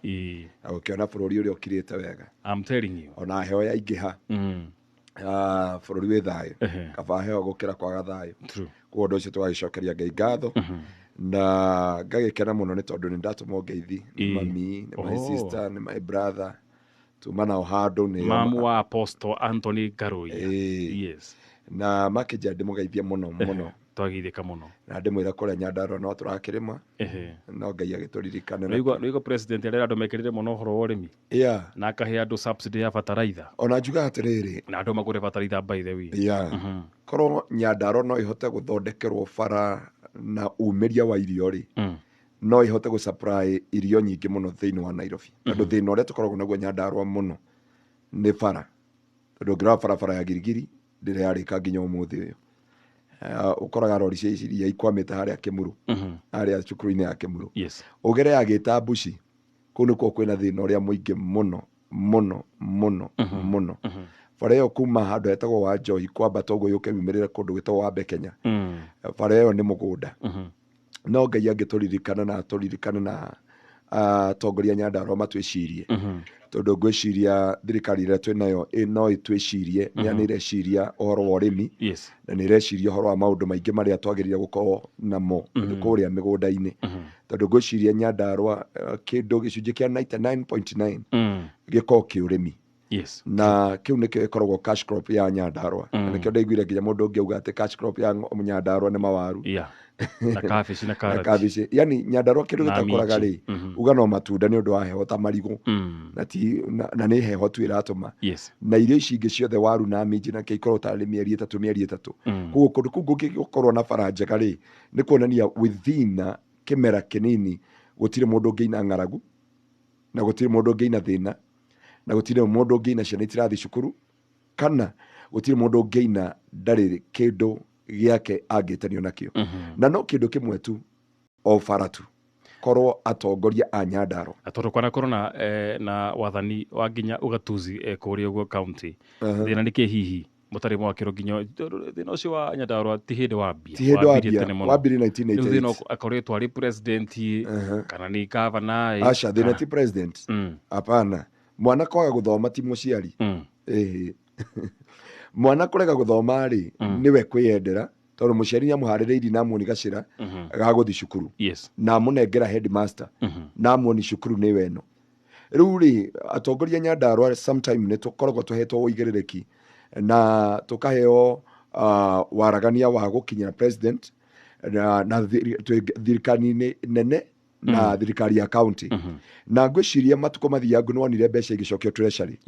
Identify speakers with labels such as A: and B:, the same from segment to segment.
A: Na gũkĩona bũrũri ũrĩa ũkirĩte wega.
B: I'm telling you.
A: Ona heho yaingĩha, bũrũri wĩ thayũ. Kaba heho gũkĩra kwaga thayũ. Koguo ũndũ ũcio tũgagĩcokeria Ngai ngatho. Na ngagĩkena mũno nĩ tondũ nĩ ndatũmwo ngeithi nĩ mami, nĩ my sister, nĩ my brother, tuma nao handũ nĩ
B: Mamu wa Apostle Anthony Ngaruiya.
A: Na makĩnjĩra ndĩmũgeithie mũno mũno.
B: Twageithĩka mũno.
A: Na ndĩmwĩre kũrĩa Nyandarua no tũrakĩrĩma. No Ngai agĩtũririkane.
B: Nĩwaigua president arera andũ mekĩrĩre mũno ũhoro wa ũrĩmi. Na akahe andũ subsidy ya bataraitha.
A: Ona njugaga atĩrĩrĩ.
B: Na andũ magũre bataraitha by the way.
A: Korwo Nyandarua no ĩhote gũthondekerwo bara na umĩria wa irio rĩ, no ĩhote gũ supply irio nyingĩ mũno thĩinĩ wa Nairobi. Tondũ thĩna ũrĩa tũkoragwo naguo Nyandarua mũno nĩ bara. Tondũ ũngĩrora barabara ya Girigiri ndĩrĩ yarĩka nginya ũmũthĩ ũyũ. Ũkoraga rori cia iria ikwamĩte harĩa Kĩmuru, harĩa cukuru-inĩ ya Kĩmuru. Ũgere ya Gĩtambuci, kũu nĩkuo kwĩna thĩna ũrĩa mũingĩ mũno mũno mũno mũno. Bara ĩyo kuma handũ hetagwo wa Njohi kwambata ũguo yũke yumĩrĩre kũndũ gwĩtagwo wa Bekenya. Bara ĩyo nĩ mũgũnda. No Ngai angĩtũririkana na atũririkane na atongoria Nyandarua matwĩcirie. Tondũ ngwĩciria thirikari ĩrĩa twĩnayo no ĩtwĩcirie, nĩ ĩreciria ũhoro wa ũrĩmi. Na nĩ ĩreciria ũhoro wa maũndũ maingĩ marĩa twagĩrĩire gũkorwo namo kũrĩa mĩgũnda-inĩ. Tondũ ngwĩciria Nyandarua kĩndũ gĩcunjĩ kĩa 99.9 gĩkoragwo kĩ ũrĩmi. Na kĩu nĩkĩo ĩkoragwo cash crop ya Nyandarua. Na nĩkĩo ndaiguire nginya mũndũ ũngĩ auga atĩ cash crop ya Nyandarua nĩ mawaru.
B: Na kabici na
A: Na
B: karati.
A: kabici. Yani Nyandarua kĩndũ
B: Na
A: gĩtakũraga
B: minji.
A: rĩ, uga no matunda nĩ ũndũ wa heho ta marigũ. Na ti, na nĩ heho tu ĩratũma. Na irio ici ingĩ ciothe waru na minji na kĩ ikoragwo tarĩ mĩeri ĩtatũ, mĩeri ĩtatũ. Koguo kũndũ kũu kũngĩkorwo na bara njega rĩ, nĩ kuonania within kĩmera kĩnini gũtirĩ mũndũ ũngĩina ng'aragu, na gũtirĩ mũndũ ũngĩina thĩna, na gũtirĩ mũndũ ũngĩina ciana itirathiĩ cukuru, kana gũtirĩ mũndũ ũngĩina ndarĩ kĩndũ gĩake angĩtanio nakĩo. Na no kĩndũ kĩmwe tu, o bara tu, korwo atongoria a Nyandarua.
B: Na tondũ kwanakorwo na wathani wa nginya ũgatuzi kũrĩa ũguo county, thĩna nĩ kĩ hihi mũtarĩ mwakĩrwo nginya thĩna ũcio wa Nyandarua ti hĩndĩ wambia?
A: Ti hĩndĩ
B: Wambirie
A: wambia,
B: tene mũno.
A: wambirie nineteen
B: Rĩu thĩna
A: eighty eight.
B: akoretwo arĩ president kana nĩ governor?
A: Aca, thĩna ti president. Hapana. Mwana kwaga gũthoma ti mũciari. Mwana kũrega gũthoma rĩ, nĩwe kwĩyendera, tondũ mũciari nĩ amũharĩrĩirie na amuoni gacĩra ga gũthiĩ cukuru. Na amũnengera headmaster. Na amuoni cukuru nĩwe ĩno. Rĩu rĩ, atongoria Nyandarua sometime nĩ tũkoragwo tũhetwo ũigĩrĩrĩki na tũkaheo waragania wa gũkinyĩra president na twĩ thirikari-inĩ nene na thirikari ya county. Na ngwĩciria matukũ mathiangu nĩ wonire mbeca igĩcokio treasury.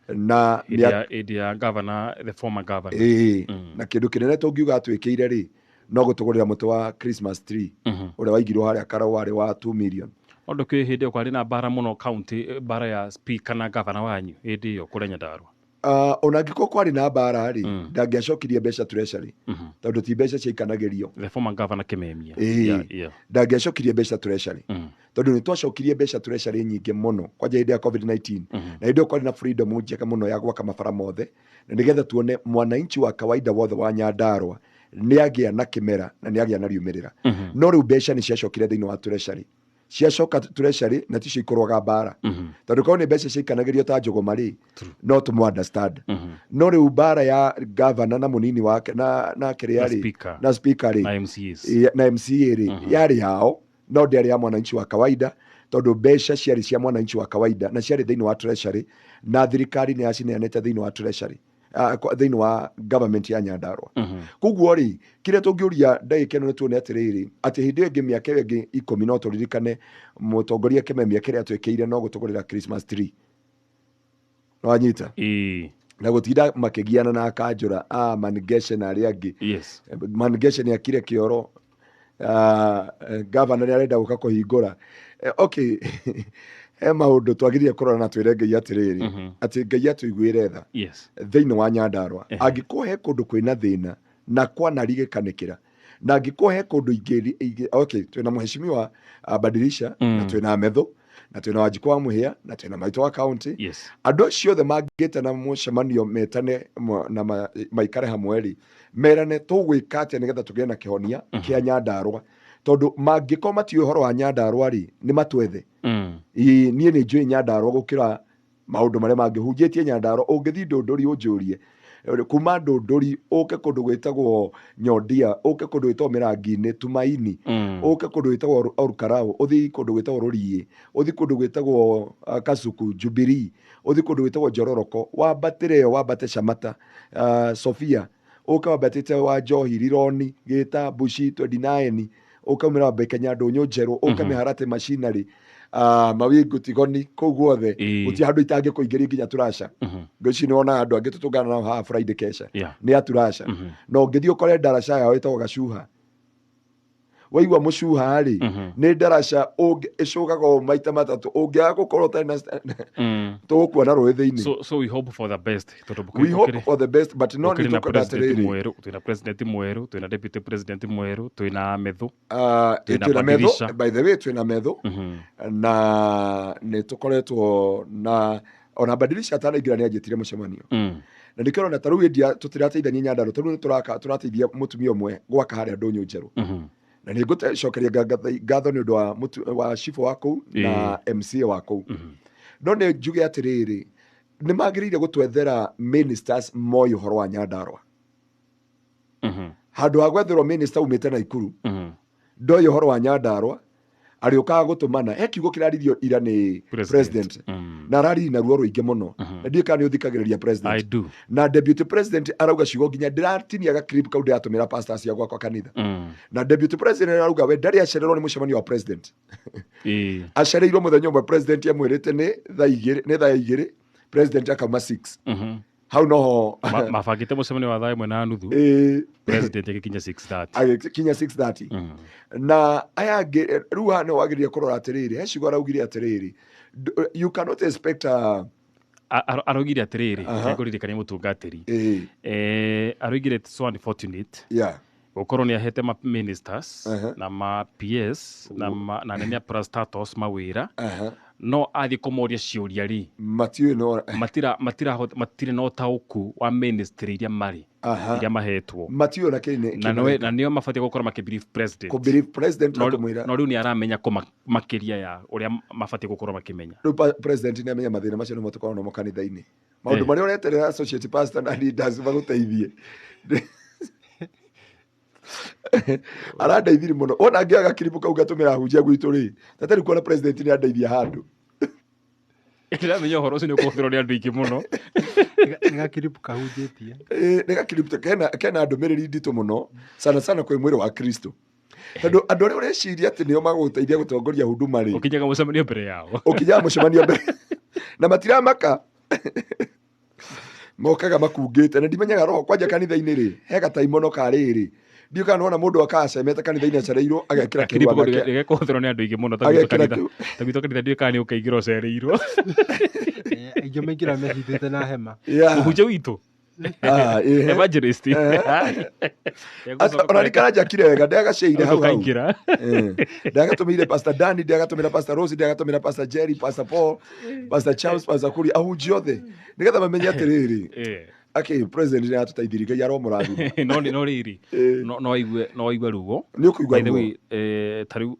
A: Na
B: Hĩndĩ ya governor, the former governor.
A: Na kĩndũ kĩnene tũngiuga atwĩkĩire rĩ, no gũtũgũrĩra mũtĩ wa Christmas tree ũrĩa waigirwo harĩa Karau warĩ wa 2 million.
B: Ũndũ kwĩ hĩndĩ ĩyo kwarĩ na mbara mũno county, mbara ya speaker na governor wanyu hĩndĩ ĩyo kũrĩa Nyandarua.
A: Ona angĩkorwo kwarĩ na mbara rĩ, ndangĩacokirie mbeca treasury, tondũ ti mbeca ciaikanagĩrio.
B: The former governor Kimemia.
A: Ndangĩacokirie mbeca treasury. Tondũ nĩ twacokirie mbeca treasury nyingĩ mũno kwanja hĩndĩ ya COVID-19. Na hĩndĩ ĩyo kwarĩ na freedom njega mũno ya gwaka mabara mothe, na nĩgetha tuone mwananchi wa kawaida wothe wa Nyandarua nĩ agĩa na kĩmera na nĩ agĩa na riumĩrĩra. No rĩu mbeca nĩ ciacokire thĩinĩ wa treasury. Ciacoka treasury na ticio ikorwaga mbara. Tondũ korwo nĩ mbeca ciaikanagĩrio ta njũgũma rĩ, no tũmũ understand. No rĩu mbara ya governor na mũnini wake na kĩrĩa
B: Na
A: rĩ,
B: speaker.
A: na speaker rĩ,
B: Na M C As.
A: Na MCA rĩ, yarĩ yao, no ndĩarĩ ya mwananchi wa kawaida, tondũ mbeca ciarĩ cia mwananchi wa kawaida na ciarĩ thĩinĩ wa treasury, na thirikari nĩ yacineanĩte thĩinĩ wa treasury, thĩinĩ wa government ya Nyandarua. Koguo rĩ, kĩrĩa tũngĩũria ndagĩka ĩno nĩ tuone atĩrĩrĩ, atĩ hĩndĩ ĩyo ĩngĩ mĩaka ĩyo ĩngĩ 10 no tũririkane mũtongoria Kimemia kĩrĩa atwĩkĩire no gũtũgũrĩra Christmas tree. Wanyita? Na gũtinda makĩgiana na akanjũra, Mangeshe na arĩa angĩ. Mangeshe nĩ akire kĩoro. Governor nĩ arenda gũka kũhingũra. Okay. He maũndũ twagĩrĩire kũrora na twĩre Ngai atĩrĩrĩ, atĩ Ngai atũiguĩre tha. Thĩinĩ wa Nyandarua. Angĩkorwo he kũndũ kwĩna thĩna na kwanarigĩkanĩkĩra, na angĩkorwo he kũndũ ingĩ, okay, twĩna mheshimiwa Badilisha, na twĩna Methu, na twĩna Wanjikũ wa Mũhĩa, na twĩna Maitũ wa county. Andũ acio othe mangĩtana mũcemanio metane na maikare hamwe rĩ, merane tũgwĩka atĩa nĩgetha tũgĩe na kĩhonia kĩa Nyandarua. Tondũ mangĩkorwo matiũĩ ũhoro wa Nyandarua rĩ, nĩ matwethe. Ĩĩ, niĩ nĩ njũĩ Nyandarua gũkĩra maũndũ marĩa mangĩ. Hunjĩtie Nyandarua, ũngĩthiĩ Ndũndũri ũnjũrie, kuma Ndũndũri ũke kũndũ gwĩtagwo Nyondia, ũke kũndũ gwĩtagwo Mĩrangi-inĩ, Tumaini, ũke kũndũ gwĩtagwo Olkalau, ũthiĩ kũndũ gwĩtagwo Rũriĩ, ũthiĩ kũndũ gwĩtagwo Kasuku, Jubilee, ũthiĩ kũndũ gwĩtagwo Njororoko, wambatĩre ĩyo, wambate Shamata, Sofia, ũke wambatĩte wa Njohi, Rironi, Gĩta, Bushi, 29, ũkaumĩra wambe Kenya Ndũnyũ Njerũ, ũke Mĩharatĩ Machinery, Mawingu Tigoni, kũu guothe gũtirĩ handũ itangĩkũingĩria nginya Turasha. Ngwĩciria nĩ wonaga andũ angĩ tũtũngana nao haha Friday kesha nĩ a Turasha. Na ũngĩthiĩ ũkore ndaraca yao ĩtagwo Gacuha, waigua mũcuha rĩ, nĩ ndaraca ĩcũgaga ũũ maita matatũ, ũngĩaga gũkorwo ũtarĩ na tũgũkuona rũĩ thĩinĩ.
B: So we hope for the best, tondũ
A: We hope for the best, but no nĩ
B: gũkĩrĩ na
A: tũkwenda
B: president
A: atĩrĩrĩ,
B: mwerũ, twĩna president mwerũ, twĩna deputy president mwerũ, twĩna methu, twĩna
A: twĩna metho.
B: Badirisha.
A: By the way, twĩna metho na nĩ tũkoretwo na ona Badirisha atanaingĩra nĩ anjĩtire mũcemanio, na nĩkĩo ũrona ta rĩu India tũtirateithania Nyandarua, ta rĩu nĩ tũrateithia mũtumia ũmwe gwaka harĩa ndũnyũ njerũ, na nĩ ngũcokeria ngatho nĩ ũndũ wa wa cibũ wa kũu na MCA wa kũu. No nĩ njuge atĩrĩrĩ, nĩ magĩrĩire gũtwethera ministers moĩ ũhoro wa Nyandarua, handũ ha gwetherwo minister umĩte Naikuru ndoĩ ũhoro wa Nyandarua, arĩũkaga gũtũmana. He kiugo kĩraririo ira nĩ president, na araririe na ruo rũingĩ mũno, na ndiũĩ kana nĩ ũthikagĩrĩria
B: I
A: president
B: do.
A: Na deputy president arauga ciugo nginya ndĩratinia clip kau ndĩratũmĩra pastors cia gwakwa kanitha, na deputy president arauga we ndarĩ acererwo nĩ mũcemanio wa president. Acereirwo mũthenya ũmwe, president amwĩrĩte nĩ thaa igĩrĩ, nĩ thaa igĩrĩ, president akauma 6. Hau noho
B: Mabangĩte mũcemanio wa thaa 1:30, president agĩkinya 6:30.
A: Agĩkinya 6:30. Na aya angĩ rĩu haha nĩ wagĩrĩire kũrora atĩrĩrĩ, he ciugo araugire atĩrĩrĩ, you cannot expect a,
B: Araugire atĩrĩrĩ, ngũririkania mũtungatĩri, araugire it's so unfortunate gũkorwo nĩ ahete ma ministers na ma PS na anene a parastatals mawĩra, no athiĩ kũmoria ciũria rĩ,
A: matiũĩ no
B: matirĩ na ũtaũku wa ministry iria marĩ, iria mahetwo.
A: Matiũĩ na kĩrĩ
B: Na nĩo mabatiĩ gũkorwo makĩbrief president.
A: Kũbrief president na
B: No
A: kũmwĩra.
B: No rĩu nĩ aramenya kũ makĩria ya ũrĩa mabatiĩ gũkorwo makĩmenya.
A: Rĩu president nĩ amenya mathĩna macio nĩmo tũkoragwo namo kanitha-inĩ, maũndũ marĩa ũreterera associate pastor na leaders magũteithie. Arandeithirie mũno, wona ngĩoya gakiribu kau ngatũmĩra hunjia gwitũ rĩ, tatarĩ kuona president nĩ andeithia handũ.
B: Ndĩramenya ũhoro ũcio nĩ ũkũhũthĩrwo nĩ andũ aingĩ mũno.
C: Nĩ gakiribu kahunjĩtie.
A: Ĩ, nĩ gakiribu kena ndũmĩrĩri nditũ mũno, sana sana kwĩ mwĩrĩ wa Kristo, tondũ andũ arĩa ũreciria atĩ nĩo magũgũteithia gũtongoria huduma rĩ,
B: ũkinyaga mũcemanio mbere yao.
A: Ũkinyaga mũcemanio mbere na matiramaka, mokaga makungĩte, na ndimenyaga roho kwanja kanitha-inĩ rĩ, he gataimono ka rĩrĩ, ndiũ kana nĩwona mũndũ akacemete kanitha-inĩ acereirwo agekĩra
B: Gakiribu
A: kĩrua gake.
B: gĩkũhũthĩrwo nĩ andũ aingĩ mũno, ta gwitũ
A: Agekĩra
B: kanitha.
A: kĩu.
B: Ta gwitũ kanitha ndiũĩ kana nĩ ũkaingĩra ũcereirwo.
C: Aingĩ maingĩra mehithĩte na hema.
B: Mũhunjia witũ,
A: Ah, ĩhe.
B: evangelist.
A: Ona ndikara wega ndagaceire hau hau.
B: Ũkaingĩra.
A: Ndagatũmĩire Pastor Dani, ndagatũmĩra Pastor Rose, ndagatũmĩra Pastor Jerry, Pastor Paul, Pastor Charles, Pastor Kuri, ahunjia othe nĩgetha mamenye atĩrĩrĩ, akĩ president nĩ aratũteithirie, Ngai aromũrathima.
B: No rĩrĩ, no aigue ruo.
A: Nĩ ũkũigua
B: By the
A: ruo.
B: way, ta rĩu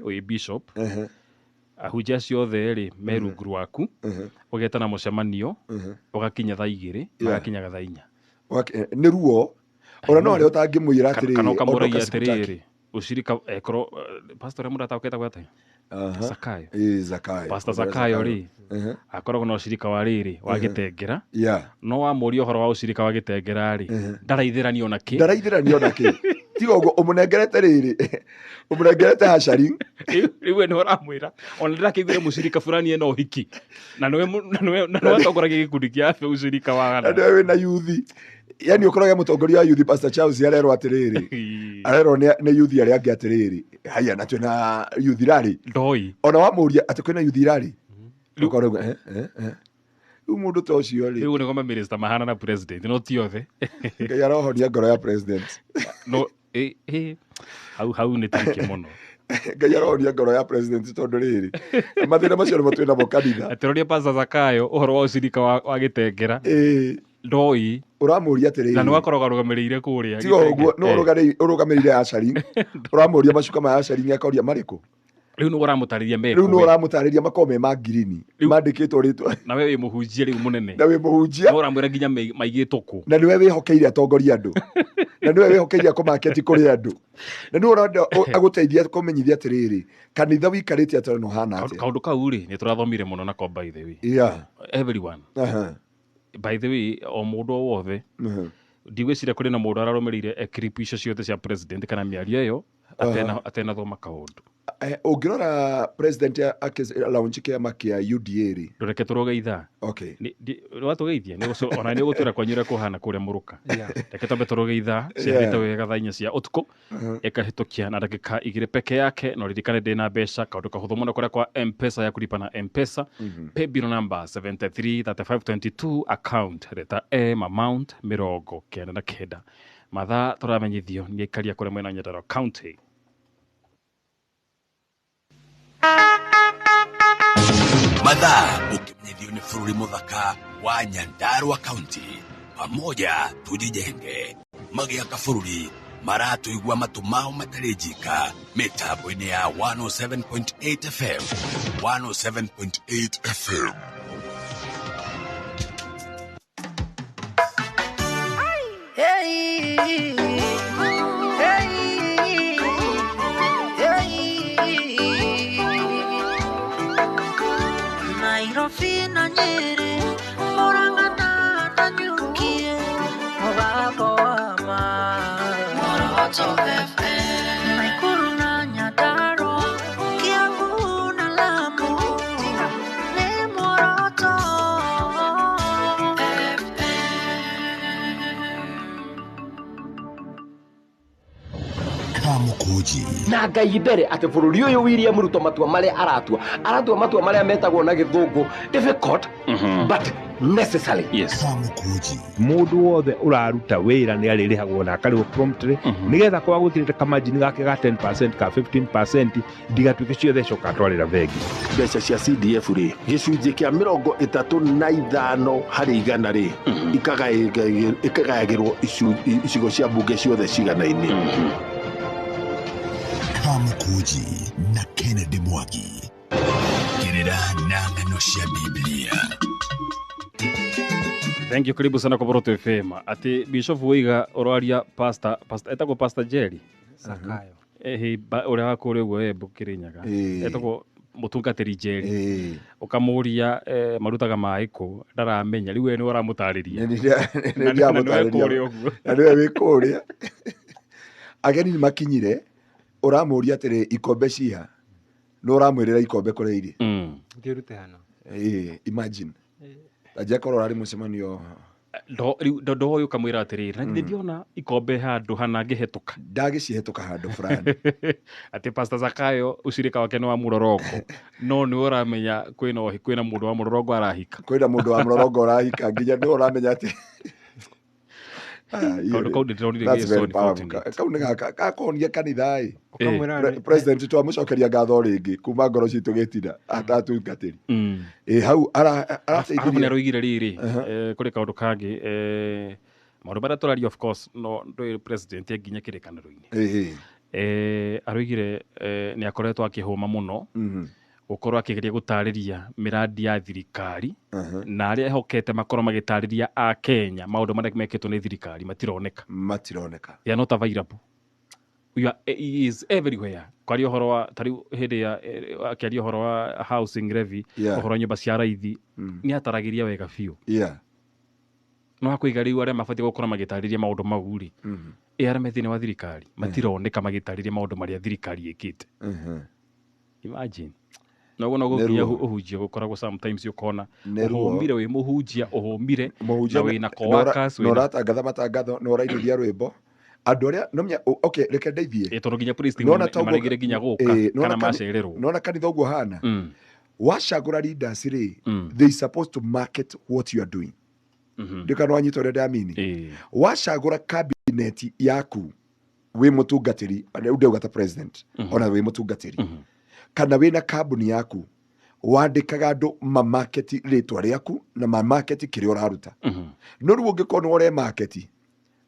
B: wĩ bishop, ahunjia acio othe rĩ me rungu rwaku, ũgetana mũcemanio ũgakinya thaa 2, magakinyaga thaa 4.
A: Nĩ ruo ona no arĩa ũtangĩmwĩra atĩrĩrĩ,
B: Kana ũkamũragia
A: ondoka sikutaki.
B: atĩrĩrĩ, ũcirika ekorwo pastor ũrĩa mũrataũkĩte atĩa? Zakayo.
A: Ĩ, Zakayo.
B: Pastor
A: Ũrĩa
B: Zakayo rĩ, akoragwo na ũcirika wa rĩrĩ wa gĩtengera, no wamũria ũhoro wa ũcirika wa gĩtengera rĩ, ndaraithĩranio na kĩ.
A: Ndaraithĩranio na kĩ, tiga ũguo ũmũnengerete rĩrĩ, ũmũnengerete hacari.
B: Rĩu we nĩ ũramwĩra ona ndĩrakĩiguire mũcirika fulani ena ũhiki, na nĩwe atongoragia gĩkundi kĩa ũcirika wa
A: Na
B: gana.
A: nĩwe wĩna yuthi, yani ũkorage mũtongoria wa yuthi Pastor Charles arerwo atĩrĩrĩ, arerwo nĩ yuthi arĩa angĩ atĩrĩrĩ, haya, na twĩna yuthi rarĩ.
B: Ndoi.
A: Ona wamũria atĩ kwĩna yuthi rarĩ, ũkorwo rĩu mũndũ ta ũcio rĩ.
B: Rĩu nĩgo mamĩnĩsta mahana na president, no ti othe.
A: Ngai arohonia ngoro ya president.
B: No hau nĩ tricky mũno.
A: Ngai arohonia ngoro ya president, tondũ rĩrĩ, mathĩna macio nĩmo twĩ namo kanitha.
B: Atĩroria Pastor Zakayo ũhoro wa ũcirika wa gĩtengera.
A: Ĩĩ.
B: Ndoi.
A: Ũramũria atĩrĩrĩ.
B: Na nĩ wakoragwo arũgamĩrĩire kũrĩa.
A: Tiga ũguo, nĩ ũrũgamĩrĩire ushering. Ũramũria macuka ma ushering akoria marĩkũ?
B: Rĩu nĩ ũramũtarĩria mekũ.
A: Rĩu nĩ ũramũtarĩria makoragwo me ma ngirini. Mandĩkĩtwo rĩtwa.
B: Na we wĩ mũhunjia rĩu mũnene.
A: Na wĩ mũhunjia.
B: Nĩ ũramwĩra nginya maigĩtwo kũ.
A: Na nĩwe wĩhokeire atongoria andũ. Na nĩwe wĩhokeire kũmaketi kũrĩ andũ. Na nĩwe ũrenda agũteithia kũmenyithia atĩrĩrĩ, kanitha wĩikarĩte atĩa na ũhana atĩa.
B: Kaũndũ kau rĩ, nĩ tũrathomire mũno nako by the way.
A: Yeah.
B: Everyone. By the way, o mũndũ o wothe. Ndigwĩciria kũrĩ na mũndũ ararũmĩrĩire clip icio ciothe cia president kana mĩario ĩyo atenathoma kaũndũ.
A: Ũngĩrora president launch kĩama kĩa UDA rĩ.
B: Ndũreke tũrũge ithaa.
A: Okay.
B: Watũgeithia, ona nĩ ũgũtwĩra kwanyu ũrĩa kũhana kũrĩa Mũrũka. Reke twambe tũrũge ithaa, ciarĩte wega thaa inya cia ũtukũ, ĩkahĩtũkia na ndagĩka igĩrĩ peke yake, no ririkane ndĩna mbeca, kaũndũ kahũthũ mũno kũrĩa kwa M-Pesa ya kũlipa na M-Pesa, paybill number 733522, account letter M, amount 99. Mathaa tũramenyithio nĩ aikaria kũrĩa mwena wa Nyandarua County.
D: Mathaa ũkĩmenyithio nĩ bũrũri mũthaka wa Nyandarua County, pamoja tujijenge. Magĩaka bũrũri maratũigua matũ mao matarĩ njika mĩtambo-inĩ ya 107.8 FM, 107.8 FM.
E: Hey, hey, hey. Nairobi na Nyeri, Murang'a na Nanyuki, mũgambo wa ma. Muoroto FM. Nakuru na Nyandarua, Kiambu na Lamu, nĩ Muoroto FM.
D: Kamukunji.
F: Na Ngai mbere atĩ bũrũri ũyũ William Ruto matua marĩa aratua matua marĩa metagwo na gĩthũngũ difficult but necessary.
B: Yes.
D: Kamukunji.
G: Mũndũ wothe ũraruta wĩra nĩ arĩrĩhagwo na akarĩhwo promptly nĩgetha kwaga gwĩkĩrĩte kamajini gake ga 10% ka 15% ndigatuĩke ciothe coka atwarĩra bengi.
H: Mbeca cia CDF rĩ, gĩcunjĩ kĩa 35 harĩ igana rĩ, ikagayagĩrwo icigo cia mbunge ciothe cigana-inĩ.
D: Kamukunji na Kennedy Mwangi. Kirira na ng'ano cia Biblia.
B: Thank you, karibu sana kwa Muoroto FM. Ati Bishop Wiga ũraria pastor etagwo Pastor Jerry
C: Sakayo.
B: Ũrĩa wa kũrĩa ũguo Embu Kĩrĩnyaga. Etagwo mũtungatĩri Jerry. Ũkamũria marutaga maĩ kũ, ndaramenya. Rĩu we nĩ ũramũtarĩria.
A: Nĩ ndĩramũtarĩria. Na nĩwe wĩ kũrĩa. Ageni nĩ makinyire, ũramũria atĩrĩ ikombe ciha, nĩ ũramwĩrĩra ikombe kũrĩa irĩ.
C: Thiĩ ũrute hana.
A: Imagine. Anjakorwo ũrarĩ mũcemanio.
B: Ndoĩ ũkamwĩra atĩrĩrĩ, na githĩ ndiona ikombe handũ hana ngĩhetũka.
A: Ndagĩcihetũka handũ fulani.
B: Atĩ Pastor Zakayo ũcirika wake nĩ wa mũrorongo. No nĩ ũramenya kwĩna mũndũ wa mũrorongo arahika.
A: Kwĩna mũndũ wa mũrorongo ũrahika nginya nĩ ũramenya atĩ
B: Kaũndũ kau ndĩronire
A: That's very
B: gĩ
A: powerful. Kau nĩ gaka gakonia kanitha ĩ. President twamũcokeria ngatho rĩngĩ kuma ngoro citũ gĩtina atatungatĩri. Hau arateithirie.
B: Arabu nĩaroigire rĩrĩ, kũrĩ kaũndũ kangĩ, maũndũ marĩa tũraria of course no ndũĩ president nginya kĩrĩkanĩro-inĩ. Aroigire nĩ akoretwo akĩhũma mũno gũkorwo akĩgeria gũtarĩria mĩrandi ya thirikari na arĩa ehokete makorwo magĩtarĩria a Kenya maũndũ marĩa mekĩtwo nĩ thirikari matironeka.
A: Matironeka.
B: They are not available. He is everywhere. Kwaria ũhoro wa tarĩu hĩndĩ ya akĩaria ũhoro wa housing levy, ũhoro wa nyũmba cia raithi, nĩ ataragĩria wega biũ. No akũiga rĩu arĩa mabatiĩ gũkorwo magĩtarĩria maũndũ mau rĩ, arĩa me thĩinĩ wa thirikari matironeka magĩtarĩria maũndũ marĩa thirikari ĩkĩte. Imagine. No no gũkinya ũhunjia gũkoragwo sometimes ũkona ũhũmire wĩ mũhunjia ũhũmire na wĩna coworkers
A: na ũratangatha matangatho na ũrainithia rwĩmbo andũ arĩa no menya okay reke ndeithie
B: tondũ nginya police nĩ maregire nginya gũka kana macererwo
A: nona kanitha ũguo hana wacagũra leaders rĩ, they supposed to market what you are doing. Ndikana wanyita ũrĩa ndamini. Wacagũra cabinet yaku wĩ mũtungatĩri, rĩu ndauga ta president, ona wĩ mũtungatĩri, kana wĩna kambuni yaku, Wandĩkaga andũ mamaketi rĩtwa rĩaku na mamaketi kĩrĩa ũraruta. No rĩu ũngĩkorwo nĩ ũremaketi,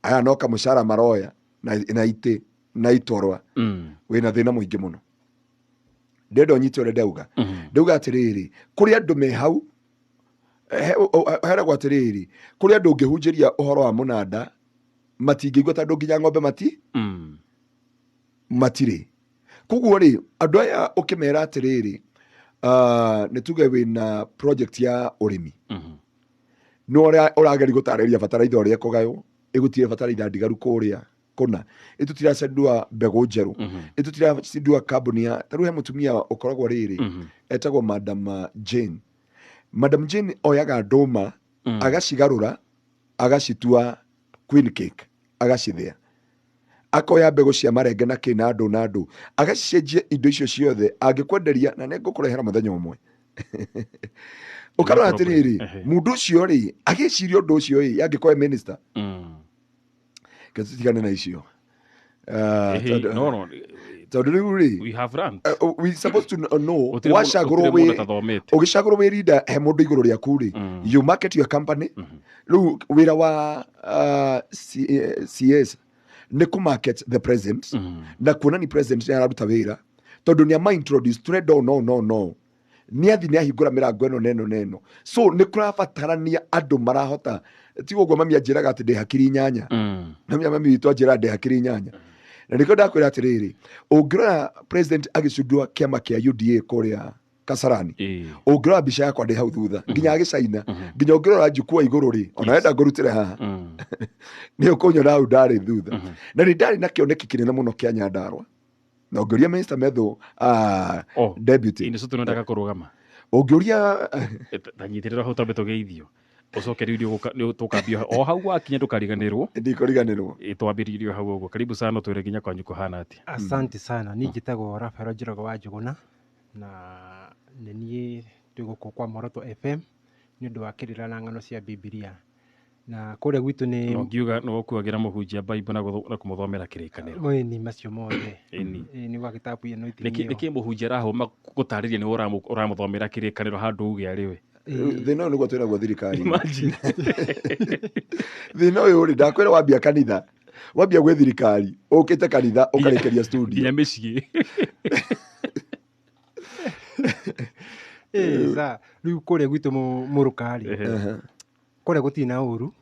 A: aya no kamũcara maroya na itĩ na itorwa, wĩna thĩna mũingĩ mũno. Ndĩrenda ũnyite ũrĩa ndauga. Ndauga atĩrĩrĩ, kũrĩ andũ me hau, heragwo atĩrĩrĩ, kũrĩ andũ ũngĩhunjĩria ũhoro wa mũnanda matingĩigua tondũ nginya ng'ombe matirĩ. Koguo rĩ, andũ aya ũkĩmera atĩrĩrĩ, nĩ tuge wĩna project ya ũrĩmi, nĩ ũrĩa ũrageria gũtarĩria bataraitha ũrĩa ĩkũgaywo, ĩgũtirĩ bataraitha ndigaru kũrĩa kũna, ĩtũtiracindua mbegũ njerũ, ĩtũtiracindua kambuni ya ta rĩu he mũtumia ũkoragwo rĩrĩ etagwo Madam Jane. Madam Jane oyaga ndũma agacigarũra agacitua queen cake, agacithĩa, akoya mbegũ cia marenge na kĩ na ndũ na ndũ, agacicenjia indo icio ciothe angĩkwenderia, na nĩ ngũkũrehera mũthenya ũmwe. Ũkarora atĩrĩrĩ, mũndũ ũcio rĩ agĩciria ũndũ ũcio ĩ angĩkorwo e minister. Tũtigane na icio.
B: No, no.
A: Tondũ rĩu rĩ,
B: We have run.
A: We supposed to know
B: Gũtirĩ
A: wacagũrwo
B: gũtirĩ mũndũ
A: wĩ
B: ũtathomete.
A: ũgĩcagũrwo wĩ leader he mũndũ igũrũ rĩaku rĩ, you market your company. Rĩu wĩra wa CS nĩ kũ market the president na kuona ni president nĩ araruta wĩra, tondũ nĩ ama introduce tũrenda no no no nĩ athi nĩ ahingũra mĩrango ĩno na ĩno na ĩno, so nĩ kũrabatarania andũ marahota. Ti ũguo mami anjĩraga atĩ ndĩ hakiri inyanya. Na mami witũ anjĩraga ndĩ hakiri inyanya, na nĩkĩo ndakwĩra atĩrĩrĩ, ũngĩrora president agĩcundua kĩama kĩa UDA kũrĩa Kasarani, ũngĩrora mbica yakwa ndĩ hau thutha nginya agĩcaina, nginya ũngĩrora njukua igũrũ rĩ, ona wenda ngũrutĩre haha nĩ ũkũnyona hau ndarĩ thutha, na nĩ ndarĩ na kĩoneki kĩnene mũno kĩa Nyandarua, na ũngĩũria Minister Methu, deputy
B: Ini cotu nĩendaga kũrũgama.
A: Ũngĩũria
B: Tanyitĩrĩra hau twambe tũgeithio, ũcoke rĩu nĩ tũkambia o hau wakinya, ndũkariganĩrwo.
A: Ndikũriganĩrwo.
B: Twambĩrĩirie hau ũguo. Karibu sana, twĩre nginya kwanyu kũhana atĩa.
C: Asante sana. Niĩ njĩtagwo Rafael Njoroge wa Njũgũna, na nĩ niĩ twĩ gũkũ kwa Moroto FM nĩ ũndũ wa kĩrĩra na ng'ano cia Bibilia, na kũrĩa gwitũ nĩ
B: No ngiuga nĩ ũkuagĩra mũhunjia Bible na kũmũthomera kĩrĩkanĩro.
C: Ĩni, macio mothe.
B: Ĩni.
C: Ĩĩ, nĩ gwa gĩtabu anointing
B: Nĩkĩ
C: ĩyo.
B: Nĩkĩ mũhunjia arahũma gũtarĩria nĩ ũramũthomera kĩrĩkanĩro handũ uge arĩ we?
A: Thĩna ũyũ nĩguo twĩnaguo thirikari.
B: Imagine.
A: Thĩna ũyũ rĩ, ndakwĩra wambia kanitha, wambia gwĩ thirikari, ũkĩte kanitha ũkarĩkĩria studio.
B: Nginya mĩciĩ.
C: Ĩĩ, sa rĩu kũrĩa gwitũ Mũrũka rĩ, kũrĩa gũtirĩ na ũru,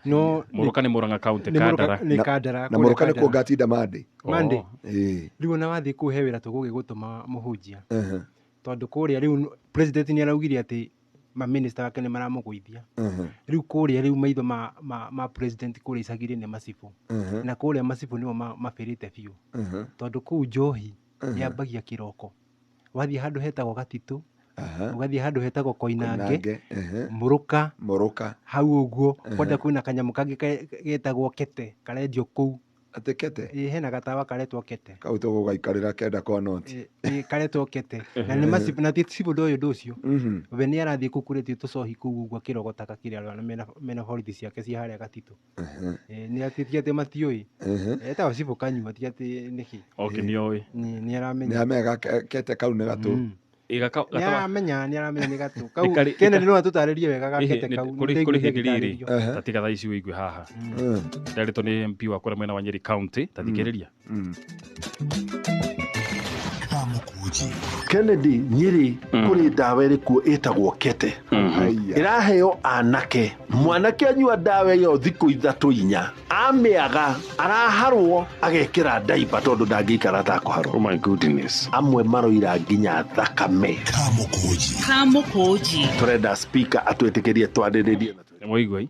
C: no
B: Mũrũka nĩ Mũrang'a County.
C: Nĩ Mũrũka-
B: Kandara.
C: Nĩ Kandara.
A: Na
C: Kũrĩa
A: Mũrũka nĩkuo
C: Kandara.
A: ngatinda Monday.
C: Monday.
A: Ĩĩ.
C: Rĩu ona wathiĩ kũu he wĩra tũgũgĩgũtũma mũhunjia, tondũ kũrĩa rĩu president nĩ araugire atĩ maminista wake nĩ maramũgũithia. Rĩu kũrĩa rĩu maitho ma president kũrĩa icagi-inĩ nĩ macibũ, na kũrĩa macibũ nĩo mabĩrĩte biũ, tondũ kũu njohi yambagia kĩroko. Wathiĩ handũ hetagwo Gatitũ, ũgathiĩ handũ hetagwo Koinange,
A: Koinange,
C: Mũrũka,
A: Mũrũka.
C: Hau ũguo kwenda kwĩna kanyamũ kangĩ getagwo kete karendio kũu.
A: Atĩ kete?
C: Ĩĩ, hena gatawa karetwo kete.
A: Kau tũgũgaikarĩra kenda kwa noti.
C: Ĩĩ, karetwo kete, na nĩ macibũ, na ti cibũ ndoĩ ũndũ ũcio. We nĩ arathiĩ kũu kũretio tũcohi kũu ũguo akĩrogotaga kĩrĩa mena borithi ciake cia harĩa Gatitũ. Ĩĩ, nĩ atĩ ti atĩ matiũĩ. Etagwo cibũ Kanyua, ti atĩ nĩkĩ.
B: Okay, nĩ oĩ.
C: Nĩ aramenya.
A: Nĩ amenyaga kete kau nĩ gatũ.
B: Ĩ,
C: Nĩ aramenya, nĩ aramenya nĩ gatũ kau.
B: Nĩ
C: Kennedy no atũtarĩrie wega gakete kau.
B: Kũrĩ
C: Nĩ
B: hĩndĩ rĩrĩ
C: ndaiguire.
B: ta tiga thaa ici wĩigue haha ndarĩtwo nĩ MP wa kũrĩa mwena wa Nyeri County, ta thikĩrĩria.
D: Kamukunji.
H: Kennedy, Nyeri kũrĩ ndawa ĩrĩ kuo ĩtagwo kete.
A: Haiya.
H: Ĩraheo anake. Mwanake anyua ndawa ĩyo thikũ 3 4, amĩaga araharwo agekĩra ndaipa tondũ ndangĩikara atakũharwo.
I: Oh my goodness.
H: Amwe maroira nginya thakame.
D: Kamukunji.
J: Kamukunji.
H: Tũrenda speaker atwĩtĩkĩrie twarĩrĩrie.
B: Nĩ mwaigua i?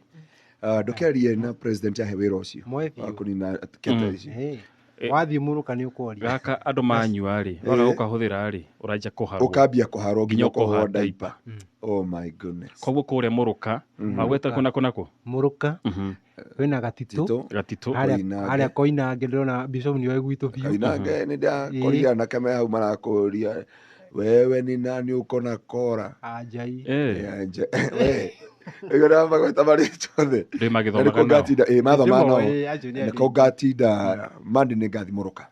A: Ndũkerie na president ahe wĩra ũcio
C: Moe biũ.
A: wa kũnina kete ici.
C: Wathiĩ Mũrũka nĩ ũkworia.
B: Gaka andũ manyua rĩ, waga gũkahũthĩra rĩ, ũranjia kũharwo.
A: Ũkambia kũharwo nginya
B: Nginya
A: ũkohwo
B: ũkoha
A: ndaipa. Oh my goodness.
B: Koguo kũrĩa Mũrũka magweta kũna kũna kũ
C: Mũrũka kwĩna Gatitũ.
A: Titũ.
B: Gatitũ.
A: Koinange.
C: Harĩa Koinange ndĩrona bishop nĩoĩ gwitũ biũ.
A: Koinange nĩ ndakorire anake me hau marakũria, wewe ni nani uko na kora?
C: Anjai.
A: Ya, we. Ĩgo na magweta marĩtwa othe.
B: Ndĩ
A: Na
B: magĩthomaga
A: nĩkũ
B: nao.
A: ngatinda, ĩ, mathoma
C: Nĩmo,
A: nao.
C: ĩ, acio nĩ
A: Nĩkũ ngatinda Monday nĩ ngathi Mũrũka.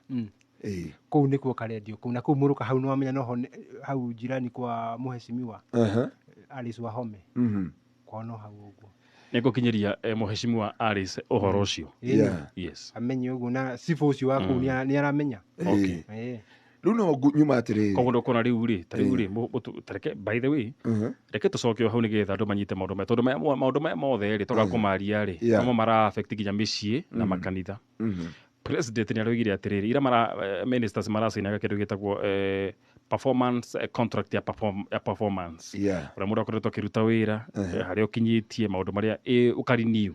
C: Kũu nĩkuo karendio kũu, na kũu mũrũka hau nĩwamenya noho hau jirani kwa mheshimiwa Alice Wahome. Kwao no hau ũguo.
B: Nĩngũkinyĩria mheshimiwa Alice ũhoro ũcio. Yes.
C: Amenye ũguo, na cibũ ũcio wa kũu nĩ aramenya.
A: Rĩu no nyuma atĩrĩrĩ.
B: Koguo ndũkuona rĩu rĩ, ta rĩu rĩ, ta reke, by the way, reke tũcoke o hau nĩgetha andũ manyite maũndũ maya, tondũ maũndũ maya mothe rĩ, toka kũmaria rĩ, nomo mara affect nginya mĩciĩ na makanitha. President nĩ aroigire atĩrĩrĩ, ira mara ministers maracainaga kĩndũ gĩtagwo performance contract ya performance, ũrĩa mũndũ akoretwo akĩruta wĩra, harĩa ũkinyĩtie maũndũ marĩa ũkariniu,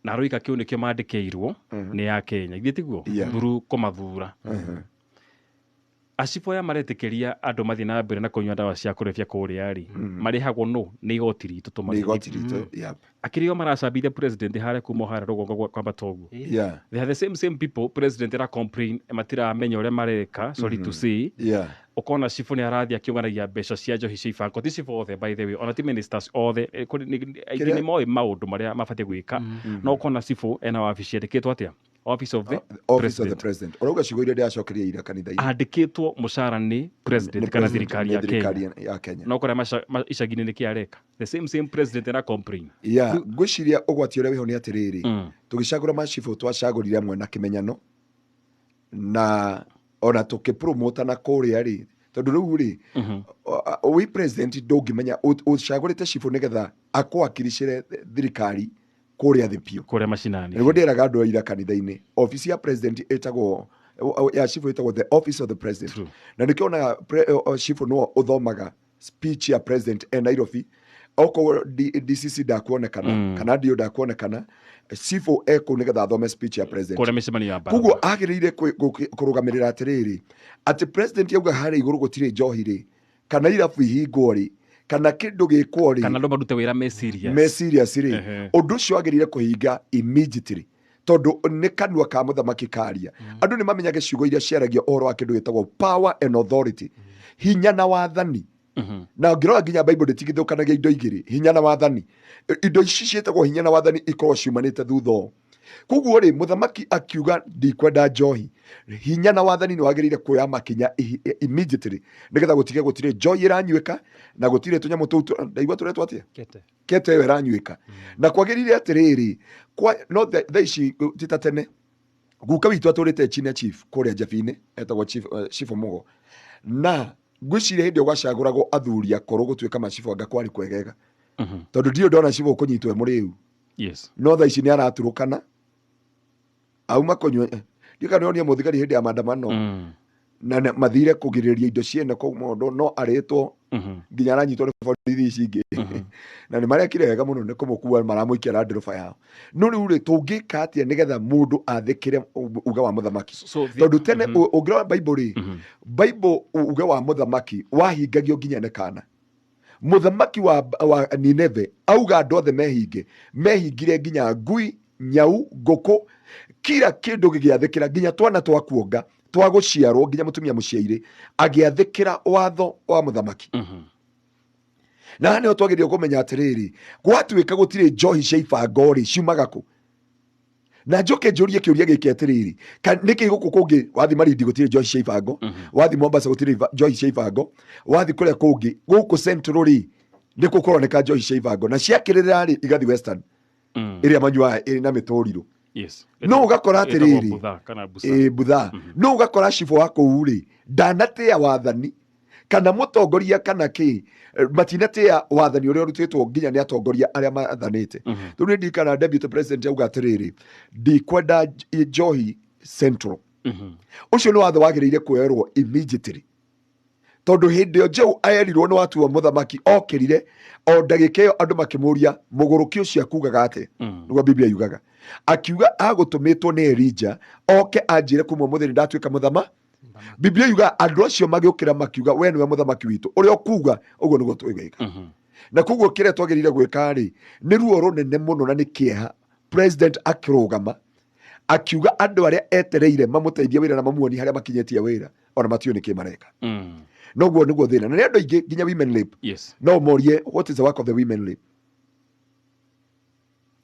B: na aroiga kĩu nĩkĩo mandĩkĩirwo nĩ ya Kenya, ithuĩ tiguo?
A: Yeah.
B: Through kũmathura. Acibũ aya maretĩkĩria andũ mathiĩ na mbere na kũnyua ndawa cia kũrebia kũrĩa rĩ, marĩhagwo no nĩ igoti ritũ.
A: Nĩ
B: Tũmarĩhĩte.
A: Igoti ritũ. Yep.
B: Akĩrĩ o maracambithia president harĩa kuma o harĩa rũgongo kwambata ũguo. They are the same same people president era complain matiramenya ũrĩa mareka, sorry to say. Ũkona cibũ nĩ arathiĩ akĩũnganagia mbeca cia njohi cia ibango. Ti cibũ othe, by the way, ona ti ministers othe. Aingĩ nĩ moĩ maũndũ marĩa mabatiĩ gwĩka, no ũkona cibũ ena wabici yandĩkĩtwo atĩa? Office of the
A: Office of the
B: President.
A: President. Ũrauga ciugo iria ndĩracokeria ira kanitha-inĩ.
B: Andĩkĩtwo mũcara nĩ president
A: Nĩ
B: kana
A: president,
B: thirikari
A: nĩ
B: ya Kenya.
A: Thirikari ya Kenya.
B: No kũrĩa icagi-inĩ nĩkĩ areka? The same same president era complain.
A: Yeah, ngwĩciria ũgwati ũrĩa wĩho nĩ atĩrĩrĩ, tũgĩcagũra macibũ twacagũrire amwe na kĩmenyano, na ona tũkĩpromota na kũrĩa rĩ, tondũ rĩu rĩ, wĩ president ndũngĩmenya ũcagũrĩte cibũ nĩgetha akũwakiricĩre thirikari kũrĩa thĩ biũ.
B: Kũrĩa macinani.
A: Nĩguo ndĩraga andũ aira kanitha-inĩ, obici ya president ĩtagwo, ya cibũ ĩtagwo the Office of the President. Na nĩkĩo onaga cibũ nĩwe ũthomaga speech ya president e Nairobi. Okorwo DCC ndakuonekana, kana ndio ndakuonekana, cibũ ekũu nĩgetha athome speech ya president.
B: Kũrĩa mĩcemanio ya baraza.
A: Koguo agĩrĩire kũrũgamĩrĩra atĩrĩrĩ, atĩ president auga harĩa igũrũ gũtirĩ njohi rĩ, kana irabu ihingwo rĩ, kana kĩndũ gĩkwo rĩ,
B: kana andũ marute wĩra me serious.
A: Me serious rĩ, ũndũ ũcio wagĩrĩire kũhinga immediately, tondũ nĩ kanua ka mũthamaki karia. Andũ nĩ mamenyage ciugo iria ciaragia ũhoro wa kĩndũ gĩtagwo power and authority, hinya na wathani. Na ũngĩrora nginya Bible ndĩtigithũkanagia indo igĩrĩ, hinya na wathani. Indo ici ciĩtagwo hinya na wathani ikorwo ciumanĩte thutha ũũ. Koguo rĩ, mũthamaki akiuga ndikwenda njohi, hinya na wathani nĩ wagĩrĩire kuoya makinya immediately nĩgetha gũtige gũtirĩ njohi ĩranyuĩka, na gũtirĩ tũnyamũ tũu ndaigua tũretwo atĩa?
C: Kete.
A: Kete ĩyo ĩranyuĩka. Na kwagĩrĩire atĩrĩrĩ, no thaa ici ti ta tene. Guka witũ atũrĩte chini ya chief kũrĩa Njabi-inĩ, etagwo chief Mugo, na ngwĩciria hĩndĩ ĩyo gwacagũragwo athuri akũrũ gũtuĩka macibũ, anga kwarĩ kwegega, tondũ ndirĩ ndona cibũ ũkũnyitwo e mũrĩu. No thaa ici nĩ araturũkana auma kũnyua. Ndiũĩ kana nĩonire mũthigari hĩndĩ ya maandamano, na mathire kũgirĩrĩria indo ciene kũu maũndũ, no arĩtwo nginya aranyitwo nĩ borithi ici ingĩ, na nĩ marekire wega mũno nĩ kũmũkua maramũikia na ndirũba yao. No rĩu rĩ, tũngĩka atĩa nĩgetha mũndũ athĩkĩre uge wa mũthamaki? Tondũ tene, ũngĩrora Bible rĩ, Bible uge wa mũthamaki wahingagio nginya nĩ kana. Mũthamaki wa Nineve auga andũ othe mehinge, mehingire, nginya ngui, nyau, ngũkũ, kila kĩndũ gĩgĩathĩkĩra, nginya twana twa kuonga twa gũciarwo, nginya mũtumia mũciairĩ agĩathĩkĩra watho wa mũthamaki. Na haha nĩho twagĩrĩirwo kũmenya atĩrĩrĩ, gwatuĩka gũtirĩ njohi cia ibango rĩ, ciumaga kũ? Na njoke njũrie kĩũria gĩkĩ atĩrĩrĩ, nĩkĩ gũkũ kũngĩ wathi Malindi gũtirĩ njohi cia ibango, wathi Mombasa gũtirĩ njohi cia ibango, wathi kũrĩa kũngĩ, gũkũ Central rĩ, nĩkuo kũroneka njohi cia ibango, na ciakĩrĩra rĩ, igathi Western ĩrĩa manyuaga ĩrĩ na mĩtũrirũ? No ũgakora
B: Ĩtagwo
A: atĩrĩrĩ,
B: butha kana busa.
A: Ĩ, butha. No ũgakora cibũ wa kũu rĩ, ndanatĩa wathani kana mũtongoria kana kĩ, matinatĩa wathani ũrĩa ũrutĩtwo nginya nĩ atongoria arĩa mathanĩte. Rĩu nĩ ndirikana deputy president auga atĩrĩrĩ, ndikwenda njohi Central. Ũcio nĩ watho wagĩrĩire kuoerwo immediately, tondũ hĩndĩ ĩyo Jehu erirwo nĩ watua mũthamaki, okĩrire o ndagĩka ĩyo. Andũ makĩmũria mũgũrũki ũcio akugaga atĩa? Nĩguo Biblia yugaga, akiuga agũtũmĩtwo nĩ Elija oke anjĩre kuma ũmũthĩ nĩ ndatuĩka mũthama. Biblia yugaga andũ acio magĩũkĩra makiuga, we nĩwe mũthamaki witũ, ũrĩa ũkuga ũguo nĩguo twĩgwĩka. Na koguo kĩrĩa twagĩrĩire gwĩka rĩ, nĩ ruo rũnene mũno na nĩ kĩeha, president akĩrũgama akiuga andũ arĩa etereire mamũteithie wĩra na mamuonie harĩa makinyĩtie wĩra, ona matiũĩ nĩkĩ mareka. Noguo nĩguo thĩna, na nĩ andũ aingĩ nginya women rep. No morie, what is the work of the women rep?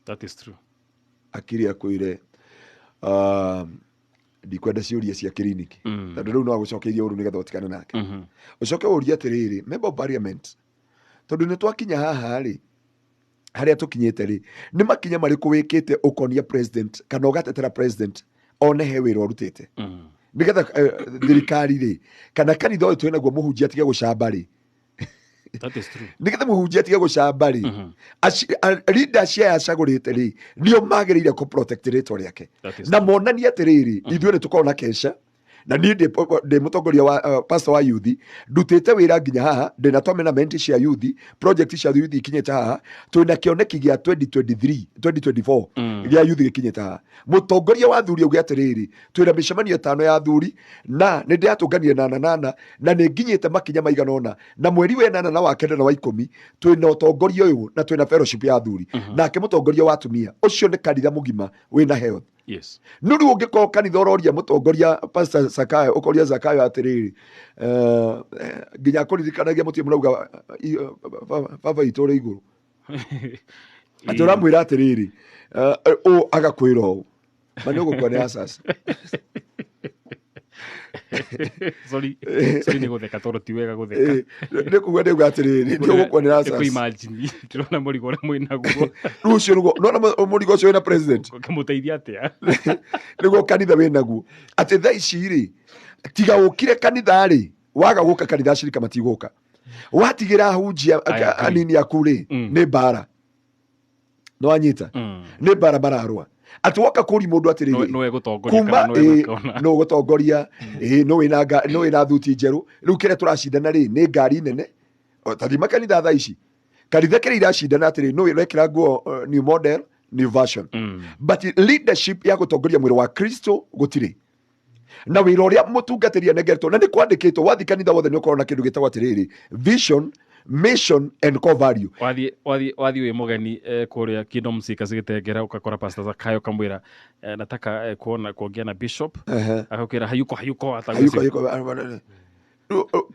B: That is true.
A: Akiri akwĩre, Ndikwenda ciũria cia kiriniki, tondũ rĩu no agũcokeirie ũru nĩgetha ũtigane nake. Ũcoke ũrie atĩrĩrĩ, member of parliament, tondũ nĩ twakinya haha rĩ, harĩa tũkinyĩte rĩ, nĩ makinya marĩkũ wĩkĩte ũkonia president kana ũgatetera president one he wĩra ũrutĩte, nĩgetha thirikari rĩ kana kanitha ũyũ twĩnaguo mũhunjia atige gũcamba rĩ?
B: That is true.
A: Nĩgetha mũhunjia atige gũcamba rĩ, leaders aya acagũrĩte rĩ, nĩo magĩrĩire kũ protect rĩtwa rĩake
B: That is
A: na monanie atĩrĩrĩ, ithuĩ nĩ tũkorwo na kesha na niĩ ndĩ mũtongoria wa pastor wa youth, ndutĩte wĩra nginya haha, ndĩna tournament cia youth, project cia youth ikinyĩte haha, twĩna kĩoneki gĩa 2023 2024 gĩa youth gĩkinyĩte haha. Mũtongoria wa athuri auge atĩrĩrĩ, twĩna mĩcemanio ĩtano ya athuri na nĩ ndĩratũnganire na nanana na nĩ nginyĩte makinya maigana ũna, na mweri wa ĩnana na wa kenda na wa 10 twĩna ũtongoria ũyũ na twĩna fellowship ya athuri. Nake mũtongoria wa atumia ũcio nĩ kanitha mũgima wĩna health. No rĩu ũngĩkorwo kanitha ũroria mũtongoria Pastor Zakayo, ũkoria Zakayo atĩrĩrĩ, nginya kũririkanagia mũtirĩ mũrauga baba itũ ũrĩ igũrũ, atĩ ũramwĩra atĩrĩrĩ, ũ agakwĩra ũũ, ma nĩ ũgũkua nĩ asas.
B: Sorry, sorry, nĩ gũtheka tondũ ti wega gũtheka.
A: Nĩ kuga ndĩuga atĩrĩrĩ, nĩ ũgũkua nĩ asas.
B: Imagine ndĩrona mũrigo ũrĩa mwĩnaguo.
A: Rĩu ũcio nĩguo nona mũrigo ũcio wĩna president.
B: Ũkĩmũteithia atĩa?
A: Nĩguo kanitha wĩnaguo, atĩ thaa ici rĩ, tiga ũkire kanitha rĩ, waga gũka kanitha acirika matigũka, watigĩra ahunjia
B: I agree.
A: anini aku rĩ, nĩ mbara nĩwanyita, nĩ mbara mararũa, atĩ woka kũri mũndũ atĩrĩrĩ,
B: Nĩwe gũtongoria
A: kuma
B: kana nĩwe gũkona?
A: Nũ gũtongoria? Nũ wĩna thuti njerũ? Rĩu kĩrĩa tũracindana rĩ, nĩ ngari nene. O, ta thima kanitha thaa ici, kanitha kĩrĩa iracindana atĩrĩ, nũ ũrekĩra nguo new model, new version. But leadership ya gũtongoria mwĩrĩ wa Kristo gũtirĩ, na wĩra ũrĩa mũtungatĩri anengeretwo na nĩ kwandĩkĩtwo, wathi kanitha wothe nĩ ũkorwo na kĩndũ gĩtagwo atĩrĩrĩ, vision, mission and core value.
B: Wathiĩ wĩ mũgeni kũrĩa Kingdom Seekers gĩtengera, ũgakora Pastor Zakayo, ũkamwĩra nataka kuona kuongea na bishop. Akakwĩra hayuko, hayuko.
A: Hayuko, hayuko.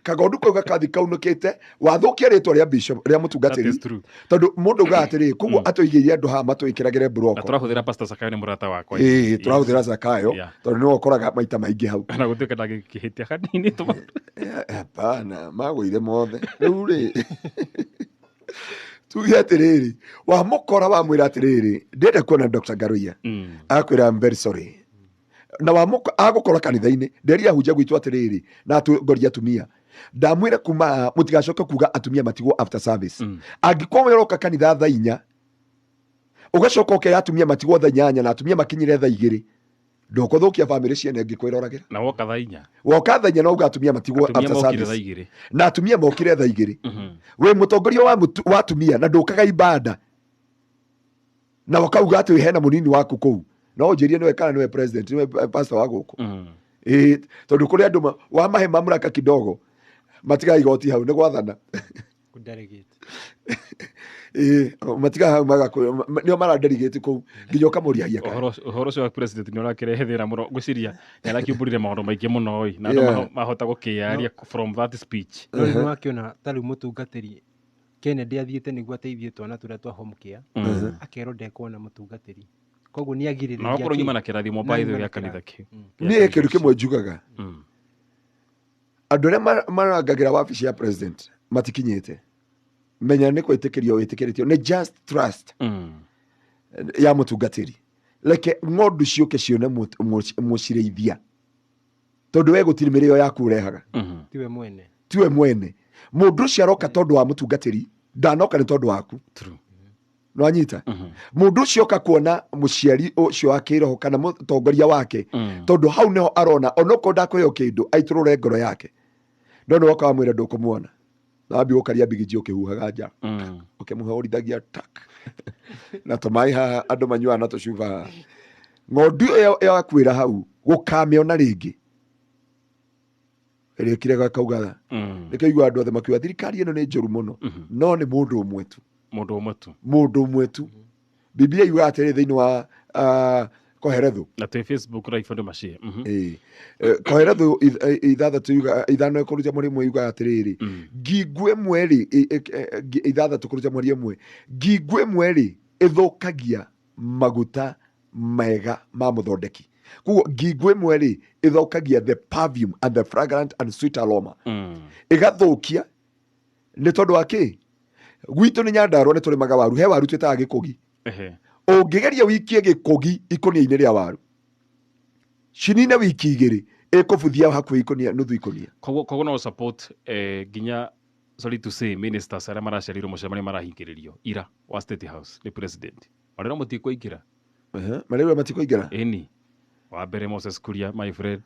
A: Kagondu kau gakathi kaunũkĩte, wathũkia rĩtwa rĩa bishop, rĩa mũtungatĩri.
B: That is true.
A: Tondũ mũndũ augaga atĩrĩ, koguo atũigĩire andũ haha matwĩkĩragĩre
B: Na
A: mburoko.
B: tũrahũthĩra Pastor Zakayo nĩ mũrata wakwa.
A: Ĩĩ, tũrahũthĩra Zakayo tondũ nĩwe ũkoraga maita maingĩ hau.
B: Na gũtuĩka ndangĩkĩhĩtia hanini
A: Hapana, magũire mothe. Rĩu rĩ, tuge atĩrĩrĩ, wamũkora wamwĩra atĩrĩrĩ, ndĩrenda kuona Dr. Ngaruiya, akwĩra, "I'm very sorry." Na agũkora kanitha-inĩ, nderire ahunjia gwitũ atĩrĩrĩ, na atongoria atumia, ndamwĩre kuma haha mũtigacoke kuga atumia matigwo after service. Angĩkorwo we ũroka kanitha thaa 4, ũgacoka ũkera atumia matigwo thaa 8, na atumia makinyire thaa 2, ndũkũthũkia bamĩrĩ ciene ngĩkwĩroragĩra.
B: Na woka thaa 4.
A: Woka thaa 4 na uga atumia matigwo
B: Atumia
A: after
B: mokire
A: service.
B: thaa 2.
A: Na atumia mokire thaa 2. Wĩ mũtongoria wa atumia na ndũkaga ibada, na ũkauga atĩ hena mũnini waku kũu, no ũnjĩrie nĩwe kana nĩwe president, nĩwe pastor wa gũkũ? Ĩĩ, tondũ kũrĩ andũ wamahe mamlaka kidogo matigaga igoti hau nĩ gwathana.
C: Kũdelegate.
A: Ĩĩ, matigaga hau nĩo maradelegate kũu nginya ũkamũria hiaka.
B: Ũhoro ũcio wa president nĩ ũrakĩrehe thĩna mũno, ngwĩciria nĩ arakiumbũrire maũndũ maingĩ mũno ĩ, na andũ mahota gũkĩyaria from that speech.
C: No rĩu nĩwakĩona ta rĩu mũtungatĩri Kennedy athiĩte nĩguo ateithie twana tũrĩa twa home care, akerwo ndekuona mũtungatĩri, koguo nĩ agirĩrĩria
B: Na wakorwo
C: kĩ?
B: nyuma na kĩrathimo
C: Na
B: by the
C: nyuma
B: way
C: na
B: gĩa kanitha kĩu.
A: Niĩ kĩndũ kĩmwe njugaga, andũ arĩa marangagĩra wabici ya president matikinyĩte, menya nĩ gwĩtĩkĩrio wĩtĩkĩrĩtio nĩ just trust ya mũtungatĩri. Reke ng'ondu ciũke cione mũcirĩithia, tondũ we gũtirĩ mĩrĩo yaku ũrehaga.
C: Tiwe mwene.
A: Tiwe mwene. Mũndũ ũcio aroka tondũ wa mũtungatĩri, ndanoka nĩ tondũ waku. Nĩwanyita? Mũndũ ũcio oka kuona mũciari ũcio wa kĩroho kana mũtongoria wake, tondũ hau nĩho arona onokorwo ndakũheo kĩndũ aitũrũre ngoro yake. No nĩ woka wamwĩra ndũkũmuona, na wambia gũkaria mbigiji ũkĩhuhaga nja, ũkĩmũhũrithagia tak na tũmaĩ haha andũ manyuaga na tũcuba haha. Ng'ondu ĩyo yakuĩra hau gũkamĩona rĩngĩ ĩrĩkire gakauga. Nĩkĩo igua andũ othe makiuga thirikari ĩno nĩ njũru mũno, no nĩ mũndũ ũmwe tu.
B: Mũndũ ũmwe tu.
A: Mũndũ ũmwe tu. Biblia yugaga atĩrĩ thĩinĩ wa Koherethu.
B: Na twĩ Facebook live, andũ macie.
A: Ĩĩ. Koherethu ithathatũ ithano kũruta mweri ĩmwe yugaga atĩrĩrĩ, ngingo ĩmwe rĩ, ithathatũ kũruta mweri ĩmwe, ngingo ĩmwe rĩ ĩthũkagia maguta mega ma mũthondeki. Koguo ngingo ĩmwe rĩ ĩthũkagia the perfume and the fragrant and sweet aroma. Ĩgathũkia nĩ tondũ wa kĩ? Gwitũ nĩ Nyandarua nĩ tũrĩmaga waru, he waru twĩtaga gĩkũgi. Ũngĩgeria wikie gĩkũgi ikũnia-inĩ rĩa waru, cinine wiki igĩrĩ, ĩkũbuthia hakuhĩ ikũnia nuthu ikũnia.
B: Koguo no support nginya, sorry to say, ministers arĩa maracereirwo mũcemanio marahingĩrĩrio ira wa State House nĩ president, marĩa mũtikũingĩra.
A: Marĩa matikũingĩra?
B: Ĩni, wa mbere Moses Kuria, my friend,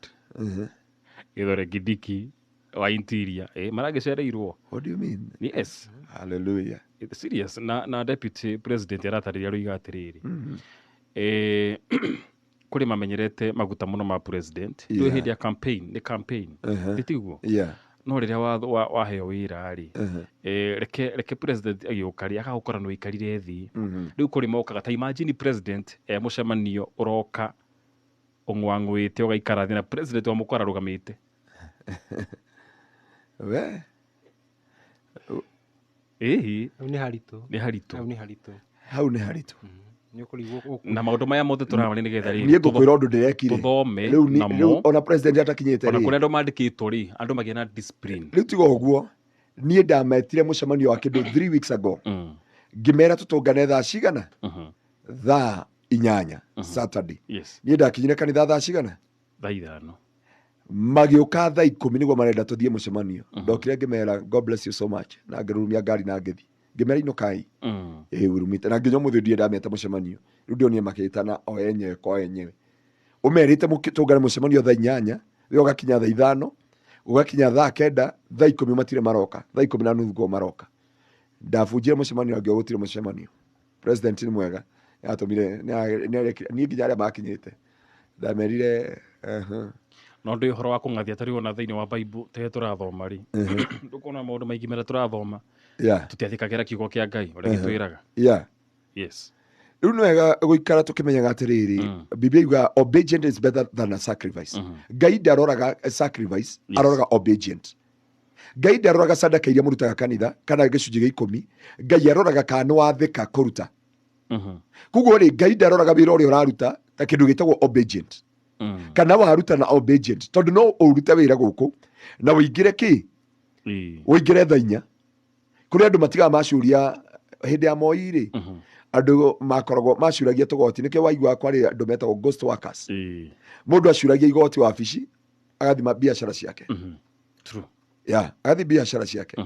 B: Githure Kindiki wa Interior, maragĩcereirwo.
A: What do you mean?
B: Yes.
A: Hallelujah.
B: It's serious. Na deputy president aratarĩria rũiga atĩrĩrĩ, kũrĩ mamenyerete maguta mũno ma president. Rĩu hĩndĩ ya campaign nĩ campaign, tiguo?
A: Yeah.
B: No rĩrĩa waheo wĩra rĩ, reke president agĩũka rĩ, agagũkora nĩ wĩikarire thĩ. Rĩu kũrĩ mokaga, ta imagine president e mũcemanio, ũroka ũng'wang'wĩte ũgaikara thĩ na president wamũkora arũgamĩte.
A: We.
B: Ĩhi.
C: Hau nĩ haritũ.
B: Nĩ haritũ.
C: Hau nĩ haritũ.
A: Hau nĩ haritũ.
C: Nĩ ũkũrigwo.
B: Na maũndũ maya mothe tũramarĩ nĩgetha rĩrĩ
A: Niĩ ngũkwĩra ũndũ ndĩrekire.
B: Tũthome
A: Rĩu
B: namo.
A: Rĩu ona president atakinyĩte
B: Ona
A: rĩ.
B: kũrĩa andũ mandĩkĩtwo rĩ, andũ magĩe na discipline.
A: Rĩu tiga ũguo, niĩ ndametire mũcemanio wa kĩndũ 3 weeks ago. Ngĩmera tũtũngane thaa cigana? Thaa 8 Saturday. Niĩ ndakinyire kanitha thaa cigana?
B: Thaa 5.
A: Magĩũka thaa 10 nĩguo marenda tũthiĩ mũcemanio. Ndokire ngĩmera God bless you so much, na ngĩrurumia ngari na ngĩthiĩ. Ngĩmera inũkai. Ĩĩ urumite na nginya ũmũthĩ ndirĩ ndameta mũcemanio. Rĩu ndionire makĩtana o enyewe kwa enyewe. Ũmerĩte tũngane mũcemanio thaa 8, we ũgakinya thaa 5, ũgakinya thaa 9, thaa 10 matirĩ maroka, thaa 10:30 guo maroka. Ndabunjire mũcemanio angĩo gũtirĩ mũcemanio. President nĩ mwega, nĩatũmire, nĩarekire, niĩ nginya arĩa makinyĩte. Ndamerire,
B: No ndĩ ũhoro wa kũng'athia tarĩu ona thĩinĩ wa Bible te tũrathoma rĩ. Ndũkuona maũndũ maingĩ marĩa tũrathoma. Tũtiathĩkagĩra kiugo kĩa Ngai ũrĩa gĩtwĩraga. Yes.
A: Rĩu nĩ wega gũikara tũkĩmenyaga atĩrĩrĩ, Biblia yugaga obedience is better than a sacrifice. Ngai ndaroraga sacrifice, aroraga obedient. Ngai ndaroraga sadaka iria mũrutaga kanitha kana gĩcunjĩ gĩa 10, Ngai aroraga kana nĩ wathĩka kũruta. Koguo rĩ, Ngai ndaroraga wĩra ũrĩa ũraruta ta kĩndũ gĩtagwo obedient. Kana waruta na obedient, tondũ no ũrute wĩra gũkũ na ũingĩre kĩ? Ũingĩre thaa 4. Kũrĩ andũ matigaga macuria hĩndĩ ya Moi rĩ, andũ makoragwo macuragia tũgoti, nĩkĩo waiguaga kwarĩ andũ metagwo ghost workers. Mũndũ acuragia igoti wabici agathima biacara ciake. Ya, agathi biacara ciake.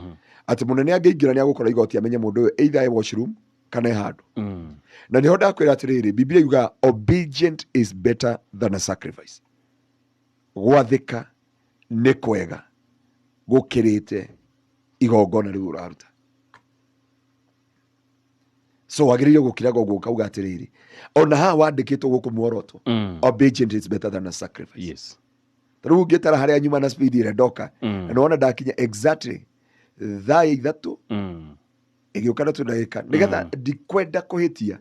A: Atĩ mũnene angĩingĩra nĩ agũkora igoti amenye mũndũ ũyũ either e washroom kana e handũ. Na nĩho ndakwĩra atĩrĩrĩ, Biblia yugaga obedient is better than a sacrifice. Gwathĩka nĩ kwega gũkĩrĩte igongona rĩu ũraruta. So wagĩrĩire gũkiraga ũguo ũkauga atĩrĩrĩ, ona haha wandĩkĩtwo gũkũ muoroto, obedient is better than a sacrifice. Ta rĩu ũngĩtara harĩa nyuma na speed ĩrĩa ndoka, na nĩwona ndakinya exactly thaa 3 ĩgĩũka na tũndagĩka, nĩgetha ndikwenda kũhĩtia,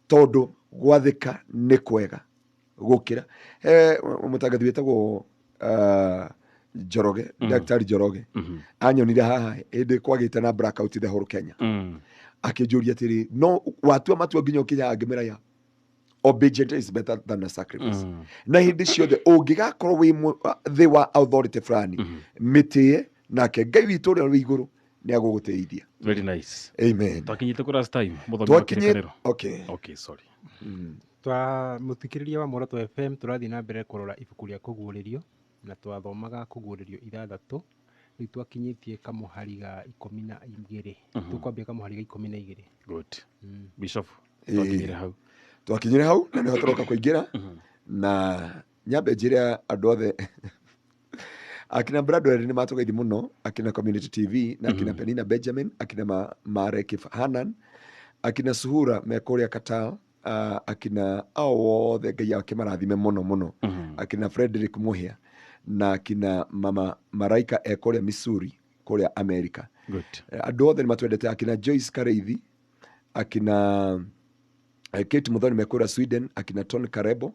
A: tondũ gwathĩka nĩ kwega gũkĩra. He mũtangathi wĩtagwo Njoroge, Daktari Njoroge, anyonire haha hĩndĩ kwagĩte na blackout the whole Kenya. Akĩnjũria atĩrĩ, no watua matua nginya ũkinya, ngĩmwĩra ya obedience is better than a sacrifice. Na hĩndĩ ciothe ũngĩgakorwo wĩ thĩ wa authority fulani, mĩtĩe, nake Ngai witũ ũrĩa wĩ igũrũ nĩ agũgũteithia.
B: Very nice.
A: Amen.
B: Twakinyĩte kũ last time, mũthomi wa
A: Twakinyĩ-
B: kĩrĩkanĩro?
A: Okay.
B: Okay, sorry.
C: Twa mũthikĩrĩria wa Muoroto FM, tũrathiĩ na mbere kũrora ibuku rĩa Kũguũrĩrio, na twathomaga Kũguũrĩrio 6, rĩu twakinyĩtie kamũhari ga 12. Tũkwambia kamũhari ga 12.
B: Good. Bishop, twakinyire hau.
A: Twakinyire hau na nĩho tũroka kũingĩra, na nyambe njĩre andũ othe akina Bradwell nĩ matũgeithia mũno, akina Community TV na akina Penina Benjamin, akina Marek Hanan, akina Suhura me kũrĩa Qatar, akina ao othe Ngai akĩmarathime mũno mũno, akina Frederick Muhia na akina Mama Maraika e kũrĩa Missouri, kũrĩa America.
B: Good.
A: Andũ othe nĩ matwendete, akina Joyce Kareithi, akina Kate Muthoni me kũrĩa Sweden, akina Tony Karebo.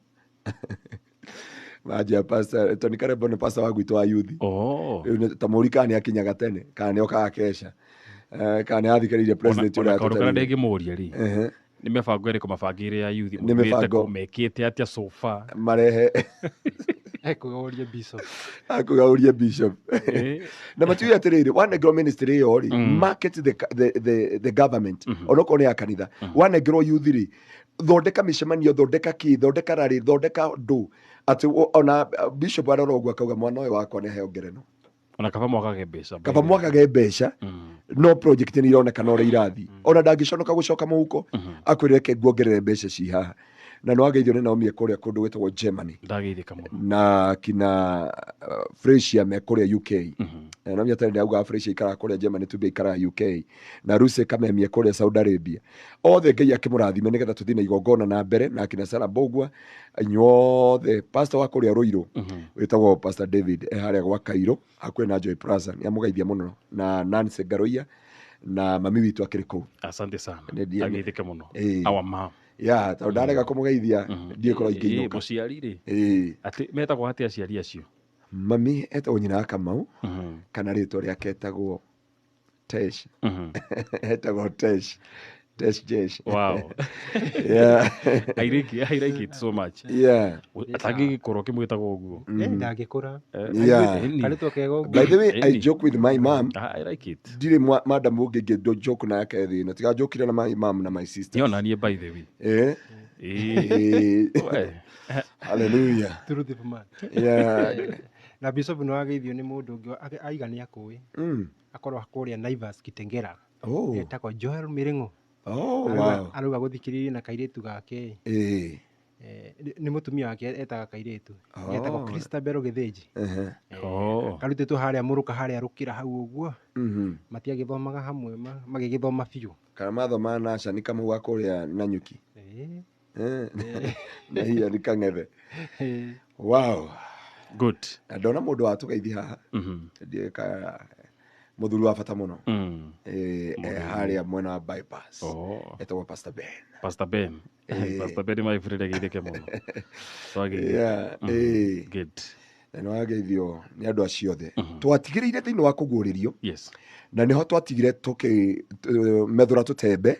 A: Maja pastor Tony Karebo nĩ pastor wa gwitũ wa youth. Rĩu ta mũri kana nĩ akinyaga tene, kana nĩ okaga kesha. Kana nĩ athikĩrĩirie president
B: Ona
A: ũrĩa
B: kaũndũ karĩa
A: atũtarĩirie.
B: ndĩngĩmũria rĩ, Nĩ mĩbango ĩrĩkũ mabangĩire ya youth?
A: Nĩ
B: Maugĩte
A: mĩbango-
B: kũ mekĩte atĩa so far?
A: Marehe
C: Ekũgauria bishop.
A: Akũgaurie bishop. Na matiuge atĩrĩrĩ, wanengerwo ministry ĩyo rĩ, market the government, onokorwo nĩ ya kanitha. Wanengerwo youth rĩ, thondeka mĩcemanio, thondeka kĩ, thondeka rarĩ, thondeka ndũ atĩ ona bishop arora ũguo akauga, mwana ũyũ wakwa nĩ aheo ngereno.
B: Ona kaba mwagage mbeca.
A: Kaba mwagage mbeca, no project nĩ ironekana ũrĩa irathiĩ. Ona ndangĩconoka gũcoka mũhuko akwĩre, reke nguongerere mbeca ci haha. Na nĩ wageithio nĩ Naomi e kũrĩa kũndũ gwĩtagwo Germany.
B: Ndageithĩka mũno.
A: Na kina Freshia me kũrĩa UK. Na Naomi atarĩ ndauga Freshia ikaraga kũrĩa Germany, tumbe ikaraga UK, na Ruse Kamemie kũrĩa Saudi Arabia. Othe Ngai akĩmũrathime nĩgetha tũthiĩ na igongona na mbere. Na kina Sarah Mbũgua, inyuothe, pastor wa kũrĩa Ruiru wĩtagwo Pastor David e harĩa gwa Cairo hakuhĩ na Joy Plaza, nĩ amũgeithia mũno, na Nancy Ngaroia na mami witũ akĩrĩ kũu.
B: Asante sana.
A: Ndageithĩka
B: mũno. Our mom.
A: Ya, tondũ ndarega kũmũgeithia ndiĩkorwo ingĩinũka.
B: Mũciari rĩ,
A: Ĩĩ.
B: atĩ metagwo atĩa aciari acio?
A: Mami etagwo nyina wa Kamau, kana rĩtwa rĩake etagwo Tesh. Etagwo Tesh, Tesh Jesh.
B: Wow.
A: Yeah.
B: I like it so much. Atangĩgĩkorwo kĩmwĩtagwo ũguo.
C: Ndangĩkũra.
A: Yeah.
C: Karĩtwa kega ũguo.
A: By the way, I joke with my mom.
B: Ah, I like it.
A: Ndirĩ madam ũngĩ ngĩ joke nake thĩ ĩno tiga njokire na my mom na my sister.
B: Nĩ onanie, by the way.
A: Eh.
B: We.
A: Hallelujah.
C: Truth man. Na bishop nĩ wageithio nĩ mũndũ ũngĩ aiga nĩ akũĩ. Akorwo kũrĩa Naivas Kitengela.
A: Oh.
C: Etagwo Joel Mĩrĩng'o.
A: Oh, wow.
C: Arauga gũthikĩrĩria na kairĩtu gake. Nĩ mũtumia wake etaga kairĩtu. Getagwo Christabel Gĩthĩnji.
B: Oh.
C: Karutĩtwo harĩa mũrũka harĩa rũkĩra hau ũguo. Matiagĩthomaga hamwe, magĩgĩthoma biũ.
A: Kana mathomaga na Shani Kamau wa kũrĩa Nanyuki. Na hiyo nĩ Kang'ethe. Wow.
B: Good.
A: Na ndona mũndũ watũgeithi haha. Ndiũĩ ka mũthuri wa bata mũno. Harĩa mwena wa bypass.
B: Oh.
A: Etagwo Pastor Ben.
B: Pastor Ben. Pastor Ben, my friend, ageithĩke mũno. Twageithĩka.
A: Yeah.
B: Good.
A: Na nĩ wageithio nĩ andũ acio othe. Twatigĩrĩire thĩinĩ wa kũguũrĩrio. Na nĩho twatigire tũkĩmethũra tũtembe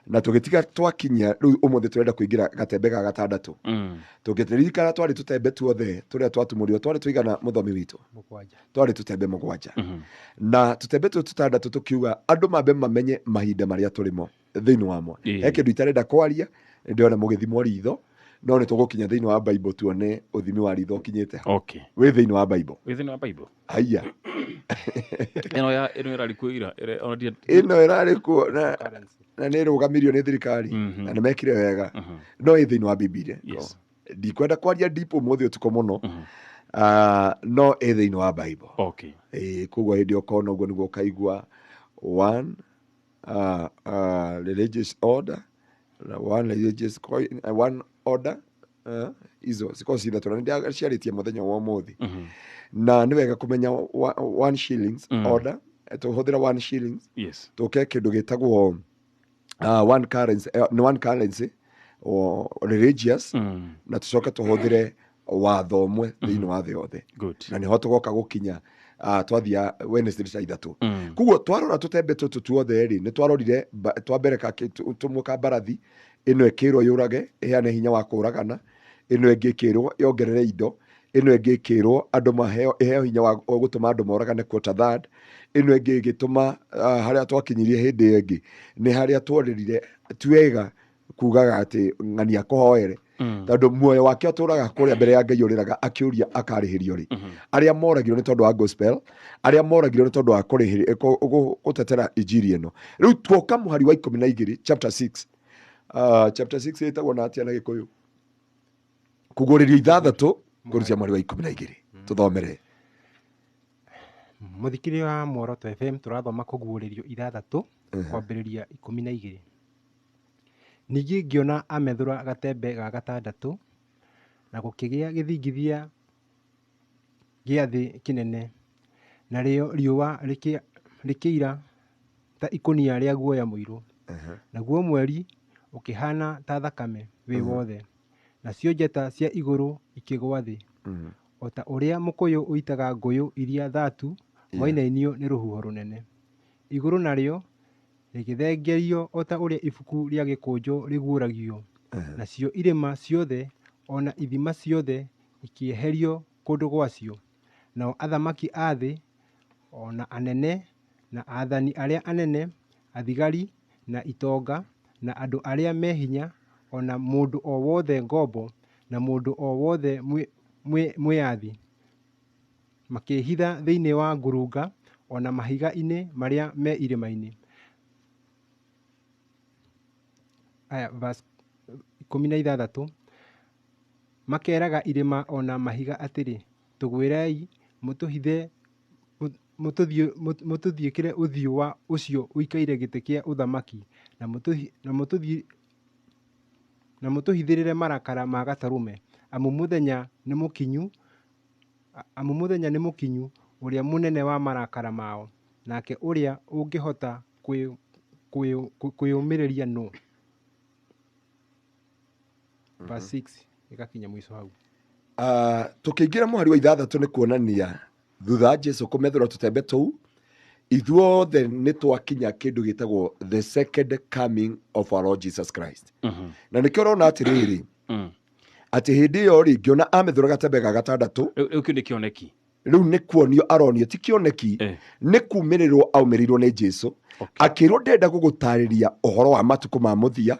A: na tũgĩtiga twakinyia rĩu ũmũthĩ tũrenda kũingĩra gatembe ga gatandatũ. Tũngĩririkana twarĩ tũtembe tuothe tũrĩa twatumũrirwo twarĩ tũigana, mũthomi witũ?
C: 7.
A: Twarĩ tũtembe 7, na tũtembe tũtũ tũtandatũ tũkiuga andũ mambe mamenye mahinda marĩa tũrĩmo thĩinĩ wamo. He kĩndũ itarenda kwaria, ndĩrona mũgĩthimwo ritho, no nĩ tũgũkinya thĩinĩ wa Bible tuone ũthimi wa ritho ũkinyĩte ha. Wĩ thĩinĩ wa Bible.
B: Wĩ thĩinĩ wa Bible.
A: Haiya.
B: Ĩno ya ĩno ĩrarĩ kuo ira. Ona
A: Ĩno ĩrarĩ kuo na nĩ ĩrũgamirio nĩ thirikari na nĩ mekire wega, no ĩ thĩinĩ wa Bibilia. Ndikwenda kwaria deep ũmũthĩ ũtukũ mũno. Ah, no ĩ thĩinĩ wa Bible. Ĩĩ, koguo hĩndĩ ũkona ũguo nĩguo ũkaigua one religious order na one religious coin, one order, izo cikorwo ci ithatũ na nĩ ciarĩtie mũthenya wa ũmũthĩ. Na nĩ wega kũmenya one shillings order. Tũhũthĩra one shillings, tũke kĩndũ gĩtagwo one currency, nĩ one currency o religious, na tũcoke tũhũthĩre watho ũmwe thĩinĩ wa thĩ yothe. Na nĩho tũgoka gũkinya twathia Wednesday ta 3. Koguo twarora tũtembe tũtũ tuothe rĩ, nĩ twarorire twambere tũmwe ka mbarathi ĩno ĩkĩrwo yũrage, ĩheane hinya wa kũragana, ĩno ĩngĩ ĩkĩrwo yongerere indo, ĩno ĩngĩ ĩkĩrwo andũ maheo, ĩheo hinya wa gũtũma andũ moragane quarter third, ĩno ĩngĩ ĩgĩtũma harĩa twakinyirie hĩndĩ ĩyo ĩngĩ nĩ harĩa tworĩrire ti wega kugaga atĩ ng'ania kũhoere, tondũ muoyo wake ũtũraga kũrĩa mbere ya Ngai ũrĩraga akĩũria akarĩhĩrio rĩ. Arĩa moragirwo nĩ tondũ wa gospel, arĩa moragirwo nĩ tondũ wa gũtetera injiri ĩno. Rĩu tuoka mũhari wa 12, chapter 6. Chapter 6 ĩtagwo na atĩa na Gĩkũyũ? Kũguũrĩrio 6 kũrucia mũhari wa 12, tũthomere.
C: Mũthikĩrĩria wa Muoroto FM, tũrathoma Kũguũrĩrio 6 kwambĩrĩria 12. Ningĩ ngĩona amethũra gatembe ga gatandatũ, na gũkĩgĩa gĩthingithia gĩa thĩ kĩnene, narĩo riũa rĩkĩira ta ikũnia rĩa guoya mũirũ, naguo mweri ũkĩhaana ta thakame wĩ wothe, nacio njata cia igũrũ ikĩgwa thĩ, o ta ũrĩa mũkũyũ ũitaga ngũyũ iria thatu wainainio nĩ rũhuho rũnene. Igũrũ narĩo Rĩgĩthengerio o ta ũrĩa ibuku rĩa gĩkũnjo rĩguũragio, nacio irĩma ciothe o na ithima ciothe ikĩeherio kũndũ gwacio. Nao athamaki a thĩ, o na anene, na aathani arĩa anene, athigari, na itonga, na andũ arĩa me hinya, o na mũndũ o wothe ngombo, na mũndũ o wothe mwĩathi, makĩĩhitha thĩinĩ wa ngurunga o na mahiga-inĩ marĩa me irĩma-inĩ. Aya, verse 16, makeeraga irĩma o na mahiga atĩrĩ, tũgwĩrei, mũtũhithe, mũtũthiĩkĩre ũthiũ wa ũcio ũikaire gĩtĩ kĩa ũthamaki, na mũtũhithĩrĩre marakara ma Gatũrũme. Amu mũthenya nĩ mũkinyu, amu mũthenya nĩ mũkinyu ũrĩa mũnene wa marakara mao, nake ũrĩa ũngĩhota kwĩyũmĩrĩria nũ? Verse 6 ĩgakinya mũico hau.
A: Tũkĩingĩra mũhari wa 6 nĩ kuonania thutha wa Jesu kũmethũra tũtembe tũu, ithuothe nĩ twakinya kĩndũ gĩtagwo the second coming of our Lord Jesus Christ. Na nĩkĩo ũrona atĩrĩrĩ, atĩ hĩndĩ ĩyo rĩ, ngĩona amethũra gatembe ga gatandatũ.
B: Rĩu kĩu nĩ kĩoneki.
A: Rĩu nĩ kuonio aronio, ti kĩoneki, nĩ kumĩrĩrwo aumĩrĩirwo nĩ Jesu. Akĩrwo ndenda gũgũtarĩria ũhoro wa matukũ ma mũthia,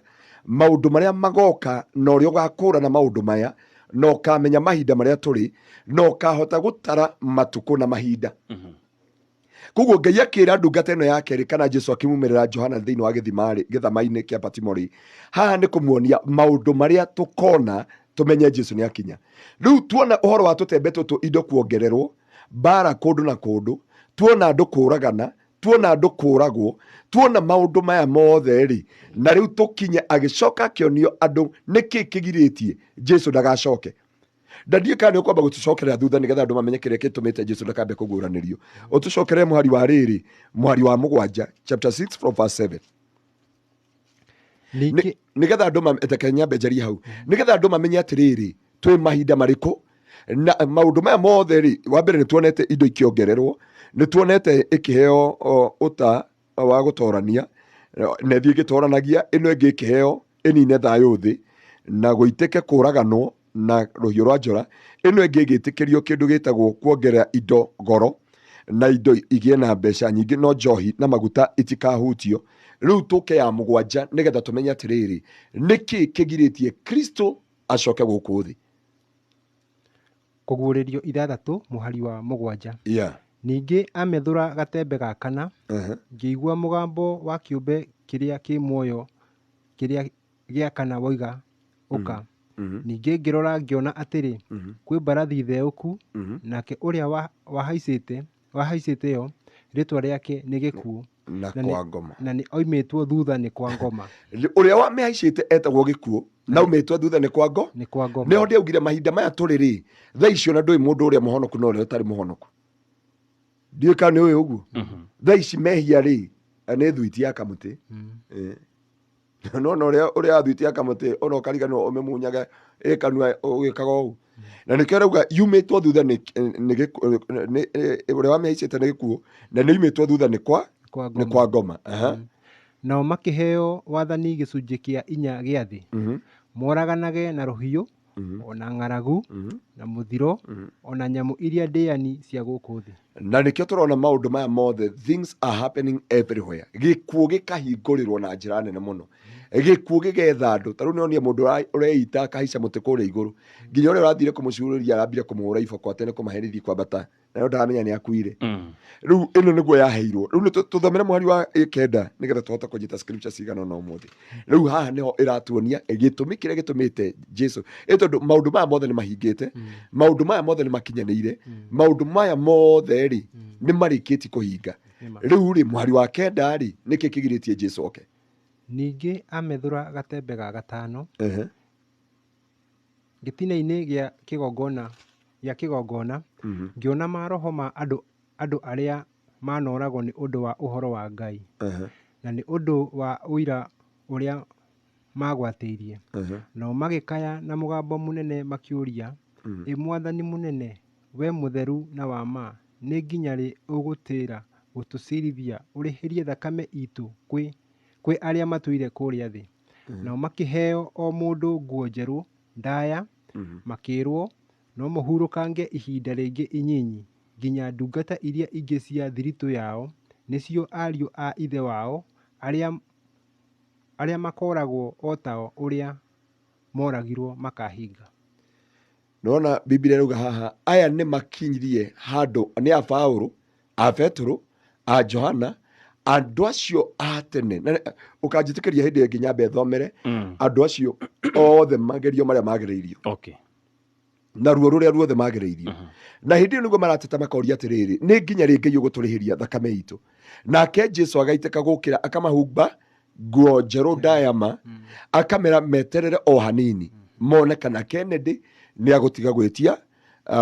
A: maũndũ marĩa magoka, na ũrĩa ũgakũũrana maũndũ maya, na ũkamenya mahinda marĩa tũrĩ, na ũkahota gũtara matukũ na mahinda. Koguo Ngai akĩra ndungata ĩno ya kerĩ, kana Jesu akĩmumĩrĩra Johana thĩinĩ wa gĩthima-rĩ, gĩthama-inĩ kĩa Patimo-rĩ, haha nĩ kũmuonia maũndũ marĩa tũkona tũmenye Jesu nĩ akinya. Rĩu tuona ũhoro wa tũtembe tũtũ, indo kuongererwo, mbara kũndũ na kũndũ, tuona andũ kũragana, tuona andũ kũragwo, tuona maũndũ maya mothe rĩ, na rĩu tũkinye agĩcoka akĩonio andũ nĩkĩ kĩgirĩtie Jesu ndagacoke. Ndandiĩ kana nĩ ũkwamba gũtũcokerera thutha nĩgetha andũ mamenye kĩrĩa gĩtũmĩte Jesu ndakambe kũguũranĩrio. Ũtũcokerere mũhari wa rĩrĩ, mũhari wa 7, chapter 6 from verse 7. Nĩgetha andũ reke nyambe njarie hau, nĩgetha andũ mamenye atĩrĩrĩ, twĩ mahinda marĩkũ na maũndũ maya mothe rĩ. Wa mbere nĩ tuonete indo ikĩongererwo, nĩ tuonete ĩkĩheo ũta wa gũtorania, na ĩthiĩ ĩgĩtoranagia, ĩno ĩngĩ ĩkĩheo ĩnine thayũ thĩ na gũitĩke kũraganwo na rũhiũ rwa njora, ĩno ĩngĩ ĩgĩtĩkĩrio kĩndũ gĩtagwo kuongerera indo goro na indo igĩe na mbeca nyingĩ, no njohi na maguta itikahutio. Rĩu tũke ya 7 nĩgetha tũmenye atĩrĩrĩ, nĩkĩ kĩgirĩtie Kristo acoke gũkũ thĩ.
C: Kũguũrĩrio 6 mũhari wa 7. Ningĩ amethũra gatembe ga kana, ngĩigua mũgambo wa kĩũmbe kĩrĩa kĩ muoyo kĩrĩa gĩa kana woiga, ũka. Ningĩ ngĩrora ngĩona atĩrĩ, kwĩ mbarathi theũku, nake ũrĩa wahaicĩte yo, rĩtwa rĩake nĩ Gĩkuũ,
A: na kwa ngoma,
C: na nĩ oimĩtwo thutha nĩ kwa ngoma.
A: Ũrĩa wamĩhaicĩte etagwo Gĩkuũ, na aumĩtwo thutha nĩ kwa ngoma.
C: Nĩ kwa ngoma.
A: Nĩho ndĩaugire mahinda maya tũrĩ rĩ, thaa icio na ndũĩ mũndũ ũrĩa mũhonoku na ũrĩa ũtarĩ mũhonoku. Ndiũĩ kana nĩ ũĩ ũguo. Thaa ici mehia rĩ, nĩ thuiti ya kamũtĩ. No no ũrĩa wa thuiti ya kamũtĩ, ona ũkariganĩrwo ũmĩmunyage ĩ kanua ũgĩkaga ũũ. Na nĩkĩo arauga yumĩtwo thutha nĩ ũrĩa wamĩhaicĩte nĩ Gĩkuũ, na nĩ yumĩtwo thutha nĩ kwa nĩ kwa ngoma.
C: Nao makĩheo wathani gĩcunjĩ kĩa 4 gĩa thĩ, moraganage na rũhiũ, ona ng'aragu, na mũthiro, ona nyamũ iria ndĩani cia gũkũ thĩ.
A: Na nĩkĩo tũrona maũndũ maya mothe, things are happening everywhere. Gĩkuũ gĩkahingũrĩrwo na njĩra nene mũno. Gĩkuũ gĩgetha andũ. Ta rĩu nĩonire mũndũ ũreita akahaica mũtĩ kũrĩa igũrũ, nginya ũrĩa ũrathire kũmũcurũria arambire kũmũhũra iboko atĩ nĩ kũmaherithia kwambata, nayo ndaramenya nĩ akuire. Rĩu ĩno nĩguo yaheirwo. Rĩu nĩ tũthomere mũhari wa 9 nĩgetha tũhote kũnyita scripture cigana ũna ũmũthĩ. Rĩu haha nĩho ĩratuonia gĩtũmi kĩrĩa gĩtũmĩte Jesu, ĩ tondũ maũndũ maya mothe nĩ mahingĩte, maũndũ maya mothe nĩ makinyanĩire, maũndũ maya mothe rĩ nĩ marĩkĩtie kũhinga. Rĩu rĩ mũhari wa 9 rĩ, nĩkĩ kĩgirĩtie Jesu oke?
C: Ningĩ amethũra gatembe ga 5, gĩtina-inĩ gĩa kĩgongona, ngĩona maroho ma andũ arĩa manoragwo nĩ ũndũ wa ũhoro wa Ngai, na nĩ ũndũ wa ũira ũrĩa magwatĩirie. Nao magĩkaya na mũgambo mũnene makĩũria, ĩ Mwathani mũnene, we mũtheru na wa ma, nĩ nginya rĩ ũgũtĩra gũtũciirithia ũrĩhĩrie thakame itũ kwĩ Kwĩ arĩa matũire kũrĩa thĩ. Nao makĩheo o mũndũ nguo njerũ ndaya, makĩĩrwo, no mũhurũkange ihinda rĩngĩ inyinyi, nginya ndungata iria ingĩ cia thiritũ yao, nĩcio ariũ a ithe wao, arĩa, arĩa makooragwo o ta ũrĩa moragirwo makahinga.
A: Nĩwona Biblia ĩrauga haha aya nĩ makinyirie handũ nĩ a Paulo, a Petero, a Johana, andũ acio a tene. Na ũkanjĩtĩkĩria hĩndĩ ĩngĩ nyambe thomere andũ acio othe magerio marĩa magereirio.
B: Okay.
A: Na ruo rũrĩa ruothe magereirio. Na hĩndĩ ĩyo nĩguo marateta makoria atĩrĩrĩ, nĩ nginya rĩ Ngai ũgũtũrĩhĩria thakame itũ? Nake Jesu agaitĩka gũkĩra akamahumba nguo njerũ ndayama, akamera meterere o hanini mone kana Kennedy nĩ agũtiga gwĩtia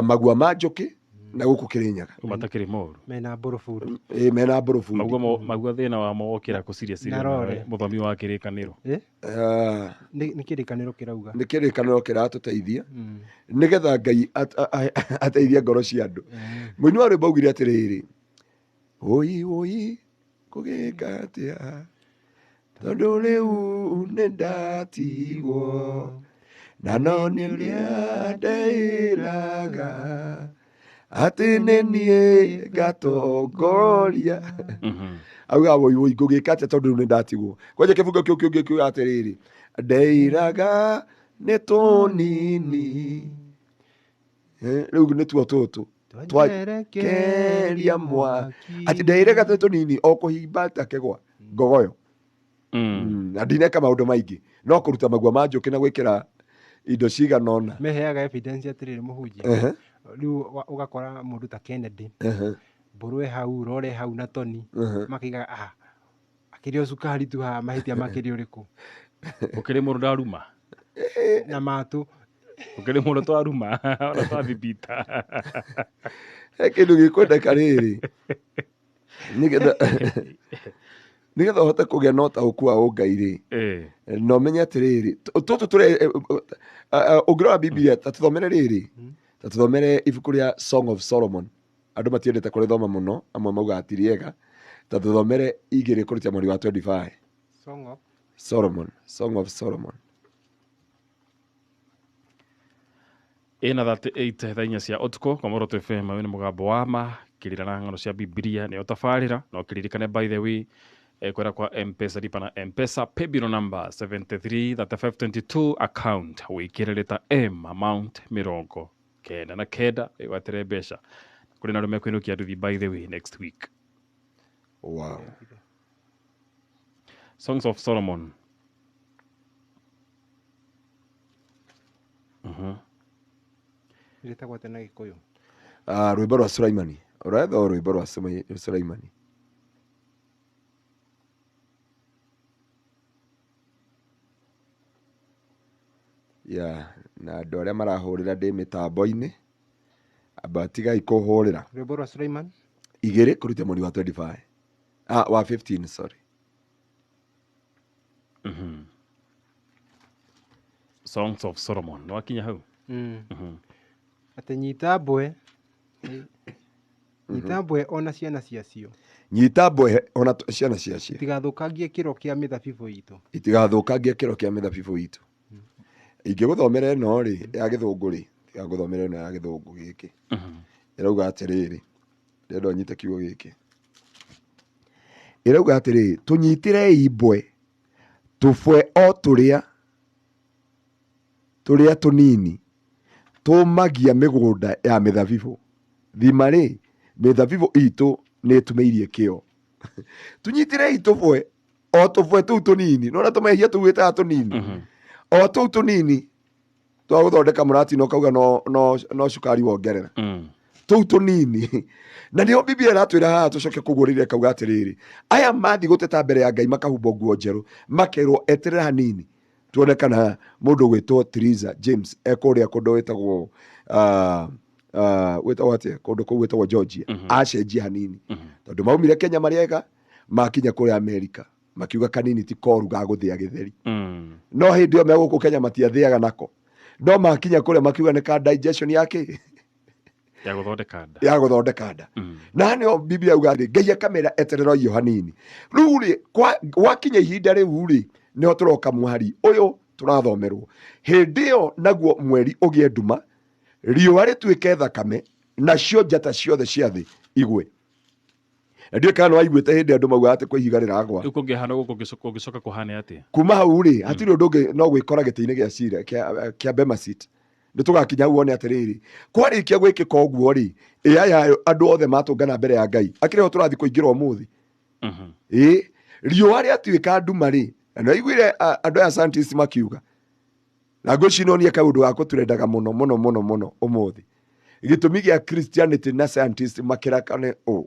A: magua ma njũkĩ na gũkũ Kĩrĩnyaga.
B: Matakĩrĩ moru.
C: Mena mbũrũburi.
A: Ĩ, mena mbũrũburi.
B: Magua magua thĩna wamo wokĩra kũciria ciria
C: Na rore.
B: mũthomi wa kĩrĩkanĩro.
C: Eh?
A: Nĩ
C: Nĩ kĩrĩkanĩro kĩrauga.
A: kĩrĩkanĩro kĩratũteithia nĩgetha Ngai ateithie ngoro cia andũ. Mũini wa rwĩmbo augire atĩrĩrĩ, ũi ũi ngũgĩka atĩa tondũ rĩu nĩ ndatigwo na no nĩ ũrĩa ndeĩraga atĩ nĩ niĩ ngatongoria. Auga woi woi ngũgĩka atĩa tondũ rĩu nĩ ndatigwo. Kwanja kĩbungo kĩu kĩngĩ kiuga atĩrĩrĩ, ndeĩraga nĩ tũnini. Rĩu nĩ tuo tũtũ twakeria mwaki. Atĩ ndeĩraga nĩ tũnini o kũhimba takegwa ngogoyo. Na ndineka maũndũ maingĩ no kũruta magua ma njũkĩ na gwĩkĩra indo cigana ũna.
C: Meheaga evidence atĩrĩrĩ mũhunjia. Rĩu ũgakora mũndũ ta Kennedy, mbũrũ ĩ hau, rore hau na Tony, makaiga ah, akĩrĩ o cukari tu haha, mahĩtia makĩrĩ ũrĩkũ?
B: Ũkĩrĩ mũndũ ndaruma.
C: Na matũ.
B: Ũkĩrĩ mũndũ twaruma, ona twathibita.
A: He kĩndũ gĩkwendeka rĩrĩ. Nĩgetha ũhote kũgĩa na ũtaũku wa ũngai rĩ, na ũmenye atĩrĩrĩ, tũtũ tũrĩ, ũngĩrora Biblia, ta tũthomere rĩrĩ, ta tũthomere ibuku rĩa Song of Solomon. Andũ matiendete kũrĩthoma mũno, amwe maugaga ti rĩega. Ta tũthomere igĩrĩ kũruta mweri wa 25.
C: Song of
A: Solomon, Song of Solomon.
B: Ĩna 38 thaa inya cia ũtukũ kwa Muoroto FM, ũyũ nĩ mũgambo wa ma kĩrĩra na ng'ano cia Biblia nĩyo tabarĩra. No kĩririkane by the way, kwĩra kwa M-Pesa, lipa na M-Pesa, paybill number 733522, account wĩkĩre rĩta M, amount 99, wĩgwatĩre mbeca. Kũrĩ na arĩa mekũinũkia nduthi by the way next week.
A: Wow.
B: Songs of Solomon.
C: Rĩtagwo atĩa na Gĩkũyũ?
A: Rwĩmbo rwa Sulaimani. Ũretha o rwĩmbo rwa Sulaimani. Yeah, na andũ arĩa marahũrĩra ndĩ mĩtambo-inĩ, amba tigai kũhũrĩra.
C: Rwĩmbo rwa Sulaiman?
A: Igĩrĩ kũruta mweri wa 25. Wa 15, sorry.
B: Songs of Solomon. Nĩ wakinya hau?
C: Atĩ nyita mbwe. Nyita mbwe ona ciana ciacio.
A: Nyita mbwe ona ciana ciacio.
C: Itigathũkangie kĩro kĩa mĩthabibũ itũ.
A: Itigathũkangie kĩro kĩa mĩthabibũ itũ. Ingĩgũthomera ĩno rĩ, ya gĩthũngũ rĩ, tigagũthomera ĩno ya gĩthũngũ gĩkĩ. Ĩrauga atĩrĩrĩ, ndĩrenda ũnyite kiugo gĩkĩ. Ĩrauga atĩrĩrĩ, tũnyitĩrei mbwe, tũbwe o tũrĩa, tũrĩa tũnini, tũmagia mĩgũnda ya mĩthabibũ. Thima rĩ, mĩthabibũ itũ nĩ ĩtumĩirie kĩo. Tũnyitĩrei tũbwe, o tũbwe tũu tũnini, nĩwona tũmehia tũu wĩtaga tũnini. O tũu tũnini, twagũthondeka mũratino ũkauga no cukari wongerera. Tũu tũnini. Na nĩho Biblia ĩratwĩra haha tũcoke kũguũrĩria ĩkauga atĩrĩrĩ, aya mathiĩ gũteta mbere ya Ngai makahumbwo nguo njerũ, makerwo eterera hanini tuone kana mũndũ ũgwĩtwo Teresa James ekũrĩa kũndũ wĩtagwo, wĩtagwo atĩa? Kũndũ kũu gwĩtagwo Georgia. Acenjie hanini. Tondũ maumire Kenya marĩ ega, makinya kũrĩa Amerika, makiuga kanini ti koru ga gũthĩa gĩtheri. No hĩndĩ ĩyo me gũkũ Kenya matiathĩaga nako. No makinya kũrĩa makiuga nĩ ka digestion ya kĩ?
B: Ya gũthondeka nda.
A: Ya gũthondeka nda. Na nĩo Biblia yauga atĩ Ngai akamera eterera o hanini. Rĩu rĩ, gwakinya ihinda rĩu rĩ, nĩho tũroka mũhari ũyũ tũrathomerwo. Hĩndĩ ĩyo naguo mweri ũgĩe nduma, riũa rĩtuĩke thakame, nacio njata ciothe cia thĩ igwe. Na ndiũĩ kana nĩwaiguĩte hĩndĩ andũ maugaga atĩ kwĩ ihiga rĩragwa.
B: Rĩu kũngĩhana ũguo kũngĩcoka kũhane atĩa?
A: Kuma hau rĩ, hatirĩ ũndũ ũngĩ no gwĩkora gĩtĩ-inĩ gĩa cira kĩa Bema seat. Nĩ tũgakinya hau wone atĩrĩrĩ, kwarĩkia gwĩkĩka ũguo rĩ, ĩ aya andũ othe matũngana mbere ya Ngai, akĩrĩ ho tũrathiĩ kũingĩra ũmũthĩ. Ĩ riũa rĩatuĩka nduma rĩ, na nĩwaiguire andũ aya scientists makiuga, na ngwĩciria nonie kaũndũ ga gũtũrendaga mũno mũno mũno mũno ũmũthĩ. Gĩtũmi gĩa Christianity na scientist makĩrakane ũũ.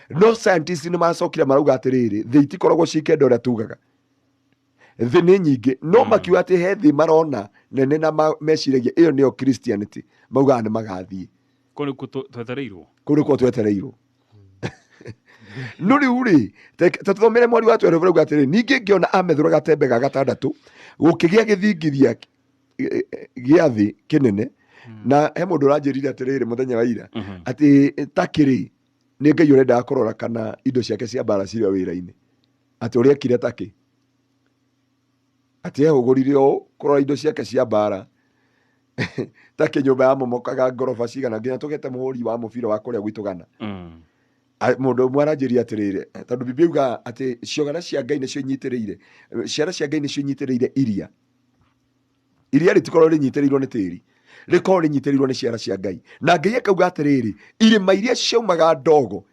A: No scientist nĩ macokire marauga atĩrĩrĩ, thĩ itikoragwo cikenda ũrĩa tugaga. Thĩ nĩ nyingĩ, no makiuga atĩ he thĩ marona nene na meciragia ĩyo nĩyo Christianity, maugaga nĩ magathiĩ.
B: Kũu nĩkuo twetereirwo?
A: Kũu nĩkuo twetereirwo. No rĩu rĩ, ta tũthomere mweri wa 12 rauga atĩrĩ, ningĩ ngĩona amethũra gatembe ga gatandatũ, gũkĩgĩa gĩthingithia gĩa thĩ kĩnene. Na he mũndũ ũranjĩrire atĩrĩrĩ mũthenya wa ira, atĩ takĩrĩ nĩ Ngai ũrendaga kũrora kana indo ciake cia mbara cirĩ o wĩra-inĩ, atĩ ũrĩa ekire takĩ, atĩ ehũgũrire ũũ kũrora indo ciake cia mbara takĩ nyũmba yamomokaga ngoroba cigana nginya tũgete mũhũri wa mũbira wa kũrĩa gwitũ Ghana. Mũndũ ũmwe aranjĩria atĩrĩrĩ, tondũ Biblia yugaga atĩ ciogana cia Ngai nĩcio inyitĩrĩire, ciara cia Ngai nĩcio inyitĩrĩire iria. Iria rĩtikorwo rĩnyitĩrĩirwo nĩ tĩri, rĩkorwo rĩnyitĩrĩirwo nĩ ciara cia Ngai. Na Ngai akauga atĩrĩrĩ, irĩma iria ciaumaga ndogo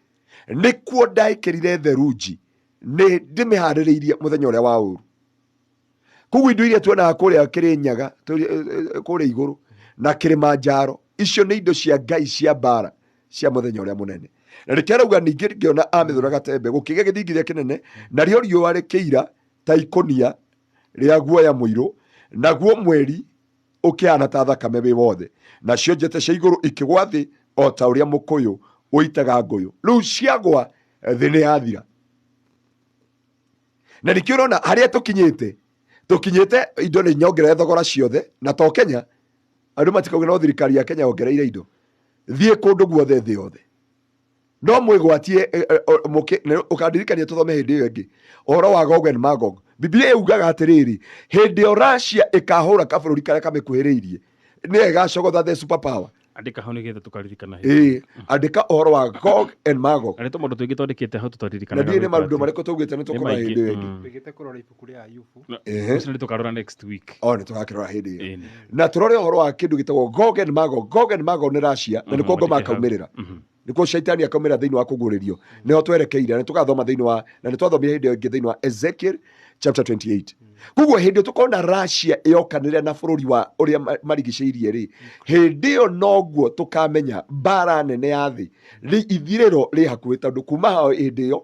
A: nĩkuo ndaĩkĩrire therunji, nĩ ndĩmĩharĩrĩirie mũthenya ũrĩa wa ũru. Koguo indo iria tuonaga kũrĩa Kĩrĩnyaga, kũrĩa igũrũ na Kĩrĩmanjaro, icio nĩ indo cia Ngai cia mbara cia mũthenya ũrĩa mũnene. Na nĩkĩo arauga ningĩ ngĩona amĩthũra gatembe gũkĩgĩa gĩthingithia kĩnene, narĩo riũa rĩkĩira ta ikũnia rĩa guoya mũirũ, naguo mweri ũkĩhana ta thakame wĩ wothe, nacio njata cia igũrũ ikĩgwa thĩ o ta ũrĩa mũkũyũ ũitaga ngũyũ. Rĩu ciagwa thĩ nĩ yathira. Na nĩkĩo ũrona harĩa tũkinyĩte, tũkinyĩte indo nĩ nyongerere thogora ciothe, na to Kenya, andũ matikauge no thirikari ya Kenya yongereire indo. Thiĩ kũndũ guothe thĩ yothe. No mwĩgwatie, ũkandirikania tũthome hĩndĩ ĩyo ĩngĩ ũhoro wa Gog and Magog. Biblia yugaga atĩrĩrĩ, hĩndĩ ĩyo Russia ĩkahũra kabũrũri karĩa kamĩkuhĩrĩirie, nĩyo ĩgacogotha the super power.
B: Andĩka hau nĩgetha tũkaririkana hĩndĩ.
A: Ĩĩ, andĩka ũhoro wa Gog and Magog.
B: Na nĩ tũmaũndũ tũingĩ twandĩkĩte hau tũtaririkanaga
A: Na ndiũĩ nĩ
B: gwĩka
A: maũndũ
B: atĩa.
A: marĩkũ twaugĩte nĩ
B: Nĩ
A: tũkũrora
B: maingĩ.
A: hĩndĩ ĩyo ĩngĩ.
C: Tũigĩte kũrora ibuku rĩa Ayubu.
B: Ũcio nĩ tũkarora next week.
A: O, nĩ tũgakĩrora hĩndĩ ĩyo.
B: Ĩĩ.
A: Na tũrore ũhoro wa kĩndũ gĩtagwo Gog and Magog. Gog and Magog nĩ Russia, na nĩkuo ngoma
B: Andĩke hau.
A: akaumĩrĩra. Nĩkuo shaitani akaumĩra thĩinĩ wa kũguũrĩrio. Nĩho twerekeire, na nĩtũgathoma thĩinĩ wa, na nĩtwathomire hĩndĩ ĩyo ĩngĩ thĩinĩ wa Ezekiel chapter 28. Koguo hĩndĩ ĩyo tũkona Russia yokanĩrĩra na bũrũri wa ũrĩa marigicĩirie rĩ, hĩndĩ ĩyo noguo tũkamenya mbara nene ya thĩ rĩ ithirĩro rĩ hakuhĩ, tondũ kuma hau hĩndĩ ĩyo,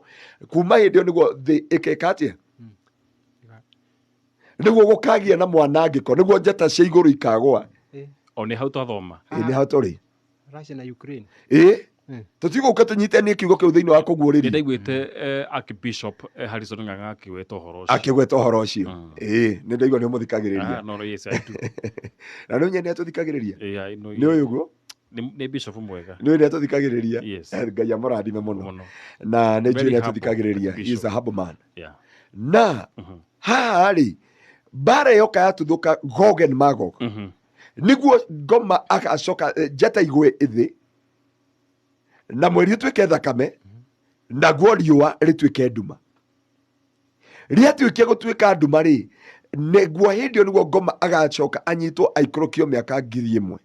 A: kuma hĩndĩ ĩyo nĩguo thĩ ĩkeka atĩa? Nĩguo gũkagĩa na mwanangĩko, nĩguo njata cia igũrũ ikagũa.
B: O nĩ hau twathoma.
A: Ĩ, nĩ hau tũrĩ.
C: Russia na Ukraine.
A: Ĩ, tũtigũka tũnyitanie kiugo kĩu thĩinĩ wa kũguũrĩrio.
B: Nĩ ndaiguĩte Archbishop Harrison Ng'ang'a akĩgweta ũhoro ũcio.
A: Akĩgweta ũhoro ũcio. Ĩ, nĩ ndaigua nĩ ũmũthikagĩrĩria.
B: Ah, no, no, yes, I do.
A: Na nĩ ũnyene atũthikagĩrĩria?
B: Ĩ, I know
A: Nĩ ũyũ ũguo?
B: Nĩ bishop mwega.
A: Nĩ ũyũ nĩ atũthikagĩrĩria.
B: Yes.
A: Ngai amũrathime mũno.
B: Mũno.
A: Na nĩ njũĩ
B: Very
A: nĩ
B: humble
A: atũthikagĩrĩria. He is
B: bishop.
A: a humble man.
B: Yeah.
A: Na haha rĩ, mbara yoka yatuthũka Gog and Magog. Nĩguo ngoma agacoka njata igwe thĩ, na mweri ũtuĩke thakame, naguo riũa rĩtuĩke nduma. Rĩatuĩkia gũtuĩka nduma rĩ, nĩguo hĩndĩ ĩyo nĩguo ngoma agacoka anyitwo aikũrũkio mĩaka ngiri ĩmwe.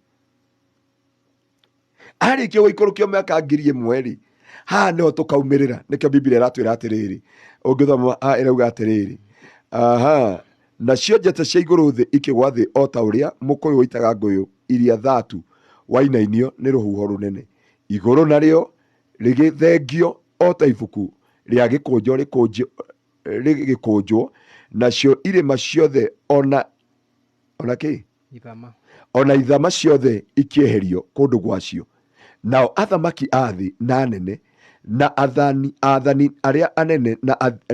A: Arĩkia gũikũrũkio mĩaka ngiri ĩmwe rĩ, haha nĩho tũkaumĩrĩra. Nĩkĩo Biblia ĩratwĩra atĩrĩrĩ, ũngĩthoma haha ĩrauga atĩrĩrĩ, aha, nacio njata cia igũrũ thĩ ikĩgwa thĩ o ta ũrĩa mũkũyũ ũitaga ngũyũ iria thatu wainainio nĩ rũhuho rũnene. Igũrũ narĩo rĩgĩthengio o ta ibuku rĩa gĩkũnjo rĩgĩkũnjwo, nacio irĩma ciothe ona kĩ?
C: Ithama.
A: Ona ithama ciothe ikĩeherio kũndũ gwacio. Nao athamaki a thĩ na anene na athani arĩa anene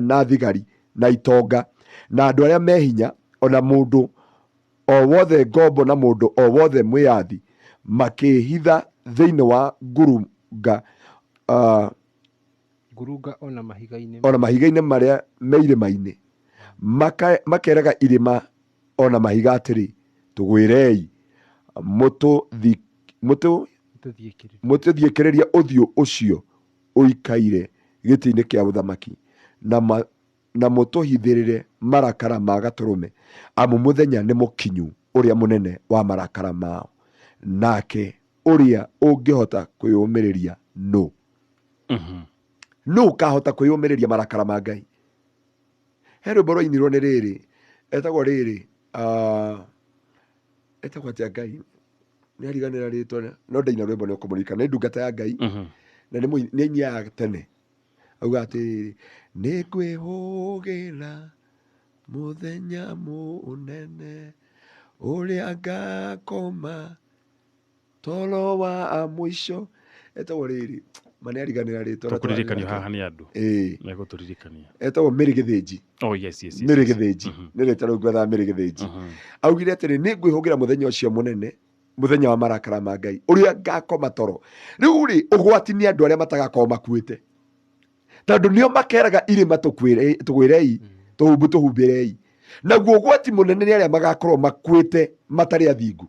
A: na thigari na itonga na andũ arĩa me hinya, ona mũndũ o wothe ngombo na mũndũ o wothe mwĩyathi, makĩĩhitha Thĩinĩ wa ngurunga
C: Ngurunga ona mahiga-inĩ.
A: Ona mahiga-inĩ marĩa me irĩma-inĩ. Makeraga irĩma ona mahiga atĩrĩ, tũgwĩrei, mũtũthiĩkĩrĩrie ũthiũ ũcio ũikaire gĩtĩ-inĩ kĩa ũthamaki, na mũtũhithĩrĩre marakara ma Gatũrũme, amu mũthenya nĩ mũkinyu ũrĩa mũnene wa marakara mao, nake ũrĩa ũngĩhota kwĩyũmĩrĩria nũ? Nũ ũkahota kwĩyũmĩrĩria marakara ma Ngai? He rwĩmbo rwainirwo nĩ rĩrĩ, etagwo rĩrĩ, etagwo atĩa Ngai? Nĩ ariganĩra rĩtwa, no ndaina rwĩmbo nĩ ũkũmũririkana. Nĩ ndungata ya Ngai, na nĩ aini ya tene. Auga atĩrĩrĩ, nĩ ngwĩhũgĩra mũthenya mũnene, ũrĩa ngakoma toro wa mũico. Etagwo rĩrĩ, ma nĩ ariganĩra rĩtwa.
B: Tũkũririkanio haha nĩ andũ.
A: Ĩĩ.
B: Megũtũririkania.
A: Etagwo Mary Gĩthĩnji.
B: Oh, yes.
A: Mary Gĩthĩnji. Nĩ rĩtwa rĩu ngwethaga Mary Gĩthĩnji. Augire atĩrĩ, nĩ ngwĩhũgĩra mũthenya ũcio mũnene, mũthenya wa marakara ma Ngai, ũrĩa ngakoma toro. Rĩu rĩ, ũgwati nĩ andũ arĩa matagakorwo makuĩte. Tondũ nĩo makeraga irĩma tũgwĩrei, tũhumbu tũhumbĩrei. Naguo ũgwati mũnene nĩ arĩa magakorwo makuĩte matarĩ athingu.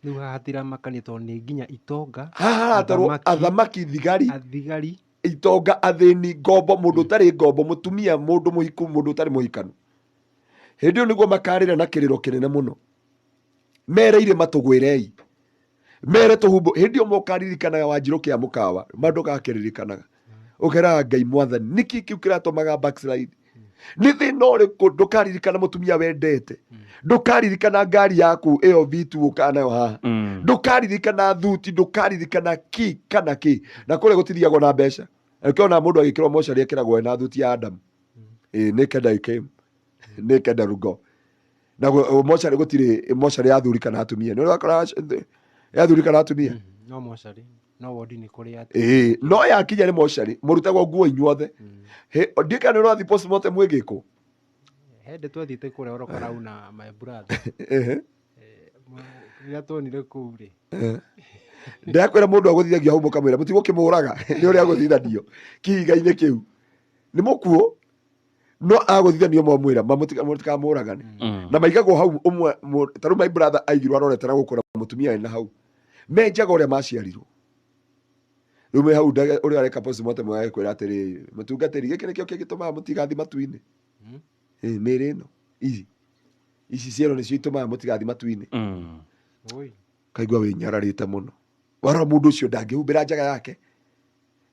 C: Rĩu haha hatiramakania tondũ nĩ nginya itonga,
A: Haha haratarwo athamaki, thigari,
C: athigari,
A: itonga, athĩni, ngombo, mũndũ ũtarĩ ngombo, mũtumia, mũndũ mũhiku, mũndũ ũtarĩ mũhikanu. Hĩndĩ ĩyo nĩguo makarĩra na kĩrĩro kĩnene mũno. Mere irĩma tũgwĩrei, mere tũhumbũ. Hĩndĩ ĩyo mũkaririkanaga Wanjirũ kĩa mũkawa, ma ndũgakĩririkanaga. Ũkeraga Ngai mwathani, nĩkĩ kĩu kĩratũmaga backslide? Nĩ thĩna ũrĩkũ? Ndũkaririkana mũtumia wendete, ndũkaririkana ngari yaku ĩyo V2 ũkaga nayo haha, ndũkaririkana thuti, ndũkaririkana ki kana ki. Na kũrĩa gũtithiagwo na mbeca. Ũkĩona mũndũ agĩkĩrwo mocarĩ ekĩragwo ena thuti ya Adamu. Naked I came, naked I will go. Na mocarĩ gũtirĩ mocarĩ ya athuri kana atumia. Nĩ ũrakora ya athuri kana atumia?
C: No mocarĩ, no wodi nĩ kũrĩ atumia.
A: Ĩĩ, no yakinya nĩ mocarĩ, mũrutagwo nguo inyuothe. Ndiũĩ kana nĩ ũrathiĩ postmortem ĩgĩkwo?
C: Hĩndĩ twathiĩte kũrĩa Orokarau na my brother. Rĩrĩa tuonire kũu rĩ.
A: Ndĩrakwĩra mũndũ agũthithagia hau mũkamwĩra mũtigũkĩmũraga nĩ ũrĩa agũthithanio kĩhiga-inĩ kĩu. Nĩ mũkuũ no agũthithanio mwamwĩra mũtikamũragane. Na maigagwo hau ũmwe, ta rĩu my brother aigirwo arorete na gũkũ na mũtumia wena hau. Menjaga ũrĩa maciarirwo. Rĩu me hau ũrĩa areka postmortem agĩkwĩra atĩrĩ, mũtungatĩri, gĩkĩ nĩkĩo kĩngĩtũmaga mũtigathiĩ matu-inĩ. Mĩĩrĩ ĩno, ici. Ici ciero nĩcio itũmaga mũtigathiĩ matu-inĩ.
C: Oi.
A: Kaigua wĩnyararĩte mũno. Warora mũndũ ũcio ndangĩhumbĩra njaga yake.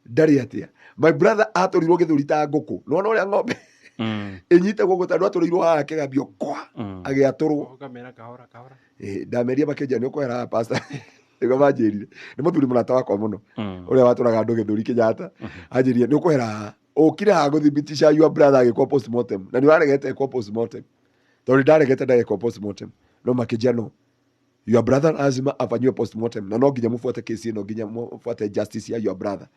A: Ndarĩ atĩa. My brother atũrirwo gĩthũri ta ngũkũ. Nĩwona ũrĩa ng'ombe ĩnyitagwo ũguo tondũ atũrĩirwo haha kĩgambio kwa, agĩatũrwo.
C: Ũkamera kahora, kahora.
A: Ndameria makĩnjĩra nĩ ũkwehera haha, pastor. Nĩguo manjĩrire. Nĩ mũthuri mũrata wakwa mũno. Ũrĩa watũraga andũ gĩthũri Kenyatta. Anjĩrire nĩ ũkwehera haha. Ũkire haha gũthibitisha your brother agĩkwo postmortem. Na nĩ ũraregete ekwo postmortem. Tondũ ndaregete ndagekwo postmortem. No makĩnjĩra no. Your brother lazima afanyiwe postmortem. Na no nginya mũbuate kesi ĩno, nginya mũbuate justice ya your brother.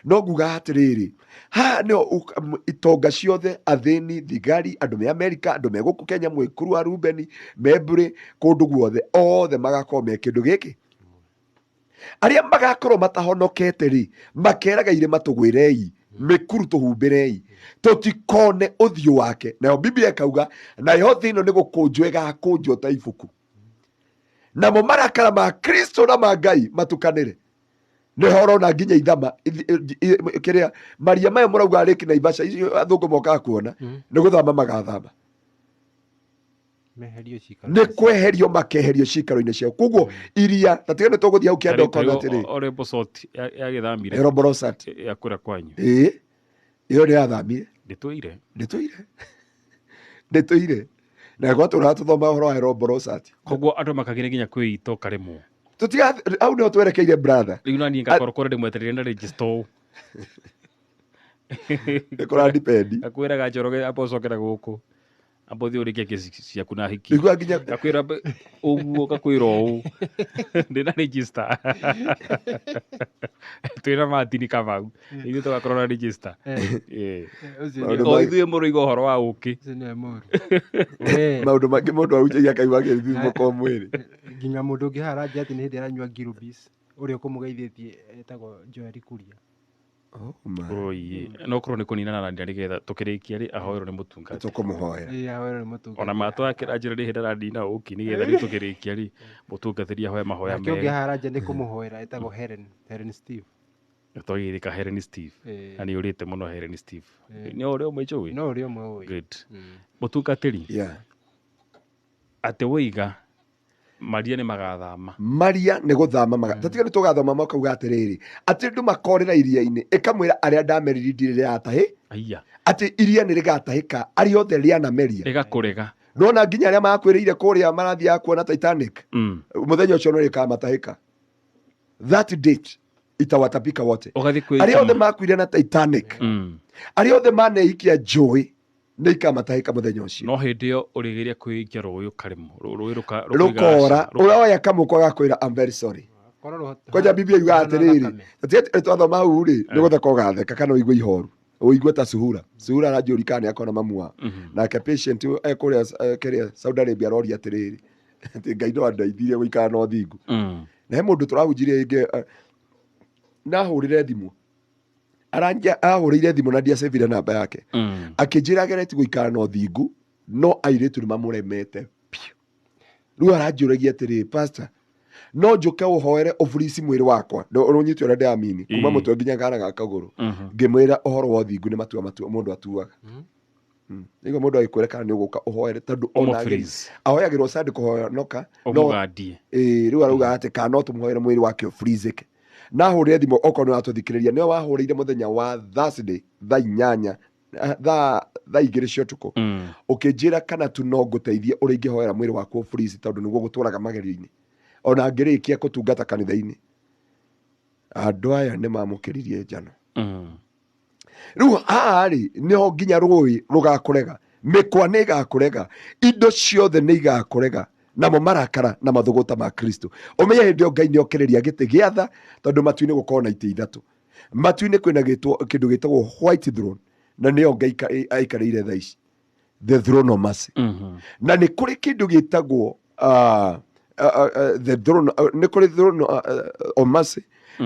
A: No nguga atĩrĩrĩ, haha nĩho itonga ciothe, athĩni, thigari, andũ me America, andũ me gũkũ Kenya, mwĩkuru wa Rubeni, Membure, kũndũ guothe, othe magakorwo me kĩndũ gĩkĩ. Arĩa magakorwo matahonokete rĩ, makeraga irĩma tũgwĩrei, mĩkuru tũhumbĩrei, tũtikone ũthiũ wake. Nayo Biblia ĩkauga, nayo thĩ ĩno nĩ gũkũnjwo ĩgakũnjwo ta ibuku. Namo marakara ma Kristo na ma Ngai matukanĩre. Nĩho ũrona nginya ithama, kĩrĩa maria maya mũrauga Lake Naivasha, icio athũngũ mokaga kuona, nĩ gũthama magathama.
C: Meherio ciikaro-inĩ
A: Nĩ
C: ciao.
A: kweherio makeherio ciikaro-inĩ ciao. Koguo iria, ta tiga nĩ tũgũthiĩ hau kĩanda
B: Tarĩu
A: ũkona atĩrĩ.
B: Orebosot yagĩthamire.
A: Eroborosat.
B: Ya kũrĩa kwanyu.
A: Ĩĩ. Ĩyo nĩ yathamire.
B: Ndĩtũire.
A: Ndĩtũire. Ndĩtũire. Na gwatũraga tũthoma ũhoro wa Eroborosat.
B: Koguo andũ makagire nginya kwĩita ũkaremwo.
A: Tũtiga, hau nĩho twerekeire brother.
B: Rĩu na niĩ ngakorwo kũrĩa ndĩmwetereire na register ũũ.
A: Nĩ kũra depend.
B: Ngakwĩraga Njoroge amba ũcokere gũkũ. Amba ũthiĩ ũrĩkie kesi ciaku na hiki.
A: Nĩguo nginya
B: Ngakwĩra ũguo, ngakwĩra ũũ. Ndĩna register. Twĩna Martin Kamau. Ithuĩ tũgakorwo na register.
C: Ũcio
A: Maũndũ
B: O
A: mangĩ-
B: ithuĩ mũrũiga ũhoro wa ũkĩ.
C: Ũcio nĩwe mũru. We.
A: Maũndũ mangĩ mũndũ ahunjagia akaigua agĩthithimũka o mwĩrĩ.
C: Nginya mũndũ ũngĩ haha aranjĩra atĩ nĩ hĩndĩ aranyua ngirubis ũrĩa ũkũmũgeithĩtie etagwo Joel Kuria.
A: Oh, my.
B: Oiye. No korwo nĩ kũninana na nĩgetha tũkĩrĩkia rĩ ahoerwo nĩ mũtungati.
A: Tũkũmũhoera.
C: Ĩĩ, ahoerwo nĩ mũtungati.
B: Ona matũ akĩranjĩra rĩ hĩndĩ arandina ũki nĩgetha rĩ tũkĩrĩkia rĩ mũtungatĩri ahoe mahoya
C: Nake ũngĩ
B: mega.
C: haha aranjĩra nĩ kũmũhoera etagwo Helen, Helen Steve.
B: Twagĩrĩka Helen Steve.
C: Ĩĩ.
B: Na nĩ ũrĩte mũno Helen Steve.
C: Ĩĩ.
B: Nĩ ũrĩa ũmwe njũĩ?
C: No ũrĩa ũmwe ũĩ.
B: Good. Mũtungatĩri.
A: Yeah.
B: Atĩ woiga Maria nĩ magathama.
A: Maria nĩ gũthama maga tatiga nĩ tũgathoma makauga atĩrĩrĩ atĩ andũ makorĩra iria-inĩ ĩkamwĩra arĩa ndamerire ndirĩ rĩratahĩ
B: Aiya.
A: atĩ iria nĩ rĩgatahĩka arĩa othe rĩanameria
B: Rĩgakũrega.
A: nona nginya arĩa makwĩrĩire kũrĩa marathiaga kuona Titanic mũthenya ũcio no rĩkamatahĩka that date itawatapika wote
B: Ũgathiĩ
A: arĩa othe
B: kwĩima.
A: makuire na Titanic arĩa othe maneikia njũĩ nĩ ikamatahĩka mũthenya ũcio
B: No hĩndĩ ĩyo ũrĩgeria kwĩikia rũĩ ũkaremwo. Rũĩ
A: rũkora ũroya kamũkwa gakwĩra I'm very sorry kwanja biblia yugaga atĩrĩrĩ atĩ twathoma hau rĩ nĩ gũtheka ũgatheka kana ũigue ihoru ũigue ta suhura suhura aranjũri kana nĩ akona mamu wao nake patient ekũrĩa kĩrĩa Saudi Arabia aroria atĩrĩrĩ atĩ Ngai no andeithirie gũikara na ũthingu na he mũndũ tũrahunjirie ĩngĩ nahũrĩre thimũ aranja ahũrĩire thimũ na ndiacĩvire namba yake akĩnjĩra ageretie gũikara na ũthingu no airĩtu nĩ mamũremete biũ rĩu aranjũragia atĩrĩ pastor no njũke ũhoere ũburici mwĩrĩ wakwa ũnyite ũrĩa ndĩramini kuma
B: Ĩĩ.
A: mũtwe nginya kana ga kagũrũ ngĩmwĩra ũhoro wa ũthingu nĩ matua matua mũndũ atuaga nĩguo mũndũ agĩkwĩra kana nĩ ũgũka ũhoere tondũ ona
B: Ũmũ-freeze.
A: ahoyagĩrwo sande kũhonoka no
B: Ũmũgandie.
A: ĩĩ rĩu arauga atĩ kana no tũmũhoere mwĩrĩ wake ũfreezeke nahũrĩre thimũ okorwo nĩ watũthikĩrĩria nĩwe wahũrĩire mũthenya wa Thursday thaa inyanya thaa thaa igĩrĩ cia ũtukũ ũkĩnjĩra kana tu no ngũteithie ũrĩa ingĩhoera mwĩrĩ waku ũfreeze tondũ nĩguo gũtũraga magerio-inĩ ona ngĩrĩkia kũtungata kanitha-inĩ andũ aya nĩ mamũkĩririe njano rĩu haha rĩ nĩho nginya rũĩ rũgakũrega mĩkwa nĩ ĩgakũrega indo ciothe nĩ igakũrega namo marakara na mathũgũta ma kristo ũmenye hĩndĩ ĩyo ngai nĩ okĩrĩria gĩtĩ gĩa tha tondũ matu-inĩ gũkorwo na itĩ ithatũ matu-inĩ kwĩna kĩndũ gĩtagwo white throne na nĩyo ngai aikarĩire thaa ici the throne of mercy na nĩ kũrĩ kĩndũ gĩtagwo the throne nĩ kũrĩ throne of mercy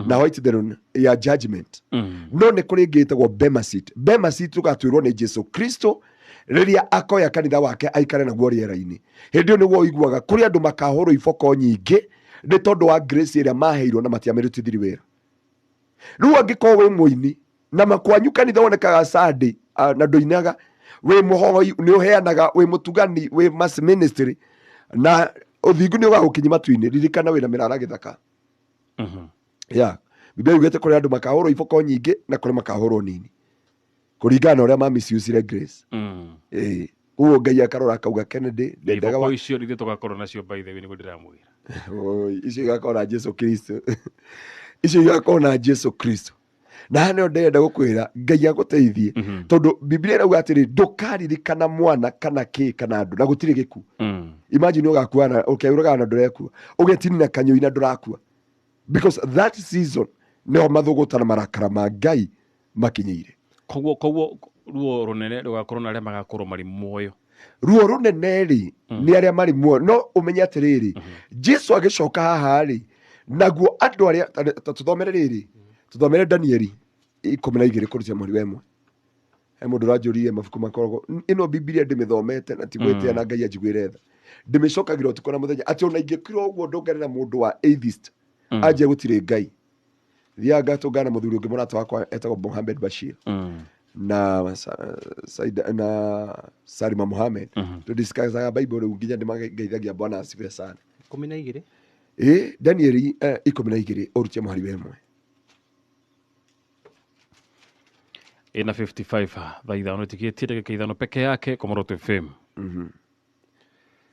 A: na white throne ya judgment no nĩ kũrĩ ĩngĩ ĩtagwo bema seat bema seat tũgatuĩrwo nĩ Jesu Kristo rĩrĩa akoya kanitha wake aikare naguo rĩera-inĩ hĩndĩ ĩyo nĩguo ũiguaga kũrĩ andũ makahũrwo iboko nyingĩ nĩ tondũ wa grace ĩrĩa maheirwo na matiamĩrutithirie wĩra rĩu angĩkorwo wĩ mũini na makwanyu kanitha wonekaga Sunday na ndũinaga wĩ mũhoi nĩ ũheanaga wĩ mũtugani wĩ mass ministry na ũthingu nĩ ũgagũkinyia matu-inĩ ririkana wĩna mĩrara gĩthaka ya biblia yugĩte kũrĩ andũ makahũrwo iboko nyingĩ na kũrĩ makahũrwo nini kũringana na ũrĩa ma misuse grace ĩĩ koguo ngai akarora akauga Kennedy ndendaga
B: Iboko
A: wa
B: icio ithuĩ tũgakorwo nacio by the way nĩguo ndĩramwĩra.
A: Oi, icio igakorwo na Jesu Kristo icio igakorwo na Jesu Kristo na haha nĩho ndĩrenda gũkwĩra ngai agũteithie tondũ biblia ĩrauga atĩrĩ ndũkaririkana mwana kana kĩ kana andũ na gũtirĩ gĩkuũ imagine ũgakua na ũkeũragaga na ndũrekua ũgetinina kanyũi na ndũrakua because that season nĩho mathũgũta na marakara ma ngai makinyĩire
B: Koguo koguo ruo rũnene rũgakorwo na arĩa magakorwo marĩ muoyo.
A: Ruo rũnene rĩ nĩ arĩa marĩ muoyo no ũmenye atĩrĩrĩ Jesu agĩcoka haha rĩ naguo andũ arĩa ta tũthomere rĩrĩ tũthomere Danieli 12 kũruta mweri wa ĩmwe he mũndũ ũranjũririe mabuku makoragwo ĩno Bibilia ndĩmĩthomete na ti gwĩtĩa na Ngai anjiguĩre tha ndĩmĩcokagĩra ũtukũ na mũthenya atĩ ona ingĩkira ũguo ndũngane na mũndũ wa atheist anjie gũtirĩ Ngai thiaga ngatũngana na mũthuri ũngĩ mũrata wakwa etagwo Mohamed Bashir na Saida na Salima Mohamed tũdiscussaga Bible rĩu nginya ndĩmageithagia Bwana asifiwe sana
C: 12
A: ĩ Danieli 12 ũrutie mũhari wa ĩmwe
B: Ĩna 55 thaa ithano ĩtigĩtie ndagĩka ithano peke yake Komoroto FM.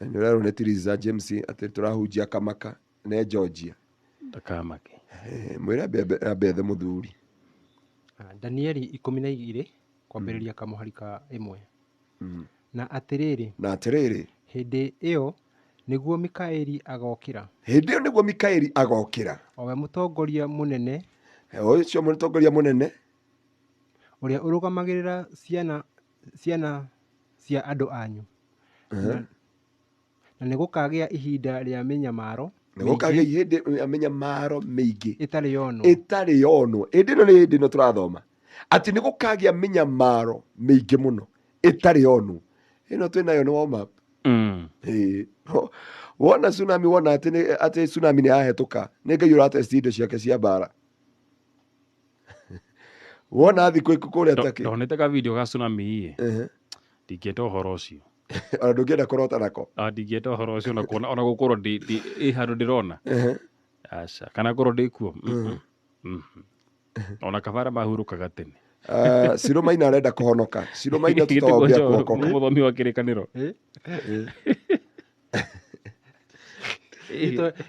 A: Na nĩ ũrerwo nĩ Theresa James atĩ tũrahunjia kamaka ne Georgia
B: Ndakamake.
A: Mwĩre ambe ethe mũthuri
C: Danieli 12 kwambĩrĩria kamũhari ka ĩmwe na atĩrĩrĩ
A: na atĩrĩrĩ
C: hĩndĩ ĩyo nĩguo Mikaeli agokĩra
A: hĩndĩ ĩyo nĩguo Mikaeli agokĩra
C: o we mũtongoria mũnene
A: ũcio mũtongoria mũnene
C: ũrĩa ũrũgamagĩrĩra ciana ciana cia andũ anyu Na nĩ gũkagĩa ihinda rĩa mĩnyamaro
A: Nĩ gũkagĩa ihĩndĩ rĩa mĩnyamaro mĩingĩ
C: ĩtarĩ yonwo.
A: Ĩtarĩ yonwo. Hĩndĩ ĩno nĩ hĩndĩ ĩno tũrathoma atĩ nĩ gũkagĩa mĩnyamaro mĩingĩ mũno ĩtarĩ yonwo. Ĩno twĩ nayo nĩ warm up. Ĩĩ. Wona tsunami, wona atĩ atĩ tsunami nĩ yahetũka, nĩ Ngai ũratesti indo ciake cia mbara. Wona thikũ iku kũrĩa Turkey.
B: Ndonete ka video ga tsunami ĩ. Ndingĩenda ũhoro ũcio.
A: Ona ndũngĩenda kũrota nako.
B: Ah, ndingĩenda ũhoro ũcio ona kuona, ona gũkorwo ndĩ ĩ handũ ndĩrona. Aca, kana ngorwo ndĩ kuo. Ona kaba arĩa mahurũkaga tene.
A: Ah, Ciro Maina arenda kũhonoka. Ciro Maina tũtombia kuokoka.
B: Mũthomi wa kĩrĩkanĩro.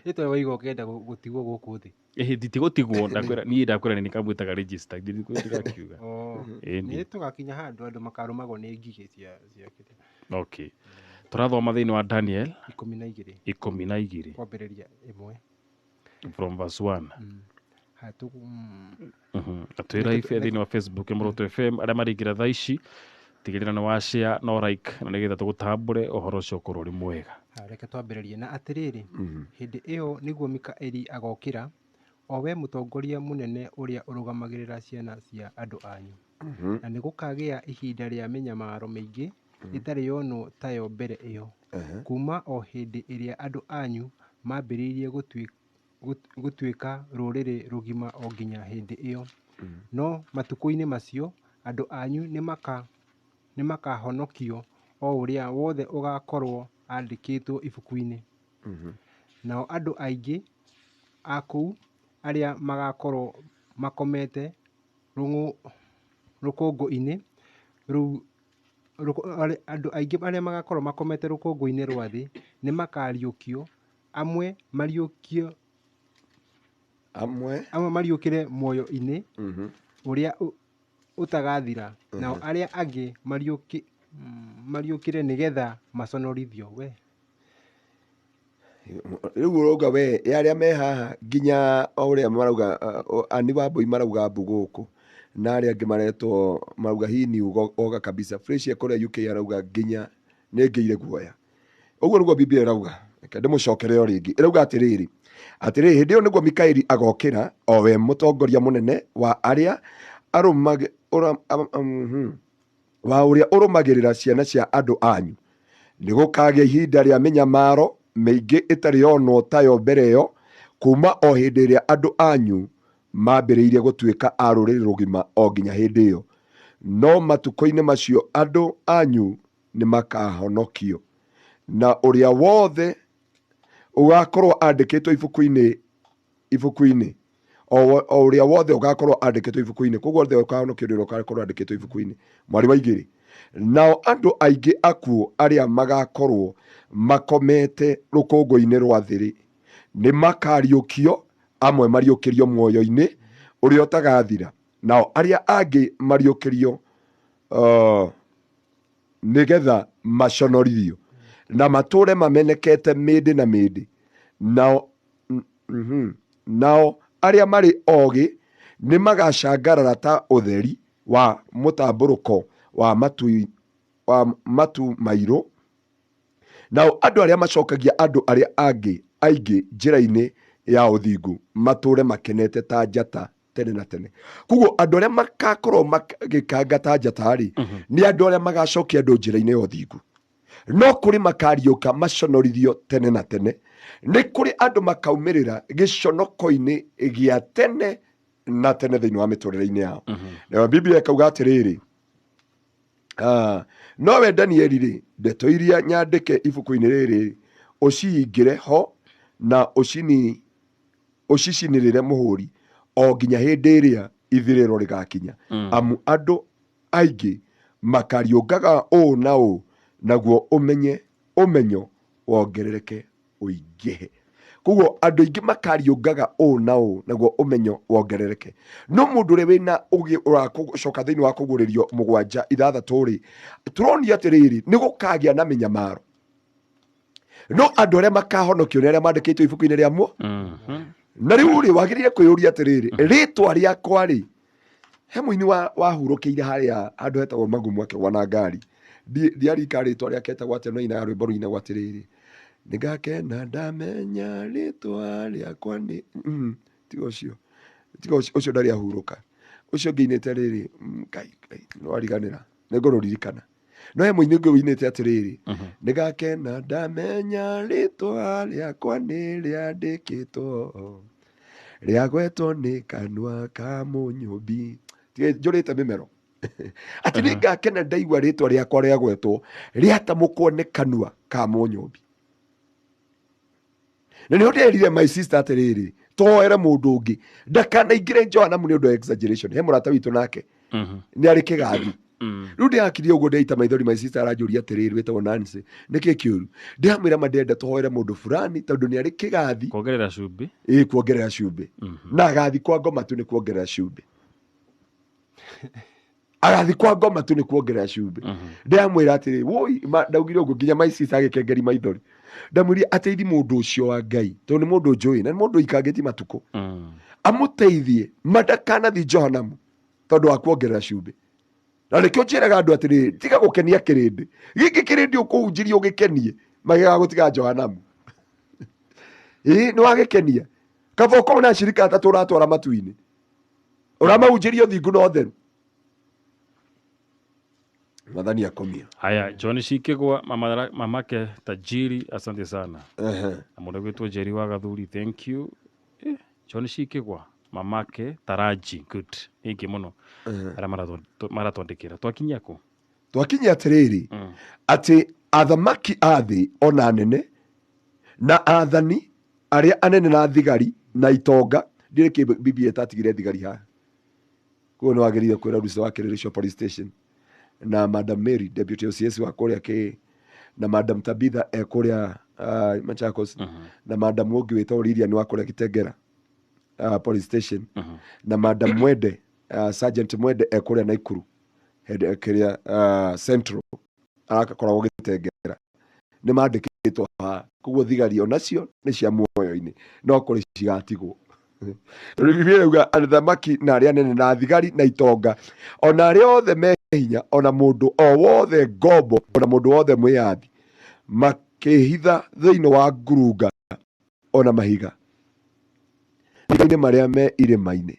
C: Ĩtwa waiga ũkĩenda gũtigwo gũkũ thĩ.
B: Ĩhĩ, nditigũtigwo, ndakwĩra niĩ, ndakwĩra nĩ kamwĩtaga register, ndirakiuga.
C: Oh.
B: Ĩni.
C: Nĩ tũgakinya handũ andũ makarũmagwo nĩ ngigĩ cia kĩrĩa.
B: Okay. Tũrathoma thĩinĩ wa Daniel
C: 12.
B: 12.
C: Kwambĩrĩria 1.
B: From verse 1.
C: Hatu.
B: Na twĩ live thĩinĩ wa Facebook ya Muoroto FM, arĩa maraingĩra thaa ici, tigĩrĩra nĩ wa share no like, na nĩgetha tũgũtambũre ũhoro ũcio ũkorwo ũrĩ mwega.
C: Ha, reke twambĩrĩrie. Na atĩrĩrĩ, hĩndĩ ĩyo nĩguo Mikaeli agokĩra, o we mũtongoria mũnene ũrĩa ũrũgamagĩrĩra ciana cia andũ anyu. Na nĩ gũkagĩa ihinda rĩa mĩnyamaro mĩingĩ ĩtarĩ yonwo tayo mbere ĩyo, kuuma o hĩndĩ ĩrĩa andũ anyu maambĩrĩirie gũtuĩka rũrĩrĩ rũgima o nginya hĩndĩ ĩyo. No matukũ-inĩ macio andũ anyu nĩmakahonokio, o ũrĩa wothe ũgaakorwo andĩkĩtwo ibuku-inĩ. Nao andũ aingĩ a kũu arĩa magakorwo makomete rũkũngũ-inĩ rũu, andũ aingĩ arĩa magakorwo makomete rũkũngũ-inĩ rwa thĩ nĩmakariũkio, amwe mariũkio,
A: Amwe.
C: Amwe mariũkĩre muoyo-inĩ ũrĩa ũtagathira, nao arĩa angĩ mariũkĩre nĩgetha maconorithio. We.
A: Rĩu ũrauga we ya arĩa me haha nginya o ũrĩa marauga, Ani Wambui marauga mbu gũkũ, na arĩa angĩ maretwo marauga hii ni oga kabisa. Fresh kũrĩa UK arauga nginya nĩ ngĩire guoya. Ũguo nĩguo Biblia ĩrauga. Reke ndĩmũcokere o rĩngĩ. Ĩrauga atĩrĩrĩ, atĩrĩrĩ, hĩndĩ ĩyo nĩguo Mikaeli agokĩra, o we mũtongoria mũnene wa arĩa arũmagĩ-, ũra-, wa ũrĩa ũrũmagĩrĩra ciana cia andũ anyu. Nĩ gũkagĩa ihinda rĩa mĩnyamaro mĩingĩ ĩtarĩ yonwo tayo mbere ĩyo, kuma o hĩndĩ ĩrĩa andũ anyu mambĩrĩirie gũtuĩka a rũrĩrĩ rũgima o nginya hĩndĩ ĩyo. No matukũ-inĩ macio andũ anyu nĩ makahonokio, na ũrĩa wothe ũgakorwo andĩkĩtwo ibuku-inĩ, o ũrĩa wothe ũgakorwo andĩkĩtwo ibuku-inĩ, koguo othe ũkahonokio nĩ ũrĩa ũgakorwo andĩkĩtwo ibuku-inĩ. Mwari wa igĩrĩ, nao andũ aingĩ akuũ arĩa magakorwo makomete rũkũngũ-inĩ rwa thĩ nĩ makariũkio, amwe mariũkĩrio muoyo-inĩ ũrĩa ũtagathira, nao arĩa angĩ mariũkĩrio, nĩgetha maconorithio na matũre mamenekete mĩndĩ na mĩndĩ. Nao, nao arĩa marĩ ogĩ nĩ magacangarara ta ũtheri wa mũtambũrũko wa matu mairũ. Nao andũ arĩa macokagia andũ arĩa angĩ aingĩ njĩra-inĩ ya ũthingu matũre makenete ta njata tene na tene. Koguo andũ arĩa makakorwo magĩkanga ta njata rĩ, nĩ andũ arĩa magacokia andũ njĩra-inĩ ya ũthingu. No kũrĩ makariũka maconorithio tene na tene, nĩ kũrĩ andũ makaumĩrĩra gĩconoko-inĩ gĩa tene na tene thĩinĩ wa mĩtũrĩre-inĩ yao. Nayo Biblia ĩkauga atĩrĩrĩ, no we Danieli rĩ, ndeto iria nyandĩke ibuku-inĩ rĩrĩ ũcihingĩre ho na ũcicinĩrĩre mũhũri o nginya hĩndĩ ĩrĩa ithirĩro rĩgakinya. Amu andũ aingĩ makariũngaga ũũ na ũũ, naguo ũmenyo wongerereke ũingĩhe. Koguo andũ aingĩ makariũngaga ũũ na ũũ, naguo ũmenyo wongerereke. No mũndũ ũrĩa wĩna ũgĩ ũracoka thĩinĩ wa kũgũrĩrio mũgwanja ithathatũ rĩ, tũronio atĩrĩrĩ, nĩ gũkagĩa na mĩnyamaro. No andũ arĩa makahonokio nĩ arĩa mandĩkĩtwo ibuku-inĩ rĩa muo. Na rĩu rĩ, wagĩrĩire kwĩyũria atĩrĩrĩ, rĩtwa rĩakwa rĩ, he mũini wahurũkĩire harĩa handũ hetagwo Magumu akĩgwa na ngari. Ndiarika rĩtwa rĩake etagwo atĩa, no ina rwĩmbo rũinagwo atĩrĩrĩ, Nĩngakena ndamenya rĩtwa rĩakwa nĩ tiga ũcio, tiga ũcio, ũcio ndarĩ ahurũka. Ũcio ũngĩ ainĩte rĩrĩ, Ngai, Ngai, nĩwariganĩra, nĩngũrũririkana. No he mũini ũngĩ ũinĩte atĩrĩrĩ, nĩngakena ndamenya rĩtwa rĩakwa nĩ rĩandĩkĩtwo, rĩagwetwo nĩ kanua ka mũnyũmbi. Tiga njũrĩte mĩmero. Atĩ nĩngakena ndaigua rĩtwa rĩakwa rĩagwetwo, rĩatamũkwo nĩ kanua ka mũnyũmbi. Na nĩho nderire my sister atĩrĩrĩ, tũhoere mũndũ ũngĩ ndakanaingĩre Johanamu nĩ ũndũ wa exaggeration. He mũrata witũ nake nĩ arĩ kĩgathi. Rĩu ndĩrakirie ũguo ndĩraita maithori, my sister aranjũria atĩrĩrĩ, wĩtagwo Nancy, nĩkĩ kĩũru? Ndĩramwĩra ma ndĩrenda tũhoere mũndũ fulani tondũ nĩ arĩ kĩgathi.
B: Kuongerera cumbĩ.
A: Ĩĩ, kuongerera cumbĩ. Na agathi kwa ngoma tu nĩ kuongerera cumbĩ. Agathi kwa ngoma tu nĩ kuongerera cumbĩ. Ndĩramwĩra atĩrĩ, woi, ndaugire ũguo nginya my sister agĩkengeri maithori. Ndamwĩrire ateithie mũndũ ũcio wa Ngai, tondũ nĩ mũndũ njũĩ na nĩ mũndũ ũikangĩtie matukũ. Amũteithie mandakanathi Johanamu tondũ wa kuongerera cumbĩ. Na nĩkĩo njĩraga andũ atĩrĩrĩ, tiga gũkenia kĩrĩndĩ. Gĩkĩ kĩrĩndĩ ũkũhunjĩria ũgĩkenie, magĩgagũtiga Johanamu. Ĩĩ, nĩ wagĩkenia. Kaba ũkorwo na ashirika atatũ ũratwara matu-inĩ. Ũramahunjĩria ũthingu na ũtheru. Mwathani akomia.
B: Haya, John Shikigwa, mamake tajiri, asante sana. Na mũndũ gwĩtwo Jerry wa Gathuri, thank you. John Shikigwa, mamake taraji, good. Thank you mũno. Arĩa maratwandĩkĩra. Twakinyia kũ?
A: Twakinyia atĩrĩrĩ, atĩ athamaki a thĩ ona anene na athani arĩa anene na thigari na itonga, ndirĩ kĩ Biblia ĩtatigire thigari haha. Koguo nĩ wagĩrĩire kwĩra Rusa wa Kĩrĩrĩco Police Station na Madam Mary Deputy OCS wa kũrĩa kĩ na Madam Tabitha e kũrĩa Machakos, na Madam ũngĩ wĩtagwo Lilian wa kũrĩa Kitengela Police Station, na Madam Mwende, Sergeant Mwende e kũrĩa Naikuru head, kĩrĩa Central arakoragwo Gĩtengera. Nĩ mandĩkĩtwo haha, koguo thigari onacio nĩ cia muoyo-inĩ, no kũrĩ cigatigwo. Tondũ Biblia ĩrauga athamaki na arĩa anene na thigari na itonga ona arĩa othe me hinya ona mũndũ o wothe ngombo ona mũndũ wothe mwĩyathi makĩhitha thĩinĩ wa ngurunga ona mahiga mahiga-inĩ marĩa me irĩma-inĩ,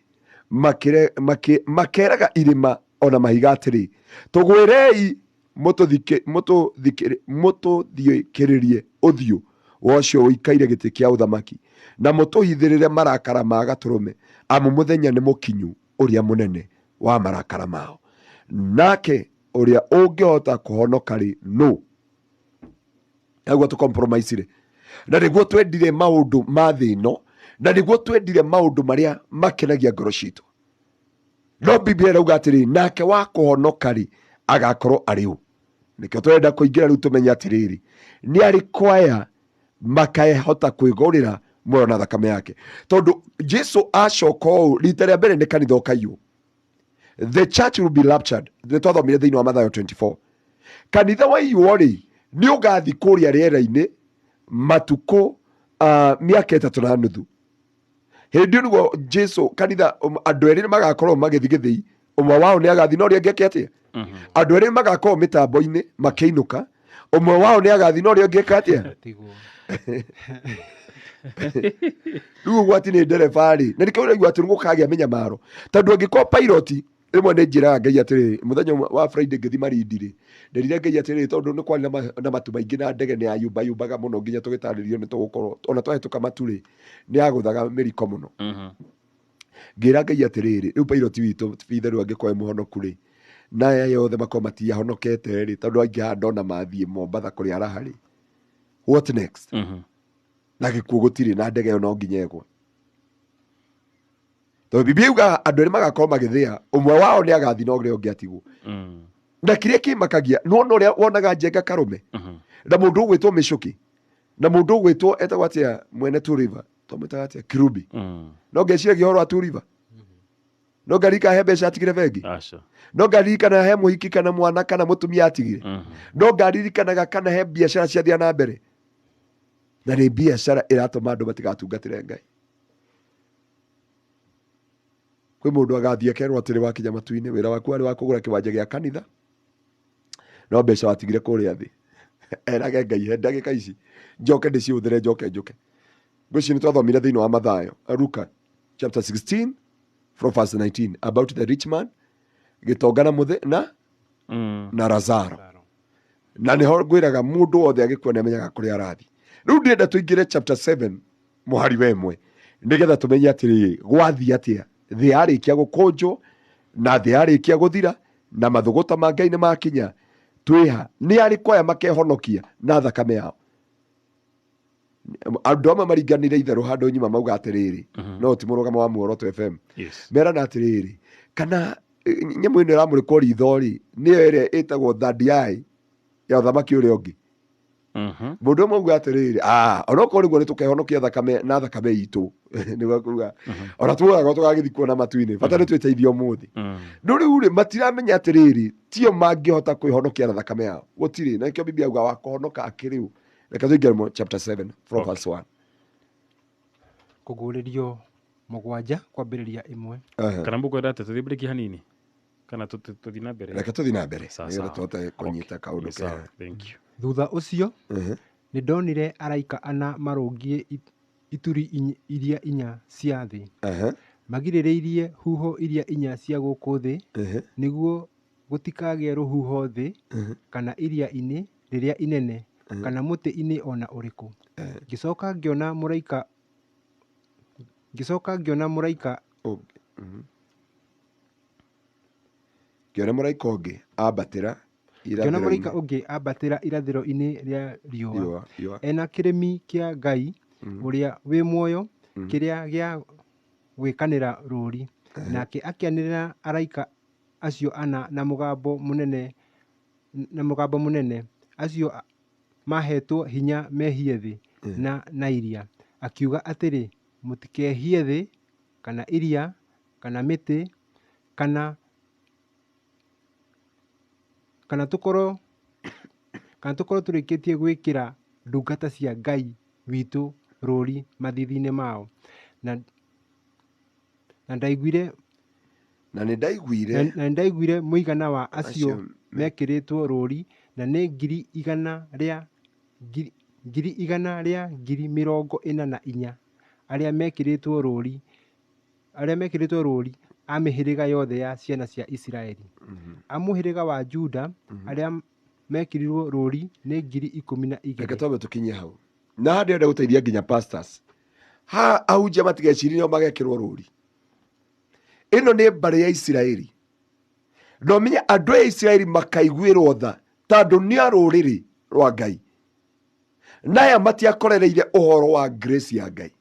A: makeraga irĩma ona mahiga atĩrĩ, tũgwĩrei mũtũthikĩrĩrie ũthiũ wa ũcio ũikaire gĩtĩ kĩa ũthamaki, na mũtũhithĩrĩre marakara ma gatũrũme, amu mũthenya nĩ mũkinyu ũrĩa mũnene wa marakara mao, nake ũrĩa ũngĩhota kũhonoka rĩ nũ? Nĩguo tũ-compromise-ire, na nĩguo twendire maũndũ ma thĩ ĩno, na nĩguo twendire maũndũ marĩa makenagia ngoro citũ. No Biblia ĩrauga atĩrĩ, nake wa kũhonoka rĩ agakorwo arĩ ũ? Nĩkĩo tũrenda kũingĩra rĩu tũmenye atĩrĩrĩ, nĩ arĩkũ aya makahota kwĩgũrĩra muoyo na thakame yake? Tondũ Jesu acoka ũũ rita rĩa mbere nĩ kanitha ũkaiywo. The church will be raptured. Nĩ twathomire thĩinĩ wa Mathayo 24. Kanitha waiywo rĩ, nĩ ũgathiĩ kũrĩa rĩera-inĩ matukũ, mĩaka ĩtatũ na nuthu. Hĩndĩ ĩyo nĩguo Jesu kanitha, andũ erĩ magakorwo magĩthiĩ gĩthĩi, ũmwe wao nĩ agathiĩ na ũrĩa ũngĩ eke atĩa? Andũ erĩ magakorwo mĩtambo-inĩ makĩinũka, ũmwe wao nĩ agathiĩ na ũrĩa ũngĩ eke atĩa? Rĩu ũgwati nĩ ndereba rĩ, na nĩkĩo ũraigua atĩ nĩgũkagĩa mĩnyamaro, tondũ angĩkorwo pilot rĩmwe nĩ njĩraga Ngai atĩrĩrĩ, mũthenya ũmwe wa Friday ngĩthiĩ Malindi rĩ, nderire Ngai atĩrĩrĩ, tondũ nĩ kwarĩ na matu maingĩ na ndege nĩ yayumbayumbaga mũno nginya tũgĩtarĩrio nĩ tũgũkorwo ona twahĩtũka matu rĩ, nĩ yagũthaga mĩriko mũno. Ngĩra Ngai atĩrĩrĩ, rĩu pilot witũ bithe rĩu angĩkorwo e mũhonoku rĩ, na aya yothe makorwo matiahonokete rĩ, tondũ aingĩ haha ndona mathiĩ Mombatha kũrĩa raha rĩ, what next? Na gĩkuũ gũtirĩ, na ndege ĩyo no nginya ĩgwe. Tondũ Biblia yugaga andũ erĩ magakorwo magĩthĩa, ũmwe wao nĩ agathiĩ na ũrĩa ũngĩ atigwo. Na kĩrĩa kĩmakagia, nĩwona ũrĩa wonaga Njenga Karũme, na mũndũ ũgwĩtwo Mĩcũkĩ, na mũndũ ũgwĩtwo etagwo atĩa mwene Two River, twamwĩtaga atĩa? Kirubi. No ngeciragia ũhoro wa Two River. No ngaririkana he mbeca atigire bengi. No ngaririkana he mũhiki kana mwana kana mũtumia atigire. No ngaririkanaga kana he biacara ciathiĩ na mbere. Na nĩ biacara ĩratũma andũ matigatungatĩre Ngai. Kwĩ mũndũ agathiĩ akerwo atĩrĩ, wakinya matu-inĩ, wĩra waku warĩ wa kũgũra kĩwanja gĩa kanitha, no mbeca watigire kũrĩa thĩ. Erage Ngai he ndagĩka ici njoke ndĩcihũthĩre, njoke njũke. Ngwĩciria nĩ twathomire thĩinĩ wa Mathayo, Luka chapter 16 from verse 19 about the rich man, gĩtonga na mũthĩ na na Lazaro. Na nĩho ngwĩraga mũndũ wothe agĩkua nĩ amenyaga kũrĩa arathiĩ. Rĩu ndĩrenda tũingĩre chapter 7 mũhari wa 1 nĩgetha tũmenye atĩrĩrĩ, gwathiĩ atĩa thĩ yarĩkia gũkũnjwo na thĩ yarĩkia gũthira na mathũgũta ma Ngai nĩ makinya, twĩha nĩ arĩkũ aya makehonokia na thakame yao? Andũ amwe maringanire itherũ handũ nyuma mauga atĩrĩrĩ, no ti mũrũgamo wa Muoroto FM. Merana atĩrĩrĩ, kana nyamũ ĩno ĩramũrĩkwo ritho rĩ, nĩyo ĩrĩa ĩtagwo third eye ya ũthamaki ũrĩa ũngĩ. Mũndũ ũmwe auga atĩrĩrĩ, onokorwo nĩguo nĩ tũkehonokia thakame na thakame itũ, nĩguo kuga ona tuoyaga tũgagĩthiĩ kuona matu-inĩ, bata nĩ twĩteithie ũmũthĩ. No rĩu rĩ, matiramenya atĩrĩrĩ, tio mangĩhota kwĩhonokia na thakame yao, gũtirĩ. Na nĩkĩo Biblia auga wa kũhonoka akĩrĩ ũ. Reke tũingĩre mo chapter 7 from verse 1.
C: Kũguũrĩrio 7 kwambĩrĩria 1.
B: Kana mũkwenda atĩ tũthiĩ break hanini? Kana tũthiĩ na mbere?
A: Reke tũthiĩ na mbere,
B: Sawa,
A: nĩgetha
B: sawa.
A: tũhote kũnyita kaũndũ
B: Ni sawa.
A: kega.
B: Thank you.
C: Thutha ũcio, nĩ ndonire araika ana marũngiĩ ituri iria inya cia thĩ, magirĩrĩirie huho iria inya cia gũkũ thĩ, nĩguo gũtikagĩe rũhuho thĩ, kana iria-inĩ rĩrĩa inene, kana mũtĩ-inĩ o na ũrĩkũ. Ngĩcoka ngĩona mũraika, ngĩcoka ngĩona mũraika
A: Ngĩona mũraika ũngĩ ambatĩra
C: ngĩona mũraika
A: irathĩro-inĩ.
C: ũngĩ ambatĩra irathĩro-inĩ rĩa riũa,
A: Riũa, riũa.
C: ena kĩrĩmi kĩa Ngai ũrĩa wĩ muoyo, kĩrĩa gĩa gwĩkanĩra rũũri. Nake akĩanĩrĩra araika acio ana na mũgambo mũnene, na mũgambo mũnene, acio mahetwo hinya mehie thĩ na iria, akiuga atĩrĩ, mũtikehie thĩ, kana iria, kana mĩtĩ, kana tũkorwo, kana tũkorwo tũrĩkĩtie gwĩkĩra ndungata cia Ngai witũ rũũri mathiithi-inĩ mao. Na ndaiguire,
A: Na nĩ ndaiguire,
C: na nĩ ndaiguire mũigana wa acio
A: acio
C: mekĩrĩtwo rũũri, na nĩ ngiri igana rĩa ngiri, ngiri igana rĩa ngiri mĩrongo ĩna na inya, arĩa mekĩrĩtwo rũũri, arĩa mekĩrĩtwo rũũri a mĩhĩrĩga yothe ya ciana cia Isiraeli. A mũhĩrĩga wa Juda, arĩa mekĩrirwo rũũri nĩ ngiri ikũmi na
A: Reke
C: igĩrĩ.
A: twambe tũkinye hau. Na haha ndĩrenda gũteithia nginya pastors. Ha ahunjia matigecirie nĩo magekĩrwo rũũri. Ĩno nĩ mbarĩ ya Isiraeli. Na ũmenye andũ a Isiraeli makaiguĩrwo tha tondũ nĩ a rũrĩrĩ rwa Ngai. Na aya matiakorereire ũhoro wa grace ya Ngai.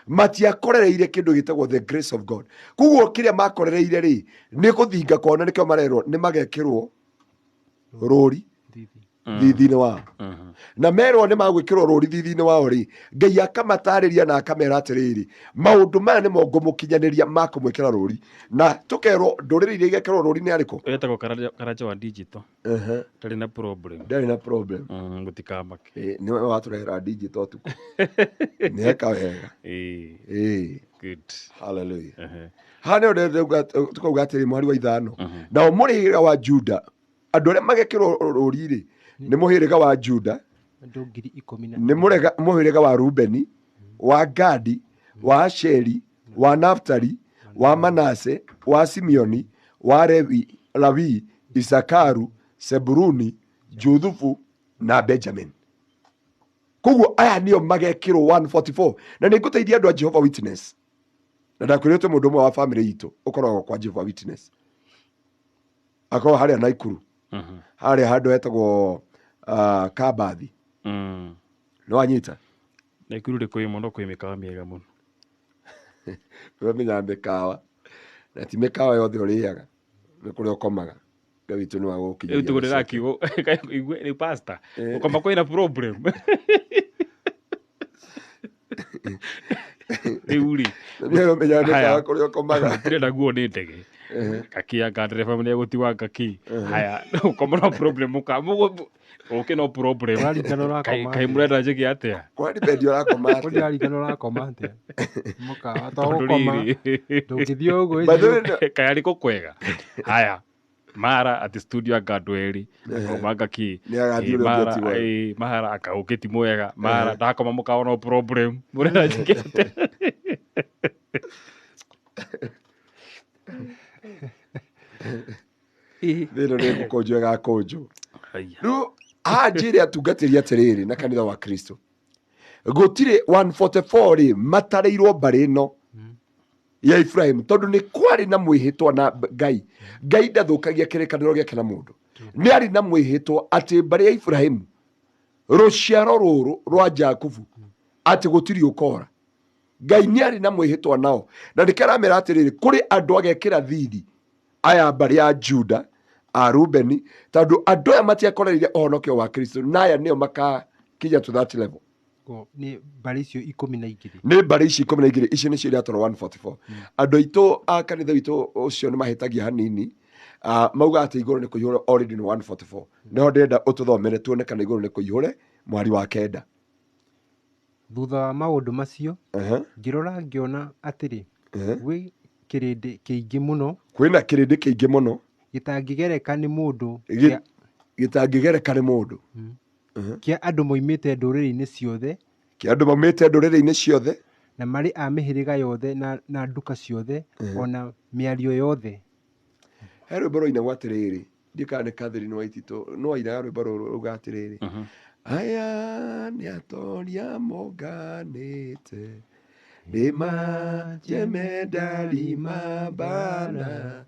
A: Matiakorereire kĩndũ gĩtagwo the grace of God. Koguo kĩrĩa makorereire rĩ, nĩ gũthinga kwao, na nĩkĩo marerwo nĩ magekĩrwo rũũri thithi-inĩ wao. Na merwo nĩ magwĩkĩrwo rũũri thithi-inĩ wao rĩ, Ngai akamatarĩria na akamera atĩrĩrĩ, maũndũ maya nĩmo ngũmũkinyanĩria ma kũmwĩkĩra rũũri. Na tũkerwo ndũrĩrĩ iria igekĩrwo rũũri nĩ arĩkũ?
B: Wetagwo Karanja wa digital. Ndarĩ na problem.
A: Ndarĩ na problem.
B: Gũtikamake.
A: Nĩwe watũrehera digital ũtukũ. Nĩeka wega.
B: Good.
A: Hallelujah. Haha nĩho ndĩrauga, tũkauga atĩrĩ, mũhari wa 5. Nao mũhĩrĩga wa Juda, andũ arĩa magekĩrwo rũũri rĩ, nĩ mũhĩrĩga wa Juda,
C: Andũ ngiri ikũmi na
A: nĩ mũhĩrĩga wa Rubeni, wa Gadi, wa Asheri, wa Naftali, wa Manase, wa Simeoni, wa Lawi, Isakaru, Sebuluni, Juthufu na Benjamin. Koguo aya nĩo magekĩrwo 144. Na nĩ ngũteithia andũ a Jehovah Witness. Na ndakwĩrĩte mũndũ ũmwe wa family itũ ũkoragwo kwa Jehovah Witness. Akoragwo harĩa Naikuru. Harĩa handũ hetagwo, Kabathi. Nĩ wanyita?
B: Naikuru rĩ kwĩ mũno, kwĩ mĩkawa mĩega mũno.
A: Wamenyaga mĩkawa. Na ti mĩkawa yothe ũrĩaga. Nĩ kũrĩa ũkomaga. Ngai witũ nĩ wa gũgũkinyĩria
B: Rĩu tũgũrĩra
A: mĩcoke.
B: kiugo, igue, rĩu pastor, ũkoma kwĩna problem. Rĩu rĩ,
A: Nĩ ũmenyaga mĩkawa
B: Haya.
A: kũrĩa ũkomaga.
B: Ndĩrenda nguo nĩ ndege. Gakĩ anga ndereba nĩ egũtigwa ngakĩ. Haya, ũkoma no problem, ũke no problem.
C: Ũraringana ũrakoma
B: Kaĩ
C: atĩa?
B: mũrenda njĩke atĩa?
A: Kwani bendi ũrakoma atĩa?
C: Ũraringana ũrakoma atĩa? Mũkawa to
B: Tondũ
C: gũkoma.
B: rĩrĩ.
C: Ndũngĩthiĩ ũguo
A: By the way,
C: ĩthiĩ.
B: Kaĩ arĩ kũ kwega? Haya. Mara atĩ studio anga andũ erĩ akaumanga kĩ.
A: Nĩ agathiĩ ũrĩa ũngĩ
B: Mara
A: atigwo.
B: Mara akaũkĩ ti mwega, mara ndakoma mũkawa no problem, mũrenda njĩke atĩa?
A: Thĩno nĩ gũkũnjwo ĩgakũnjwo.
B: Haiya.
A: Rĩu haha njĩre atungatĩri atĩrĩrĩ na kanitha wa Kristo, gũtirĩ 144 rĩ matarĩirwo mbarĩ ĩno ya Ibrahim, tondũ nĩ kwarĩ na mwĩhĩtwa na Ngai. Ngai ndathũkagia kĩrĩkanĩro gĩake na mũndũ. Nĩ arĩ na mwĩhĩtwa atĩ mbarĩ ya Ibrahim, rũciaro rũrũ rwa Jakubu, atĩ gũtirĩ ũkora. Ngai nĩ arĩ na mwĩhĩtwa nao, na nĩkĩo aramera atĩrĩrĩ, kũrĩ andũ agekĩra thiri aya mbarĩ ya Juda, a Rubeni, tondũ andũ aya matiakorereire ũhonokio wa Kristo, na aya nĩo makakinya to that level.
C: Nĩ mbarĩ icio 12.
A: Nĩ mbarĩ ici 12, icio nĩcio iratwarwo 144. Andũ aitũ a kanitha witũ ũcio nĩ mahĩtagia hanini. Mauga atĩ igũrũ nĩ kũihũre already nĩ 144. Nĩho ndĩrenda ũtũthomere tuone kana igũrũ nĩ kũihũre, mwari wa 9.
C: Thutha wa maũndũ macio, ngĩrora ngĩona atĩrĩ, gwĩ kĩrĩndĩ kĩingĩ mũno.
A: Kwĩna kĩrĩndĩ kĩingĩ mũno.
C: Gĩtangĩgereka nĩ mũndũ.
A: Gĩtangĩgereka nĩ mũndũ.
C: Kĩa andũ moimĩte ndũrĩrĩ-inĩ ciothe.
A: Kĩa andũ maumĩte ndũrĩrĩ-inĩ ciothe.
C: Na marĩ a mĩhĩrĩga yothe na nduka ciothe, ona mĩario yothe.
A: He rwĩmbo rwainagwo atĩrĩrĩ, ndiũĩ kana nĩ Catherine Waititũ, no ainaga rwĩmbo rũrũ rauga atĩrĩrĩ, aya nĩ atoria monganĩte, nĩ majemedari ma mbara,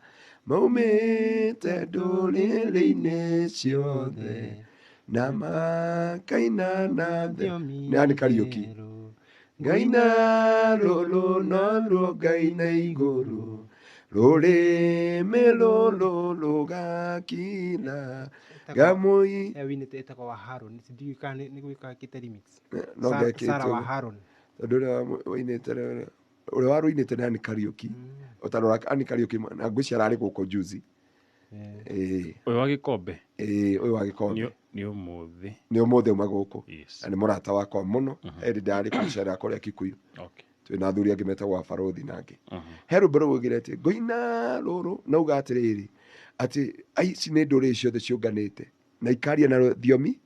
A: maumĩte ndũrĩrĩ-inĩ ciothe, na makaina na thiomi. Nĩ Ann Kariũki. Ngaina rũrũ no ruo ngaina igũrũ, rũrĩmĩ rũrũ rũgakira, ngamũi.
C: Winĩte ĩtagwo wa Haron, ndiũĩ kana nĩ gwĩka kĩte remix.
A: No ngekĩte
C: Sarah wa
A: ũguo.
C: Haron.
A: Tondũ ũrĩa wainĩte, ũrĩa warũinĩte nĩ Ann Kariũki. Ũtarora Ann Kariũki na ngwĩciria ararĩ gũkũ juzi.
B: Ũyũ wa gĩkombe?
A: Ĩĩ, ũyũ wa gĩkombe.
B: Nĩ ũmũthĩ.
A: Nĩ ũmũthĩ auma gũkũ. Na nĩ mũrata wakwa mũno. Hĩndĩ ndarĩ kũmũcerera kũrĩa Kikuyu. Twĩna athuri angĩ metagwo abarũthi na angĩ. He rwĩmbo rũgũgĩra atĩ ngoina rũrũ na uga atĩrĩrĩ, atĩ ici nĩ ndũrĩrĩ ciothe ciũnganĩte na ikaria na thiomi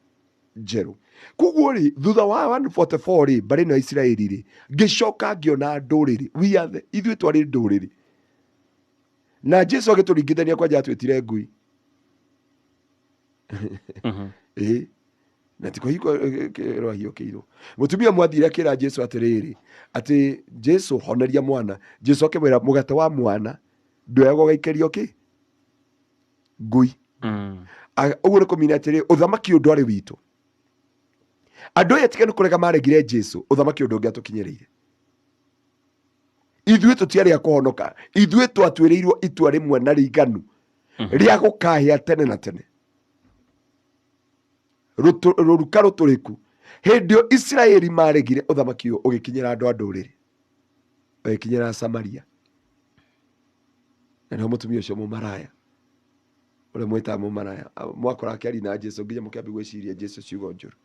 A: njerũ. Koguo rĩ, thutha wa 144 rĩ, mbarĩ ĩno ya Isiraeli rĩ, ngĩcoka ngĩona ndũrĩrĩ. We are the, ithuĩ twarĩ ndũrĩrĩ. Na Jesu agĩtũringithania kwanja atwĩtire ngui. Ĩĩ. Na ti kũhingwo rwahiũkĩirwo. Mũtumia mwathire akĩra Jesu atĩrĩrĩ, atĩ Jesu honeria mwana. Jesu akĩmwĩra mũgate wa mwana ndwoyagwo ũgaikĩrio kĩ? Ngui. Ũguo nĩ kũmina atĩrĩ, ũthamaki ũyũ ndwarĩ witũ. Andũ aya tiga nĩ kũrega maregire Jesu, ũthamaki ũyũ ndũngĩatũkinyĩrĩire. Ithuĩ tũtiarĩ a kũhonoka, ithuĩ twatuĩrĩirwo itua rĩmwe na rĩiganu rĩa gũkahĩa tene na tene. Rũruka rũtũrĩku. Hĩndĩ ĩyo Isiraeli maregire ũthamaki ũyũ ũgĩkinyĩra andũ a ndũrĩrĩ, ũgĩkinyĩra Samaria. Na nĩho mũtumia ũcio mũmaraya, ũrĩa mwĩtaga mũmaraya, mwakora akĩaria na Jesu nginya mũkĩambia gwĩciria Jesu ciugo njũru.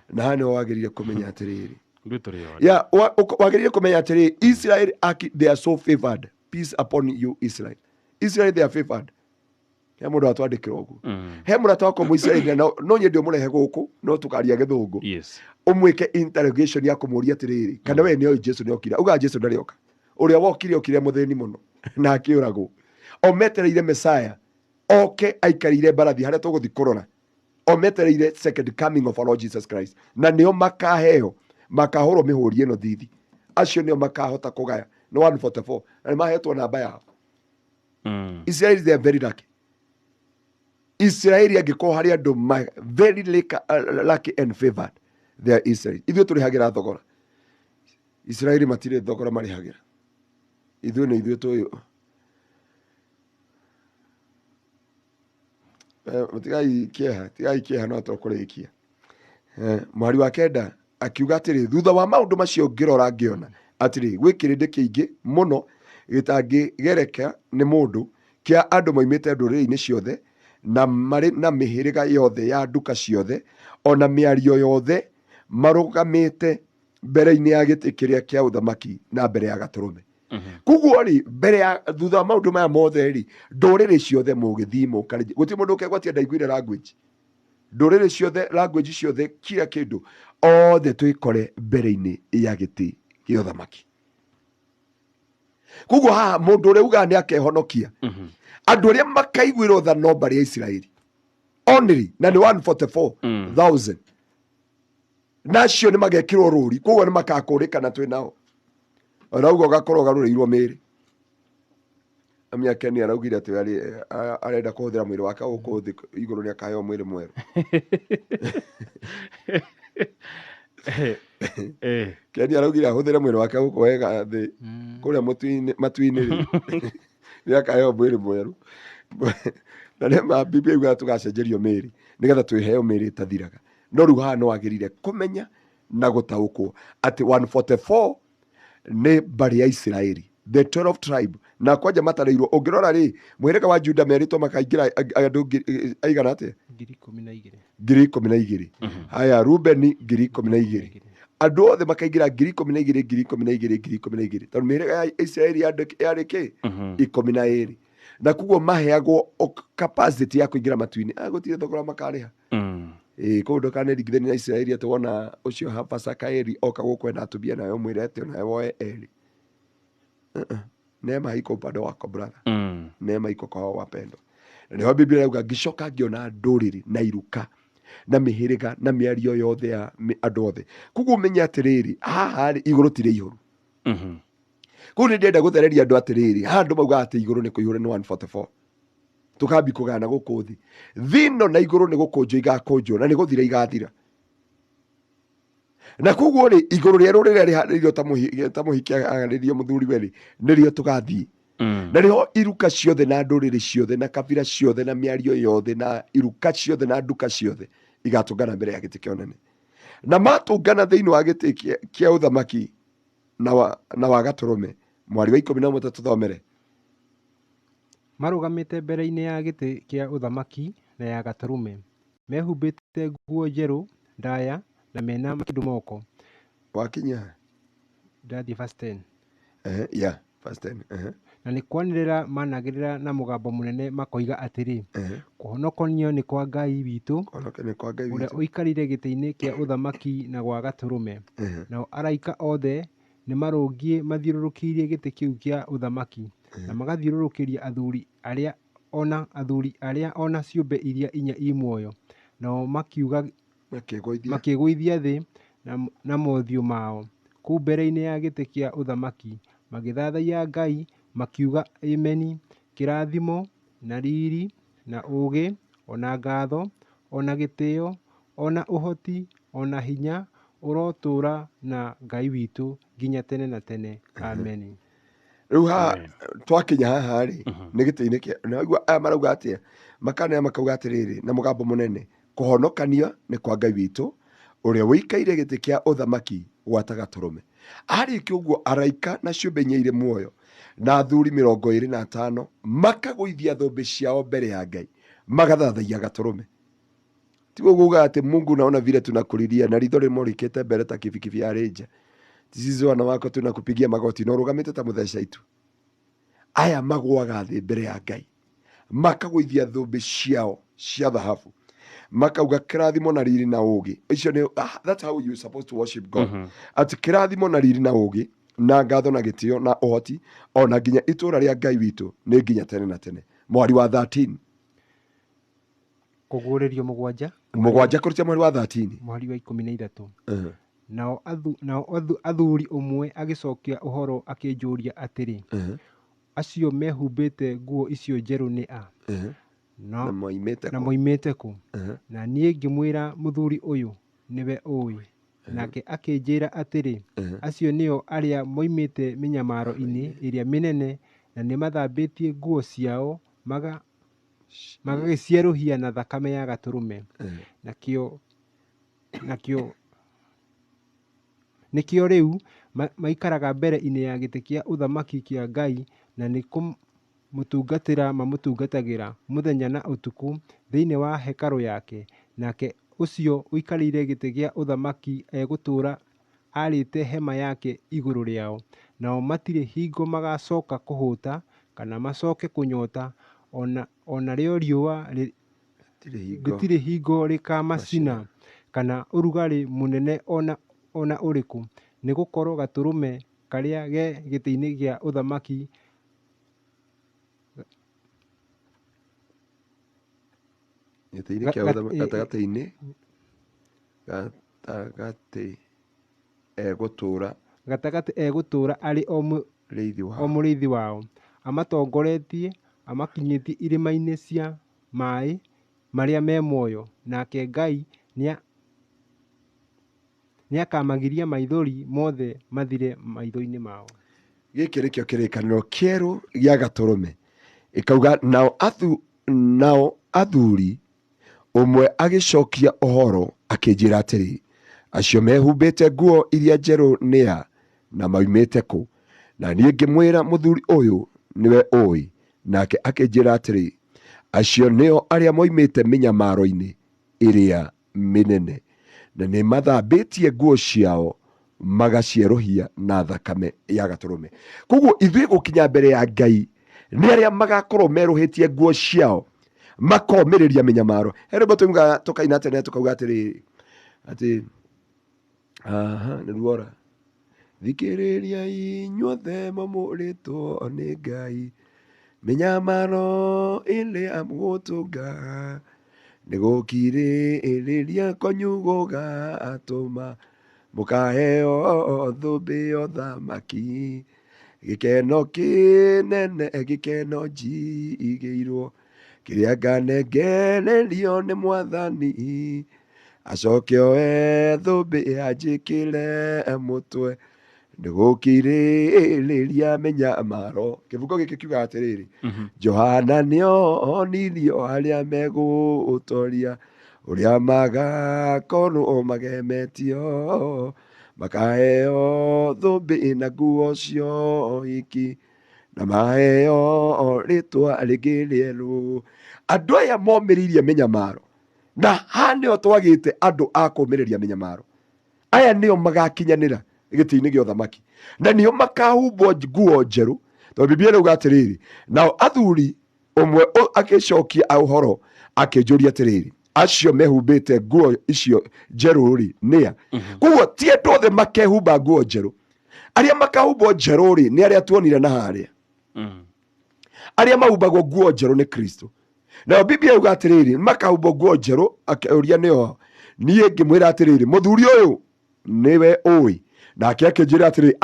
A: Na haha nĩho wagĩrĩire kũmenya atĩrĩrĩ.
B: Ndũĩ tũrĩ othe.
A: Yeah, wagĩrĩire kũmenya atĩrĩrĩ, Israel, they are so favored. Peace upon you, Israel. Israel, they are favored. He mũndũ atwandĩkĩra ũguo. He mũrata wakwa Mũisiraeli na no nyende ũmũrehe gũkũ, no tũkaria gĩthũngũ. Ũmwĩke interrogation ya kũmũria atĩrĩrĩ, kana we nĩoĩ Jesu nĩokire. Augaga Jesu ndarĩ oka. Ũrĩa wokire okire mũthĩni mũno na akĩũragwo. O metereire Messiah oke aikarĩire mbarathi harĩa tũgũthiĩ kũrora. O metereire second coming of our Lord Jesus Christ. Na nĩo makaheo, makahũrwo mĩhũri ĩno thithi. Acio nĩo makahota kũgaya. Nĩ 144. Na nĩ mahetwo namba yao. Israel, they are very lucky. Israel angĩkorwo harĩ andũ very lucky and favored, they are Israel. Ithuĩ tũrĩhagĩra thogora. Israel matirĩ thogora marĩhagĩra. Ithuĩ nĩ ithuĩ tũĩ. Tigai kĩeha, tigai kĩeha no tũkũrĩkia. Mweri wa 9 akiuga atĩrĩ, thutha wa maũndũ macio ngĩrora ngĩona atĩrĩ, gwĩ kĩrĩndĩ kĩingĩ mũno gĩtangĩgereka nĩ mũndũ, kĩa andũ moimĩte ndũrĩrĩ-inĩ ciothe na marĩ na mĩhĩrĩga yothe ya nduka ciothe ona mĩario yothe, marũgamĩte mbere-inĩ ya gĩtĩ kĩrĩa kĩa ũthamaki na mbere ya Gatũrũme. Koguo rĩ, mbere ya thutha wa maũndũ maya mothe rĩ, ndũrĩrĩ ciothe mũgĩthiĩ mũkarĩnjia, gũtirĩ mũndũ ũkegwatia ndaiguire language. Ndũrĩrĩ ciothe, language ciothe, kila kĩndũ, othe twĩkore mbere-inĩ ya gĩtĩ kĩa ũthamaki. Koguo haha mũndũ ũrĩa ugaga nĩ akehonokia, andũ arĩa makaiguĩrwo tha no mbarĩ ya Isiraeli only, na nĩ 144,000. Na acio nĩ magekĩrwo rũri, koguo nĩ makakũrĩkana twĩ nao. Arauga ũgakorwo ũgarũrĩirwo mĩĩrĩ. Amia Keni araugire atĩ arenda kũhũthĩra mwĩrĩ wake gũkũ thĩ igũrũ nĩ akaheo mwĩrĩ mwerũ. Keni araugire ahũthĩre mwĩrĩ wake gũkũ wega thĩ kũrĩa matu-inĩ rĩ, nĩ akaheo mwĩrĩ mwerũ. Na nĩ ma Biblia yugaga tũgacenjerio mĩĩrĩ nĩgetha twĩheo mĩĩrĩ ĩtathiraga. No rĩu haha nĩ wagĩrĩire kũmenya na gũtaũkwo atĩ 144 nĩ mbarĩ ya Isiraeli, the 12 tribe, na kwanja matarĩirwo. Ũngĩrora rĩ, mũhĩrĩga wa Juda merĩtwo makaingĩra andũ aigana atĩa?
C: 12,000.
A: 12,000. Haya, Rubeni 12,000. Andũ othe makaingĩra 12,000, 12,000, 12,000. Tondũ mĩhĩrĩga ya Isiraeli yarĩ kĩ? 12. Na koguo maheagwo capacity ya kũingĩra matu-inĩ. Gũtirĩ thogora makarĩha. Koguo ndũkaneringithanie na Isiraeli atĩ wona ũcio Pasaka eri oka gũkũ ena atumia nawe ũmwĩre atĩ onawe woe eri. Neema haiko upande wako brother. Neema iko kwa wapendwa. Na nĩho Biblia yauga ngĩcoka ngĩona ndũrĩrĩ na iruka na mĩhĩrĩga na mĩario yothe ya andũ othe. Koguo ũmenye atĩrĩrĩ, haha rĩ, igũrũ ti rĩihũru. Koguo nĩ ndĩrenda gũthereria andũ atĩrĩrĩ, haha andũ maugaga atĩ igũrũ nĩ kũihũre nĩ 144. Tũkambi kũgana gũkũ thĩ. Thĩ ĩno na igũrũ nĩ gũkũnjwo igakũnjwo na nĩ gũthira igathira. Na koguo rĩ, igũrũ rĩerũ rĩrĩa rĩharĩirio ta mũhiki aharĩirio mũthuri we rĩ, nĩrĩo tũgathiĩ. Na nĩho iruka ciothe na ndũrĩrĩ ciothe na kabira ciothe na mĩario yothe na iruka ciothe na nduka ciothe igatũngana mbere ya gĩtĩ kĩa ũnene. Na matũngana thĩinĩ wa gĩtĩ kĩa ũthamaki na wa Gatũrũme. Mwari wa 13 tũthomere.
C: Marũgamĩte mbere-inĩ ya gĩtĩ kĩa ũthamaki na ya Gatũrũme, mehumbĩte nguo njerũ ndaya na mena makĩndũ moko.
A: Wakinya?
C: Ndathiĩ verse 10.
A: Yeah, verse 10.
C: Na nĩ kwanĩrĩra managĩrĩra na mũgambo mũnene makoiga atĩrĩ, Kũhonokanio nĩ kwa Ngai witũ,
A: Kũhonokanio nĩ kwa Ngai
C: ũrĩa
A: witũ.
C: ũikarĩire gĩtĩ-inĩ kĩa ũthamaki na gwa Gatũrũme. Nao araika othe nĩ marũngiĩ mathiũrũrũkĩirie gĩtĩ kĩu kĩa ũthamaki, na magathiũrũrũkĩria athuri arĩa ona athuri arĩa ona ciũmbe iria inya i muoyo. Nao
A: Makĩgũithia.
C: makĩgũithia thĩ na mothiũ mao kũu mbere-inĩ ya gĩtĩ kĩa ũthamaki, magĩthathaiya Ngai makiuga Ameni, kĩrathimo na riri na ũũgĩ ona ngatho ona gĩtĩo ona ũhoti ona hinya ũrotũũra na Ngai witũ nginya tene na tene. Ameni.
A: Rĩu haha twakinya haha rĩ, nĩ gĩtĩ-inĩ kĩa, na waigua aya marauga atĩa? Makanea makauga atĩrĩrĩ na mũgambo mũnene, kũhonokanio nĩ kwa Ngai witũ ũrĩa ũikaire gĩtĩ kĩa ũthamaki gwata Gatũrũme. Arĩkia ũguo araika na ciũmbe inya irĩ muoyo na athuri 25 makagũithia thũmbĩ ciao mbere ya Ngai magathathaiya Gatũrũme. Tiguo kuga atĩ Mungu naona vile tunakulilia na ritho rĩmũrĩkĩte mbere ta kibikibi ya Ranger. Sisi wana wako tunakupigia magoti na ũrũgamĩte ta mũtheca itu. Aya magũaga thĩ mbere ya Ngai makagũithia thũmbĩ ciao cia thahabu makauga kĩrathimo na riri na ũũgĩ. Icio nĩ, that's how you supposed to worship God. Atĩ kĩrathimo na riri na ũũgĩ na ngatho na gĩtĩo na ũhoti ona nginya itũũra rĩa Ngai witũ nĩ nginya tene na tene. Mwari wa 13.
C: Kũguũrĩrio mũgwanja.
A: Mũgwanja kũruta mweri wa 13.
C: Mweri wa 13. Nao athuri ũmwe agĩcokia ũhoro akĩnjũria atĩrĩ, acio mehumbĩte nguo icio njerũ nĩ a?
A: Na moimĩte
C: Na
A: kũ?
C: moimĩte kũ? Na niĩ ngĩmwĩra mũthuri ũyũ, nĩwe ũĩ. Nake akĩnjĩra atĩrĩ, acio nĩo arĩa moimĩte mĩnyamaro-inĩ ĩrĩa mĩnene, na nĩmathambĩtie nguo ciao magagĩcierũhia na thakame ya Gatũrũme. Nakĩo nĩkĩo rĩu maikaraga mbere-inĩ ya gĩtĩ kĩa ũthamaki kĩa Ngai, na nĩ kũmũtungatĩra mamũtungatagĩra mũthenya na ũtukũ thĩinĩ wa hekarũ yake. Nake ũcio ũikarĩire gĩtĩ gĩa ũthamaki egũtũũra arĩte hema yake igũrũ rĩao, Nao matirĩ hingo magacoka kũhũta, kana macoke kũnyota, o narĩo riũa rĩtirĩ hingo rĩkamacina, kana ũrugarĩ mũnene o na ũrĩkũ, nĩ gũkorũo Gatũrũme karĩa ge gĩtĩ-inĩ kĩa ũthamaki
A: Gĩtĩ-inĩ kĩa gatagatĩ-inĩ gatagatĩ egũtũũra
C: Gatagatĩ egũtũũra arĩ o mũrĩithi wao, amatongoretie amakinyĩtie irima-inĩ cia maĩ marĩa me muoyo, nake Ngai nĩakamagiria maithori mothe mathire maitho-inĩ mao.
A: Gĩkĩ nĩkĩo kĩrĩkanĩro kĩerũ gĩa Gatũrũme. Ĩkauga nao athuri ũmwe agĩcokia ũhoro akĩnjĩra atĩrĩ, acio mehumbĩte nguo iria njerũ nĩ a, na maumĩte kũ? Na niĩ ngĩmwĩra, mũthuri ũyũ nĩwe ũĩ. Nake akĩnjĩra atĩrĩ, acio nĩo arĩa moimĩte mĩnyamaro-inĩ ĩrĩa mĩnene, na nĩ mathambĩtie nguo ciao magacierũhia na thakame ya Gatũrũme. Koguo ithuĩ gũkinya mbere ya Ngai nĩ arĩa magakorwo merũhĩtie nguo ciao makomĩrĩria mĩnyamaro. He rwĩmbo tũinugaga tũkaina tene tũkauga atĩrĩrĩ, atĩ aha nĩ ruora, thikĩrĩria inyuothe mamũrĩtwo nĩ Ngai, mĩnyamaro ĩrĩa mũgũtũnga nĩ gũkirĩrĩria kwanyu gũgatũma mũkaheo thũmbĩ ya ũthamaki, gĩkeno kĩnene gĩkeno njigĩirwo kĩrĩa nganengererio nĩ Mwathani, acoke oe thũmbĩ anjĩkĩre mũtwe nĩ gũkirĩrĩria mĩnyamaro. Kĩbungo gĩkĩ kiugaga atĩrĩrĩ, Johana nĩonirio arĩa megũtoria ũrĩa magakorwo magemetio, makaheo thũmbĩ na nguo cia ũhiki, na maheo rĩtwa rĩngĩ rĩerũ. Andũ aya momĩrĩirie mĩnyamaro, na haha nĩho twagĩte andũ a kũmĩrĩria mĩnyamaro. Aya nĩo magakinyanĩra gĩtĩ-inĩ gĩa ũthamaki, na nĩo makahumbwo nguo njerũ, tondũ Biblia ĩrauga atĩrĩrĩ, nao athuri ũmwe agĩcokia ũhoro akĩnjũria atĩrĩrĩ, acio mehumbĩte nguo icio njerũ-rĩ nĩa? Koguo ti andũ othe makehumba nguo njerũ. Arĩa makahumbwo njerũ-rĩ nĩ arĩa tuonire na harĩa. Arĩa mahumbagwo nguo njerũ nĩ Kristo. Nayo Biblia yuga atĩrĩrĩ, makahumbwo nguo njerũ, akĩũria nĩo. Niĩ ngĩmwĩra atĩrĩrĩ, mũthuri ũyũ nĩwe ũĩ. Nake akĩnjĩra atĩrĩ,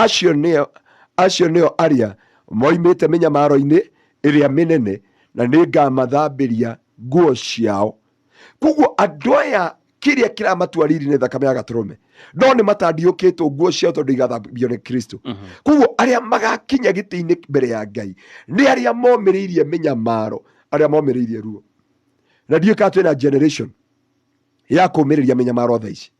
A: acio nĩo arĩa moimĩte mĩnyamaro-inĩ ĩrĩa mĩnene, na nĩngamathambĩria nguo ciao. Koguo andũ aya kĩrĩa kĩramatua riri nĩ thakame ya Gatũrũme, no nĩ matandiũkĩtwo nguo ciao tondũ igathambio nĩ Kristo. Koguo arĩa magakinya gĩtĩ-inĩ mbere ya Ngai nĩ arĩa momĩrĩirie mĩnyamaro, arĩa momĩrĩirie ruo. Na ndiũĩ kana twĩna generation ya kũmĩrĩria mĩnyamaro thaa ici.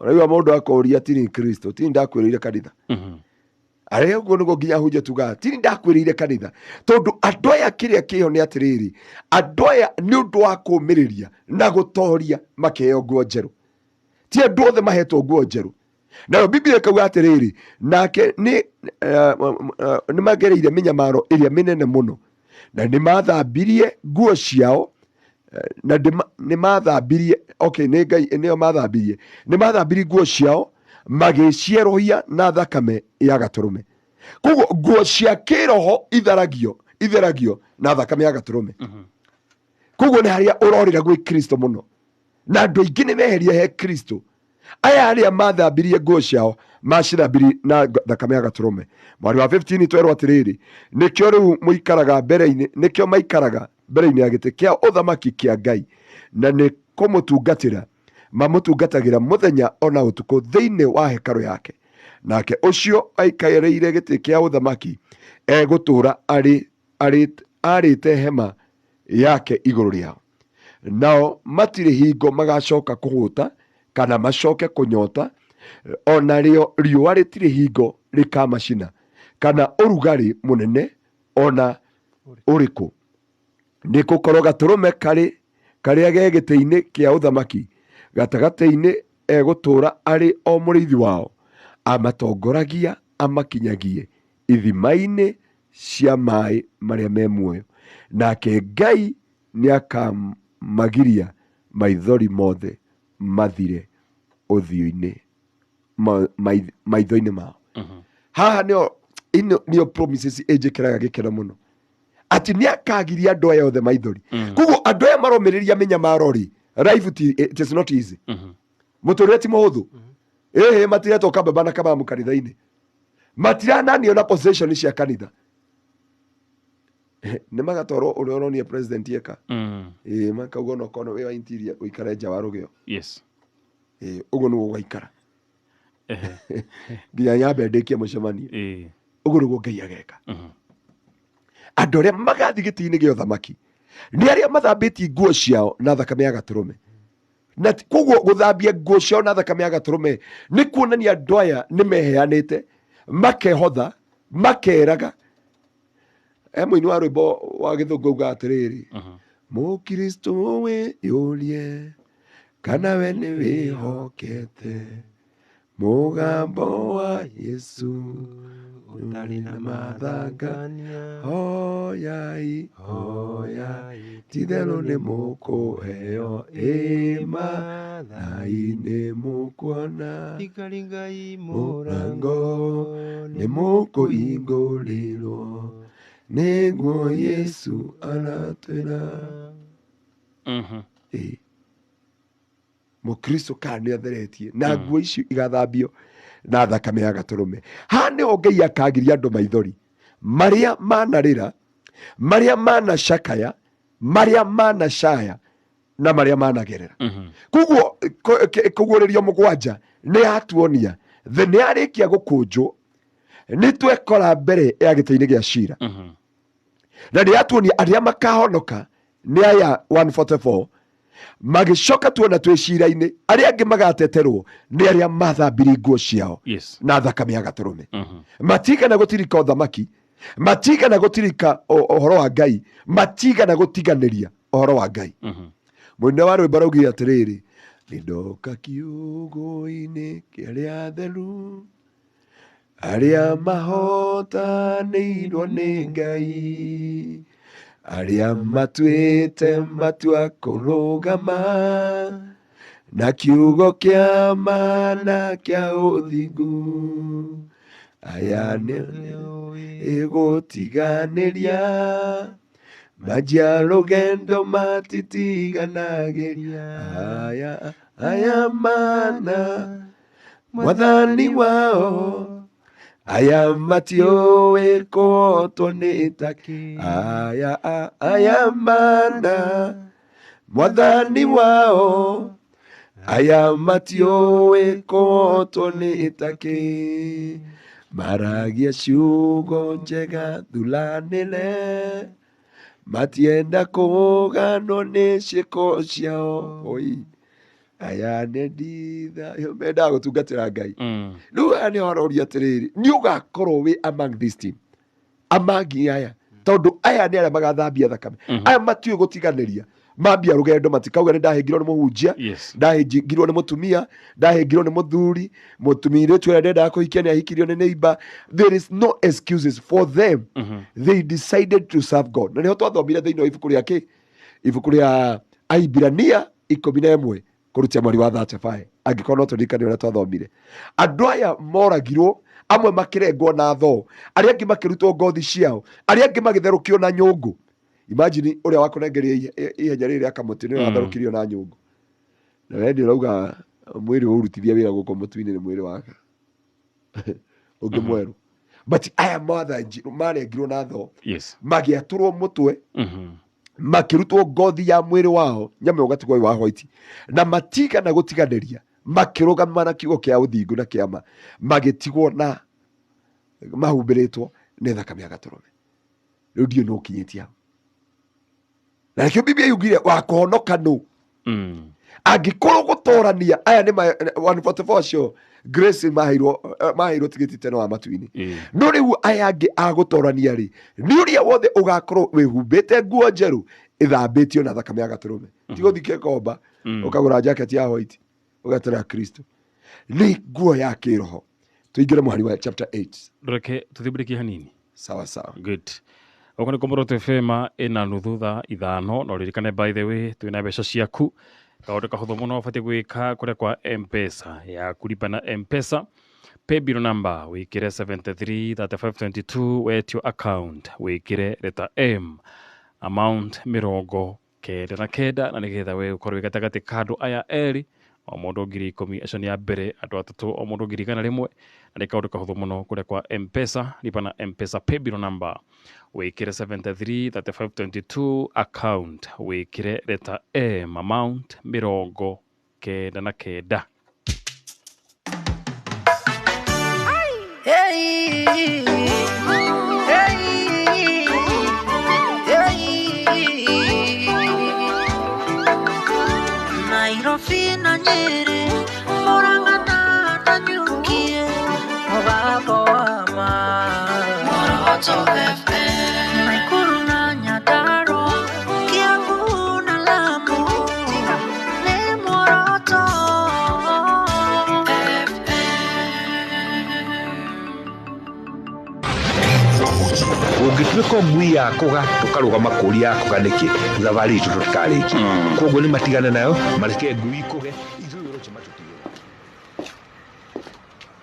A: Ũraigua mũndũ akũria tini Kristo, tini ndakwĩrĩire kanitha. Arĩa ũguo nĩguo nginya hunjia tugaga tini ndakwĩrĩire kanitha, tondũ andũ aya kĩrĩa kĩho nĩ atĩrĩrĩ, andũ aya nĩ ũndũ wa kũmĩrĩria na gũtoria makĩheo nguo njerũ. Ti andũ othe mahetwo nguo njerũ. Nayo Biblia ĩkauga atĩrĩrĩ, nake nĩ magereire mĩnyamaro ĩrĩa mĩnene mũno, na nĩ mathambirie nguo ciao, na nĩ mathambirie, okay, nĩ Ngai nĩo mathambirie, nĩ mathambirie nguo ciao magĩcierũhia na thakame ya Gatũrũme. Koguo nguo cia kĩroho itheragio na thakame ya Gatũrũme. Koguo nĩ harĩa ũrorĩra gwĩ Kristo mũno, na andũ aingĩ nĩ meheria he Kristo. Aya arĩa mathambirie nguo ciao macithambirie na thakame ya Gatũrũme. Mwari wa 15 twerwo atĩrĩrĩ, nĩkĩo rĩu mũikaraga mbere-inĩ, nĩkĩo maikaraga mbere-inĩ ya gĩtĩ kĩa ũthamaki kĩa Ngai, na nĩ kũmũtungatĩra mamũtungatagĩra mũthenya ona ũtukũ thĩinĩ wa hekarũ yake. Nake ũcio aikarĩire gĩtĩ kĩa ũthamaki egũtũũra arĩte hema yake igũrũ rĩao. Nao matirĩ hingo magacoka kũhũta kana macoke kũnyota, ona rĩo riũa rĩtirĩ hingo rĩkamacina kana ũrugarĩ mũnene ona ũrĩkũ. Nĩ gũkorwo Gatũrũme karĩa ge gĩtĩ-inĩ kĩa ũthamaki gatagatĩ-inĩ egũtũũra arĩ o mũrĩithi wao, Amatongoragia amakinyagie ithima-inĩ cia maĩ marĩa me muoyo, nake Ngai nĩakamagiria maithori mothe mathire ũthiũ-inĩ maitho-inĩ mao. Haha nĩo ĩno nĩyo promises ĩnjĩkĩraga gĩkeno mũno, atĩ nĩ akagiria andũ aya othe maithori. Koguo andũ aya maromĩrĩria mĩnyamaro rĩ, life it is not easy. Mũtũrĩre ti mũhũthũ. Ĩhĩ, matiretwo kababa na kamamu kanitha-inĩ, matirananio na position cia kanitha, nĩ magatwarwo ũrĩa ũronia president eka. Ĩĩ, makauga onokorwo wĩ wa interior ũikare nja wa rũgĩo. Ĩĩ, ũguo nĩguo gũgaikara nginya nyambe ndĩkie mũcemanio. Ũguo nĩguo Ngai ageka. Andũ arĩa magathiĩ gĩtĩ-inĩ gĩa ũthamaki nĩ arĩa mathambĩtie nguo ciao na thakame ya gatũrũme. Na koguo gũthambia nguo ciao na thakame ya gatũrũme nĩ kuonania andũ aya nĩ meheanĩte, makehotha, makeraga. E mũini wa rwĩmbo wa gĩthũngũ auga atĩrĩrĩ, mũkristo wĩyũrie kana we nĩ wĩhokete mũgambo wa Yesu ũtarĩ na mathangania. Hoyai, hoyai, titherũ nĩ mũkũheo, ĩmathai nĩ mũkuona,
C: Ikaringai
A: mũrango nĩ mũkũhingũrĩrwo, nĩguo Yesu aratwĩra. Ĩĩ. Mũkristo kana nĩ atheretie na nguo icio igathambio na thakame ya gatũrũme. Haha nĩho Ngai akagiria andũ maithori marĩa manarĩra, marĩa manacakaya, marĩa manacaya na marĩa managerera. Koguo kũguũrĩrio mũgwanja nĩ yatuonia thĩ nĩ yarĩkia gũkũnjwo, nĩ twekora mbere ya gĩtĩ-inĩ gĩa cira. Na nĩ yatuonia arĩa makahonoka nĩ aya 144 magĩcoka tuona twĩ cira-inĩ, arĩa angĩ magateterwo nĩ arĩa mathambirie nguo ciao na thakame ya gatũrũme. Matigana gũtirika ũthamaki, matigana gũtirika ũhoro wa Ngai, matigana gũtiganĩria ũhoro wa Ngai. Mũini wa rwĩmbo araugire atĩrĩrĩ, nĩ ndoka kiugo-inĩ kĩrĩa theru, arĩa mahotanĩirwo nĩ Ngai, arĩa matuĩte matua kũrũgama na kiugo kĩa ma na kĩa ũthingu, aya nĩ ĩgũtiganĩria manjia rũgendo matitiganagĩria, aya aya mana mwathani wao, aya matiũĩ kũhotwo nĩ takĩ, aya aya mana mwathani wao, aya matiũĩ kũhotwo nĩ takĩ, maragia ciugo njega thuranĩre, matienda kũganwo nĩ ciĩko ciao. Oi, aya nĩ nditha mendaga gũtungatĩra Ngai. Rĩu aya nĩ aroria atĩrĩrĩ, nĩ ũgakorwo wĩ among this team, among aya, tondũ aya nĩ arĩa magathambia thakame. Aya matiũĩ gũtiganĩria, mambia rũgendo matikauga nĩ ndahĩngirwo nĩ mũhunjia, ndahĩngirwo nĩ mũtumia, ndahĩngirwo nĩ mũthuri, mũtumia irĩtu ũrĩa ndendaga kũhikia nĩ ahikirio nĩ neighbor. There is no excuses for them. They decided to serve God. Na nĩho twathomire thĩinĩ wa ibuku rĩa kĩ, ibuku rĩa Aibirania 11 kũrutia mweri wa 35, angĩkorwo no tũririkane ũrĩa twathomire. Andũ aya moragirwo, amwe makĩrengwo na thoo, arĩa angĩ makĩrutwo ngothi ciao, arĩa angĩ magĩtherũkio na nyũngũ. Imagine ũrĩa wakũnengeria ihenya rĩrĩ rĩa kamũtĩ nĩwe watherũkirio na nyũngũ, na we nĩ ũrauga mwĩrĩ ũrutithia wĩra gũkũ mũtu-inĩ nĩ mwĩrĩ waka ũngĩ mwerũ. But aya marengirwo na thoo, magĩatũrwo mũtwe, makĩrutwo ngothi ya mwĩrĩ wao, nyama ũgatigwo wĩ wa white, na matigana gũtiganĩria, makĩrũgama na kiugo kĩa ũthingu na kĩama, magĩtigwo na mahumbĩrĩtwo nĩ thakame ya gatũrũme. Rĩu ndiũĩ nũ ũkinyĩtie hau, na nĩkĩo Biblia yugire wa kũhonoka nũ. Angĩkorwo gũtorania aya nĩ 144 acio grace maheirwo tigiti tene wa matu-inĩ. No rĩu aya angĩ a gũtorania rĩ, nĩ ũrĩa wothe ũgakorwo wĩhumbĩte nguo njerũ ĩthambĩtio na thakame ya gatũrũme. Ti gũthiĩ kĩkomba ũkagũra jacket ya white ũgetera Kristo, nĩ nguo ya kĩroho. Tuingĩre mũhari wa chapter 8.
B: Reke tũthiĩ hanini.
A: Sawa sawa.
B: Good. Gũkũ nĩ Muoroto FM ĩna nuthu thaa ithano, na ũririkane by the way twĩna mbeca ciaku. Kaũndũ kahũthũ mũno ũbatiĩ gwĩka kũrĩa kwa M-Pesa ya kulipa na M-Pesa. Paybill number wĩkĩre 733522, wetio account wĩkĩre letter M, amount 99, na nĩgetha we ũkorwo wĩ gatagatĩ ka andũ aya erĩ, o mũndũ 10,000, acio nĩ a mbere, andũ atatũ o mũndũ 100,000, na nĩ kaũndũ kahũthũ mũno kũrĩa kwa M-Pesa. Lipa na M-Pesa paybill number wĩkĩre 733522, account wĩkĩre letter M, amount 99.
E: Hey, hey, hey. Nairobi na Nyeri, Murang'a na Nanyuki, mũgambo wa ma. Muoroto FM. Nakuru na Nyandarua, Kiambu na Lamu, nĩ Muoroto FM.
G: Ũngĩtuĩka ngui yakũga tũkarũgama kũria yakũga nĩkĩ thabarĩ itũ tũtikarĩkia. Koguo nĩ matigane nayo mareke ngui ikũge ithuĩ ũrũche matũtigĩre.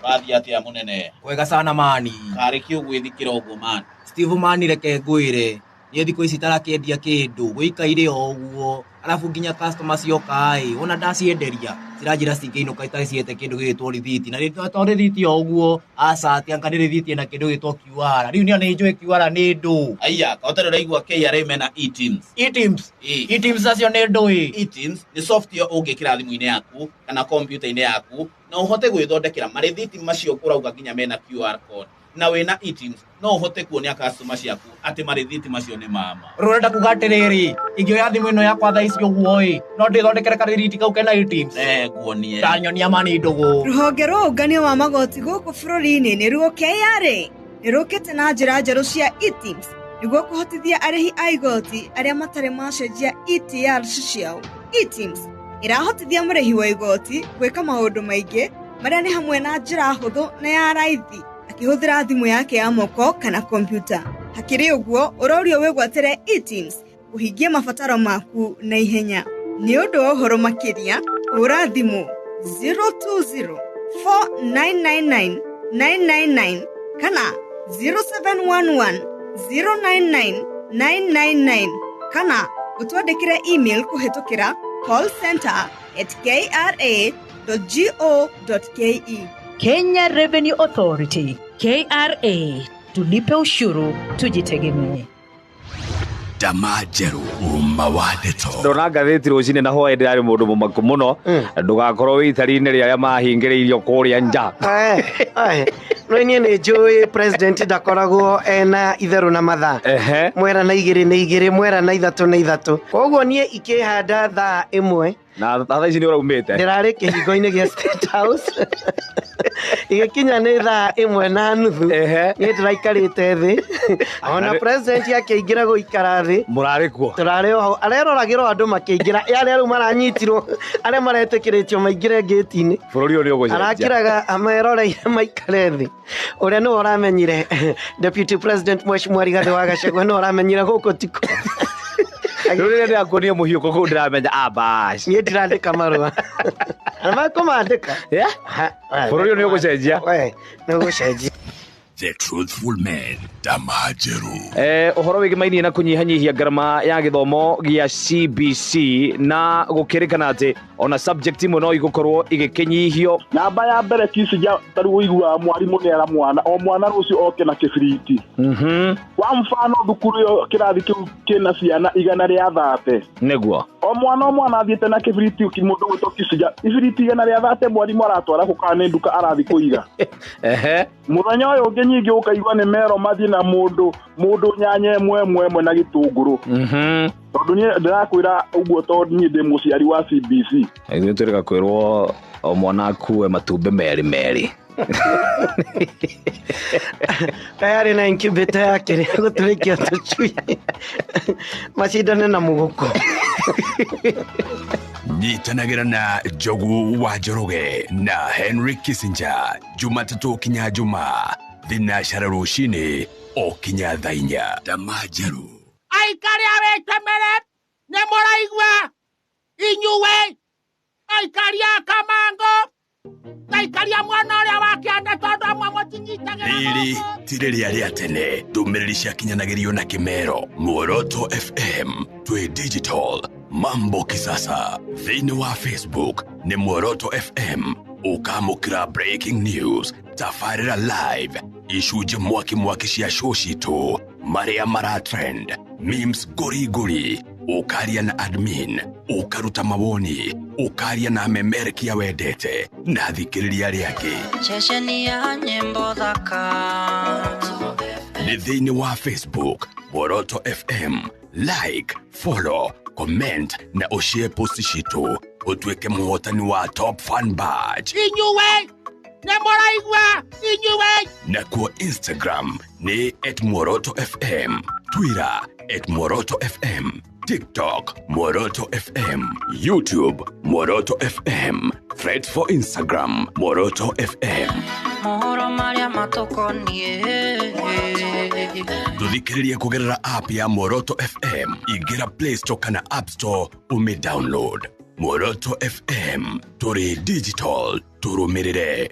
I: Rathiĩ atĩa mũnene?
J: Kwega sana mani.
I: Karĩ kĩ ũgwĩthikĩra ũguo mani?
J: Steve mani reke ngwĩre niĩ thikũ ici tarakĩendia kĩndũ gũikaire o ũguo, arabu nginya customer cioka ĩ ona ndacienderia ciranjĩra cingĩinũka itarĩ ciete kĩndũ gĩgĩtwo rithiti, na to rithiti o ũguo aca atĩ anga nĩ rithiti ĩna kĩndũ gĩgĩtwo QR. Rĩu niĩ nĩ njũĩ QR nĩ ndũ.
I: Aya ka ũtarĩ ũraigua KRA mena eTIMS.
J: eTIMS? eTIMS acio nĩ ndũ ĩ?
I: eTIMS nĩ software ũngĩkĩra thimũ-inĩ yaku kana kompiuta-inĩ yaku na ũhote gwĩthondekera marithiti macio ũrauga nginya mena QR code. Na wĩna eTIMS no ũhote kuonia customer ciaku atĩ marithiti macio nĩ mama.
J: Rũrenda kuga atĩrĩrĩ, ingĩoya thimũ ĩno yakwa thaa ici ũguo ĩ no ndĩthondekere karithiti kau kena eTIMS?
I: Nguonie.
J: Ndanyonia mani ndũgũ.
K: Rũhonge rwa ũngania wa magoti gũkũ bũrũri-inĩ nĩruo KRA nĩ rũkĩte na njĩra njerũ cia eTIMS nĩguo kũhotithia arĩhi a igoti arĩa matarĩ macenjia ETRs ciao. eTIMS ĩrahotithia mũrĩhi wa igoti gwĩka maũndũ maingĩ marĩa nĩ hamwe na njĩra hũthũ na ya raithi akĩhũthĩra thimũ yake ya moko kana kompiuta. Hakĩrĩ ũguo, ũrorio wĩgwatĩre eTIMS kũhingia mabataro maku na ihenya. Nĩ ũndũ wa ũhoro makĩria, hũra thimũ 020 4999 999 kana 0711 099 999 kana ũtwandĩkĩre email kũhĩtũkĩra callcenter@kra.go.ke.
L: Kenya Revenue Authority, KRA. Tulipe ushuru, tujitegemee.
D: Ndama njerũ ũma wa ndeto.
F: Ndona ngathĩti rũcinĩ na hwaĩ ndĩrarĩ mũndũ mũmaku mũno, ndũgakorwo wĩ itari-inĩ rĩa arĩa mahingĩrĩirio kũrĩa nja.
M: No niĩ nĩ njũĩ president ndakoragwo ena itherũ na mathaa. Mwera na igĩrĩ nĩ igĩrĩ, mwera na ithatũ nĩ ithatũ. Koguo niĩ ikĩhanda thaa ĩmwe.
F: Na thaa ici nĩ ũraumĩte?
M: Ndĩrarĩ kĩhingo-inĩ gĩa State House. Igĩkinya nĩ thaa 1:30. Niĩ ndĩraikarĩte thĩ. Ona president akĩingĩra gũikara thĩ.
F: Mũrarĩ kuo?
M: Tũrarĩ o hau. Areroragĩrwo andũ makĩingĩra. Arĩa rĩu maranyitirwo, arĩa maretĩkĩrĩtio maingĩre ngĩti-inĩ.
F: Bũrũri ũyũ nĩ ũgũcenjia.
M: Arakĩraga ameroreire maikare thĩ. Ũrĩa nĩwe ũramenyire Deputy President Mheshimiwa Rigathĩ wa Gachagua nĩwe ũramenyire gũkũ tiko.
F: Rĩu rĩrĩa ndĩrakuonia mũhiũko kũu ndĩramenya abash.
M: Niĩ ndirandĩka marũa. Na makũmandĩka.
F: Bũrũri ũyũ nĩ ũgũcenjia.
M: Nĩ ũgũcenjia.
D: The Truthful Man, Ndama Njerũ.
F: Ũhoro wĩgĩmainie na kũnyihanyihia ngarama ya gĩthomo gĩa CBC na gũkĩrĩkana atĩ ona subject imwe no igũkorwo igĩkĩnyihio.
N: Namba ya mbere kicija tarĩu ũiguaga mwarimũ nĩ era mwana o mwana rũciũ oke na kĩbiriti. Kwa mfano thukuru ĩyo kĩrathi kĩu kĩna ciana 130.
F: Nĩguo.
N: O mwana athiĩte na kĩbiriti mũndũ gwĩtwo kicija ibiriti 130 mwarimũ aratwara kũ kana nĩ nduka arathiĩ kũiga. Mũthenya ũyũ ũngĩ nyingĩ ũkaigua nĩ mero mathiĩ na mũndũ nyanya ĩmwe ĩmwe ĩmwe na gĩtũngũrũ. Tondũ niĩ ndĩrakwĩra ũguo tondũ niĩ ndĩ mũciari wa CBC.
F: Ithuĩ tũrĩga kwĩrwo o mwana akue matumbĩ merĩ merĩ.
M: Tayari na incubator yake gũtũrĩkia tũcui macindane na mũgũkũ.
D: Nyitanagĩra na Njogu wa Njoroge na Henry Kissinger Jumatatũ kinya Juma thinacara rũcinĩ o kinya thaa inya. Tama njerũ.
O: Aikari a Wĩtemere nĩ mũraigua inyuĩ aikari a Kamango aikari a mwena ũrĩa wa kĩanda tondũ amwe mũtinyitagĩra
D: Rĩrĩ ti rĩrĩa rĩa tene ndũmĩrĩri ciakinyanagĩrio na kĩmero. Muoroto FM twĩ digital mambo kisasa. Thĩinĩ wa Facebook nĩ Muoroto FM ũkamũkĩra breaking news, tabarĩra live, icunjĩ mwaki mwaki cia show citũ, marĩa mara trend, memes ngũri ngũri, ũkaria na admin, ũkaruta mawoni, ũkaria na memerekia wendete na thikĩrĩria arĩa angĩ.
E: Ceceni ya nyĩmbo thaka.
D: Nĩ thĩinĩ wa Facebook Muoroto FM, like, follow, comment na ũshare post citũ ũtuĩke mũhotani wa top fan badge.
O: Inyuĩ nĩ mũraigua inyuĩ.
D: Nakuo Instagram nĩ @Muoroto FM, Twitter @Muoroto FM, TikTok Muoroto FM, YouTube Muoroto FM, Thread for Instagram Muoroto FM.
E: Mohoro marĩa matũkoniĩ.
D: Tũthikĩrĩrie kũgerera app ya Muoroto FM. Ingĩra Play Store kana App Store ũmĩ download. Muoroto FM, tũrĩ digital, tũrũmĩrĩre.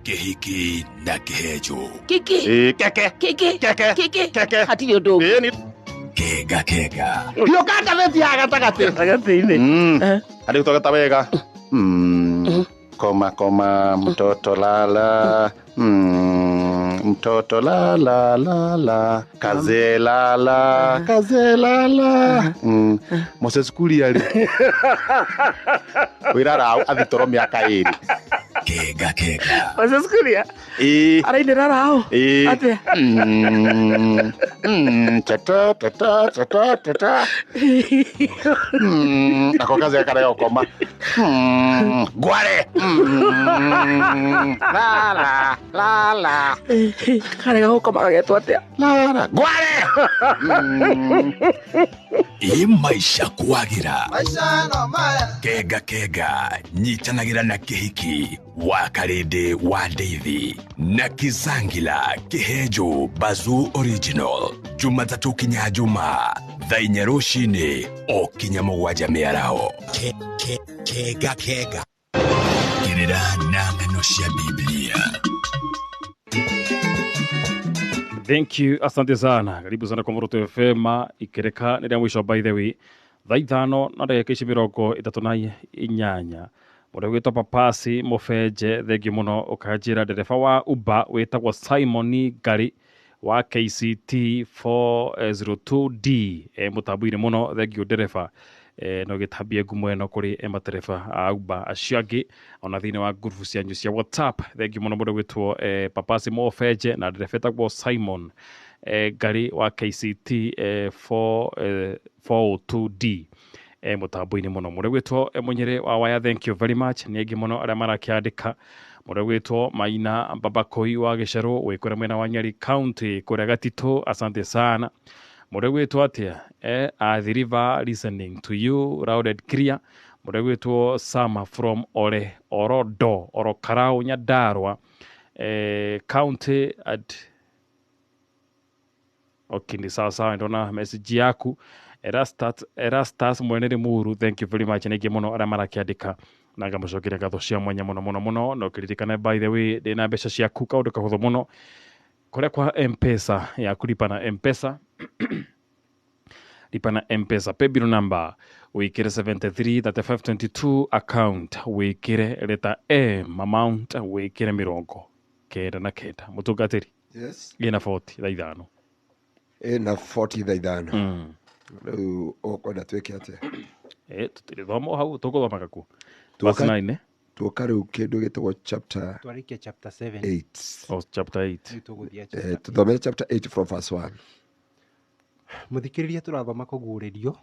D: Kĩhiki na kĩhenjo.
O: Kiki.
P: Keke.
O: Kiki.
P: Keke.
O: Kiki.
P: Keke.
O: Hatirĩ ũndũ ũngĩ.
D: Kega kega.
P: Hiũka ngathĩti ya gatagatĩ.
I: Gatagatĩ-inĩ.
P: Harĩ gũtogota wega. Koma koma mtoto lala. Mtoto lala lala. Kaze lala. Kaze lala. Moses Kuria rĩ. Wĩra athitoro mĩaka ĩrĩ.
D: Kega kega.
O: Moses Kuria. Arainĩra raũ. Atĩa?
P: Tata tata tata tata. Nako kaze karega gũkoma. Ngware. La la la la.
O: Karega gũkoma gagetwo atĩa?
P: La la. Ngware.
D: Ĩ maisha kwagĩra.
P: Maisha no maya.
D: Kega kega nyitanagĩra na kĩhiki wa Karĩndĩ wa Ndeithi na Kizangila Kĩhenjo Bazoo Original Jumatatũ kinya Juma thaa inya rũcinĩ o kinya mũgwanja mĩaraho. Kega kega. Kĩrĩra na ng'ano cia Biblia.
B: Thank you, asante sana. Karibu sana kwa Muoroto FM. Ikereka nĩ rĩa mũico by the way. Thaa ithano na ndagĩka ici mĩrongo ĩtatũ na inyanya. Mũndũ ũgwĩtwo Papasi Mũbenje, thengiũ mũno ũkanjĩra ndereba wa Uber wĩtagwo Simon Ngari wa KCT 402D mũtambo-inĩ mũno, thengiũ ndereba. No gĩtambie ngumo ĩno kũrĩ matereba a Uber acio angĩ ona thĩinĩ wa ngurubu cianyu cia WhatsApp. Thengiũ mũno mũndũ ũgwĩtwo Papasi Mũbenje na ndereba ĩtagwo Simon Ngari wa KCT 402D mũtambo-inĩ mũno. Mũndũ ũgwĩtwo Mũnyĩrĩ wa Waya, thank you very much. Nĩ aingĩ mũno arĩa marakĩandĩka. Mũndũ ũgwĩtwo Maina Babakoi wa Gĩcerũ wĩ kũrĩa mwena wa Nyeri County kũrĩa Gatitũ, asante sana. Mũndũ ũgwĩtwo atĩa? Athi River listening to you loud and clear. Mũndũ ũgwĩtwo Sama from Ore Orodo Orokarau Nyandarua County at okay, ni sawa sawa, ndona message yaku. Erastus Mwene Limuru, thank you very much. Nĩ aingĩ mũno arĩa marakĩandĩka na ngamũcokeria ngatho cia mwanya mũno mũno mũno. Na ũkĩririkane by the way ndĩna mbeca ciaku kaũndũ kahũthũ mũno kũrĩa kwa M-Pesa ya kulipa na M-Pesa. Lipa na M-Pesa paybill number wikire 733522 account wikire letter M amount wikire 99. Mũtungatĩri.
A: Yes.
B: Ĩna 40 thaa ithano.
A: Ĩna 40 thaa ithano. Rĩu ũkwenda twĩke atĩa?
B: Tũtirĩthoma hau tũgũthomaga kuo. Verse 9.
A: Tuoka rĩu kĩndũ gĩtagwo chapter
C: Twarĩkia chapter 7.
A: 8.
B: Oh, chapter 8.
A: Tũthomere chapter 8 from verse 1.
C: Mũthikĩrĩria tũrathoma kũguũrĩrio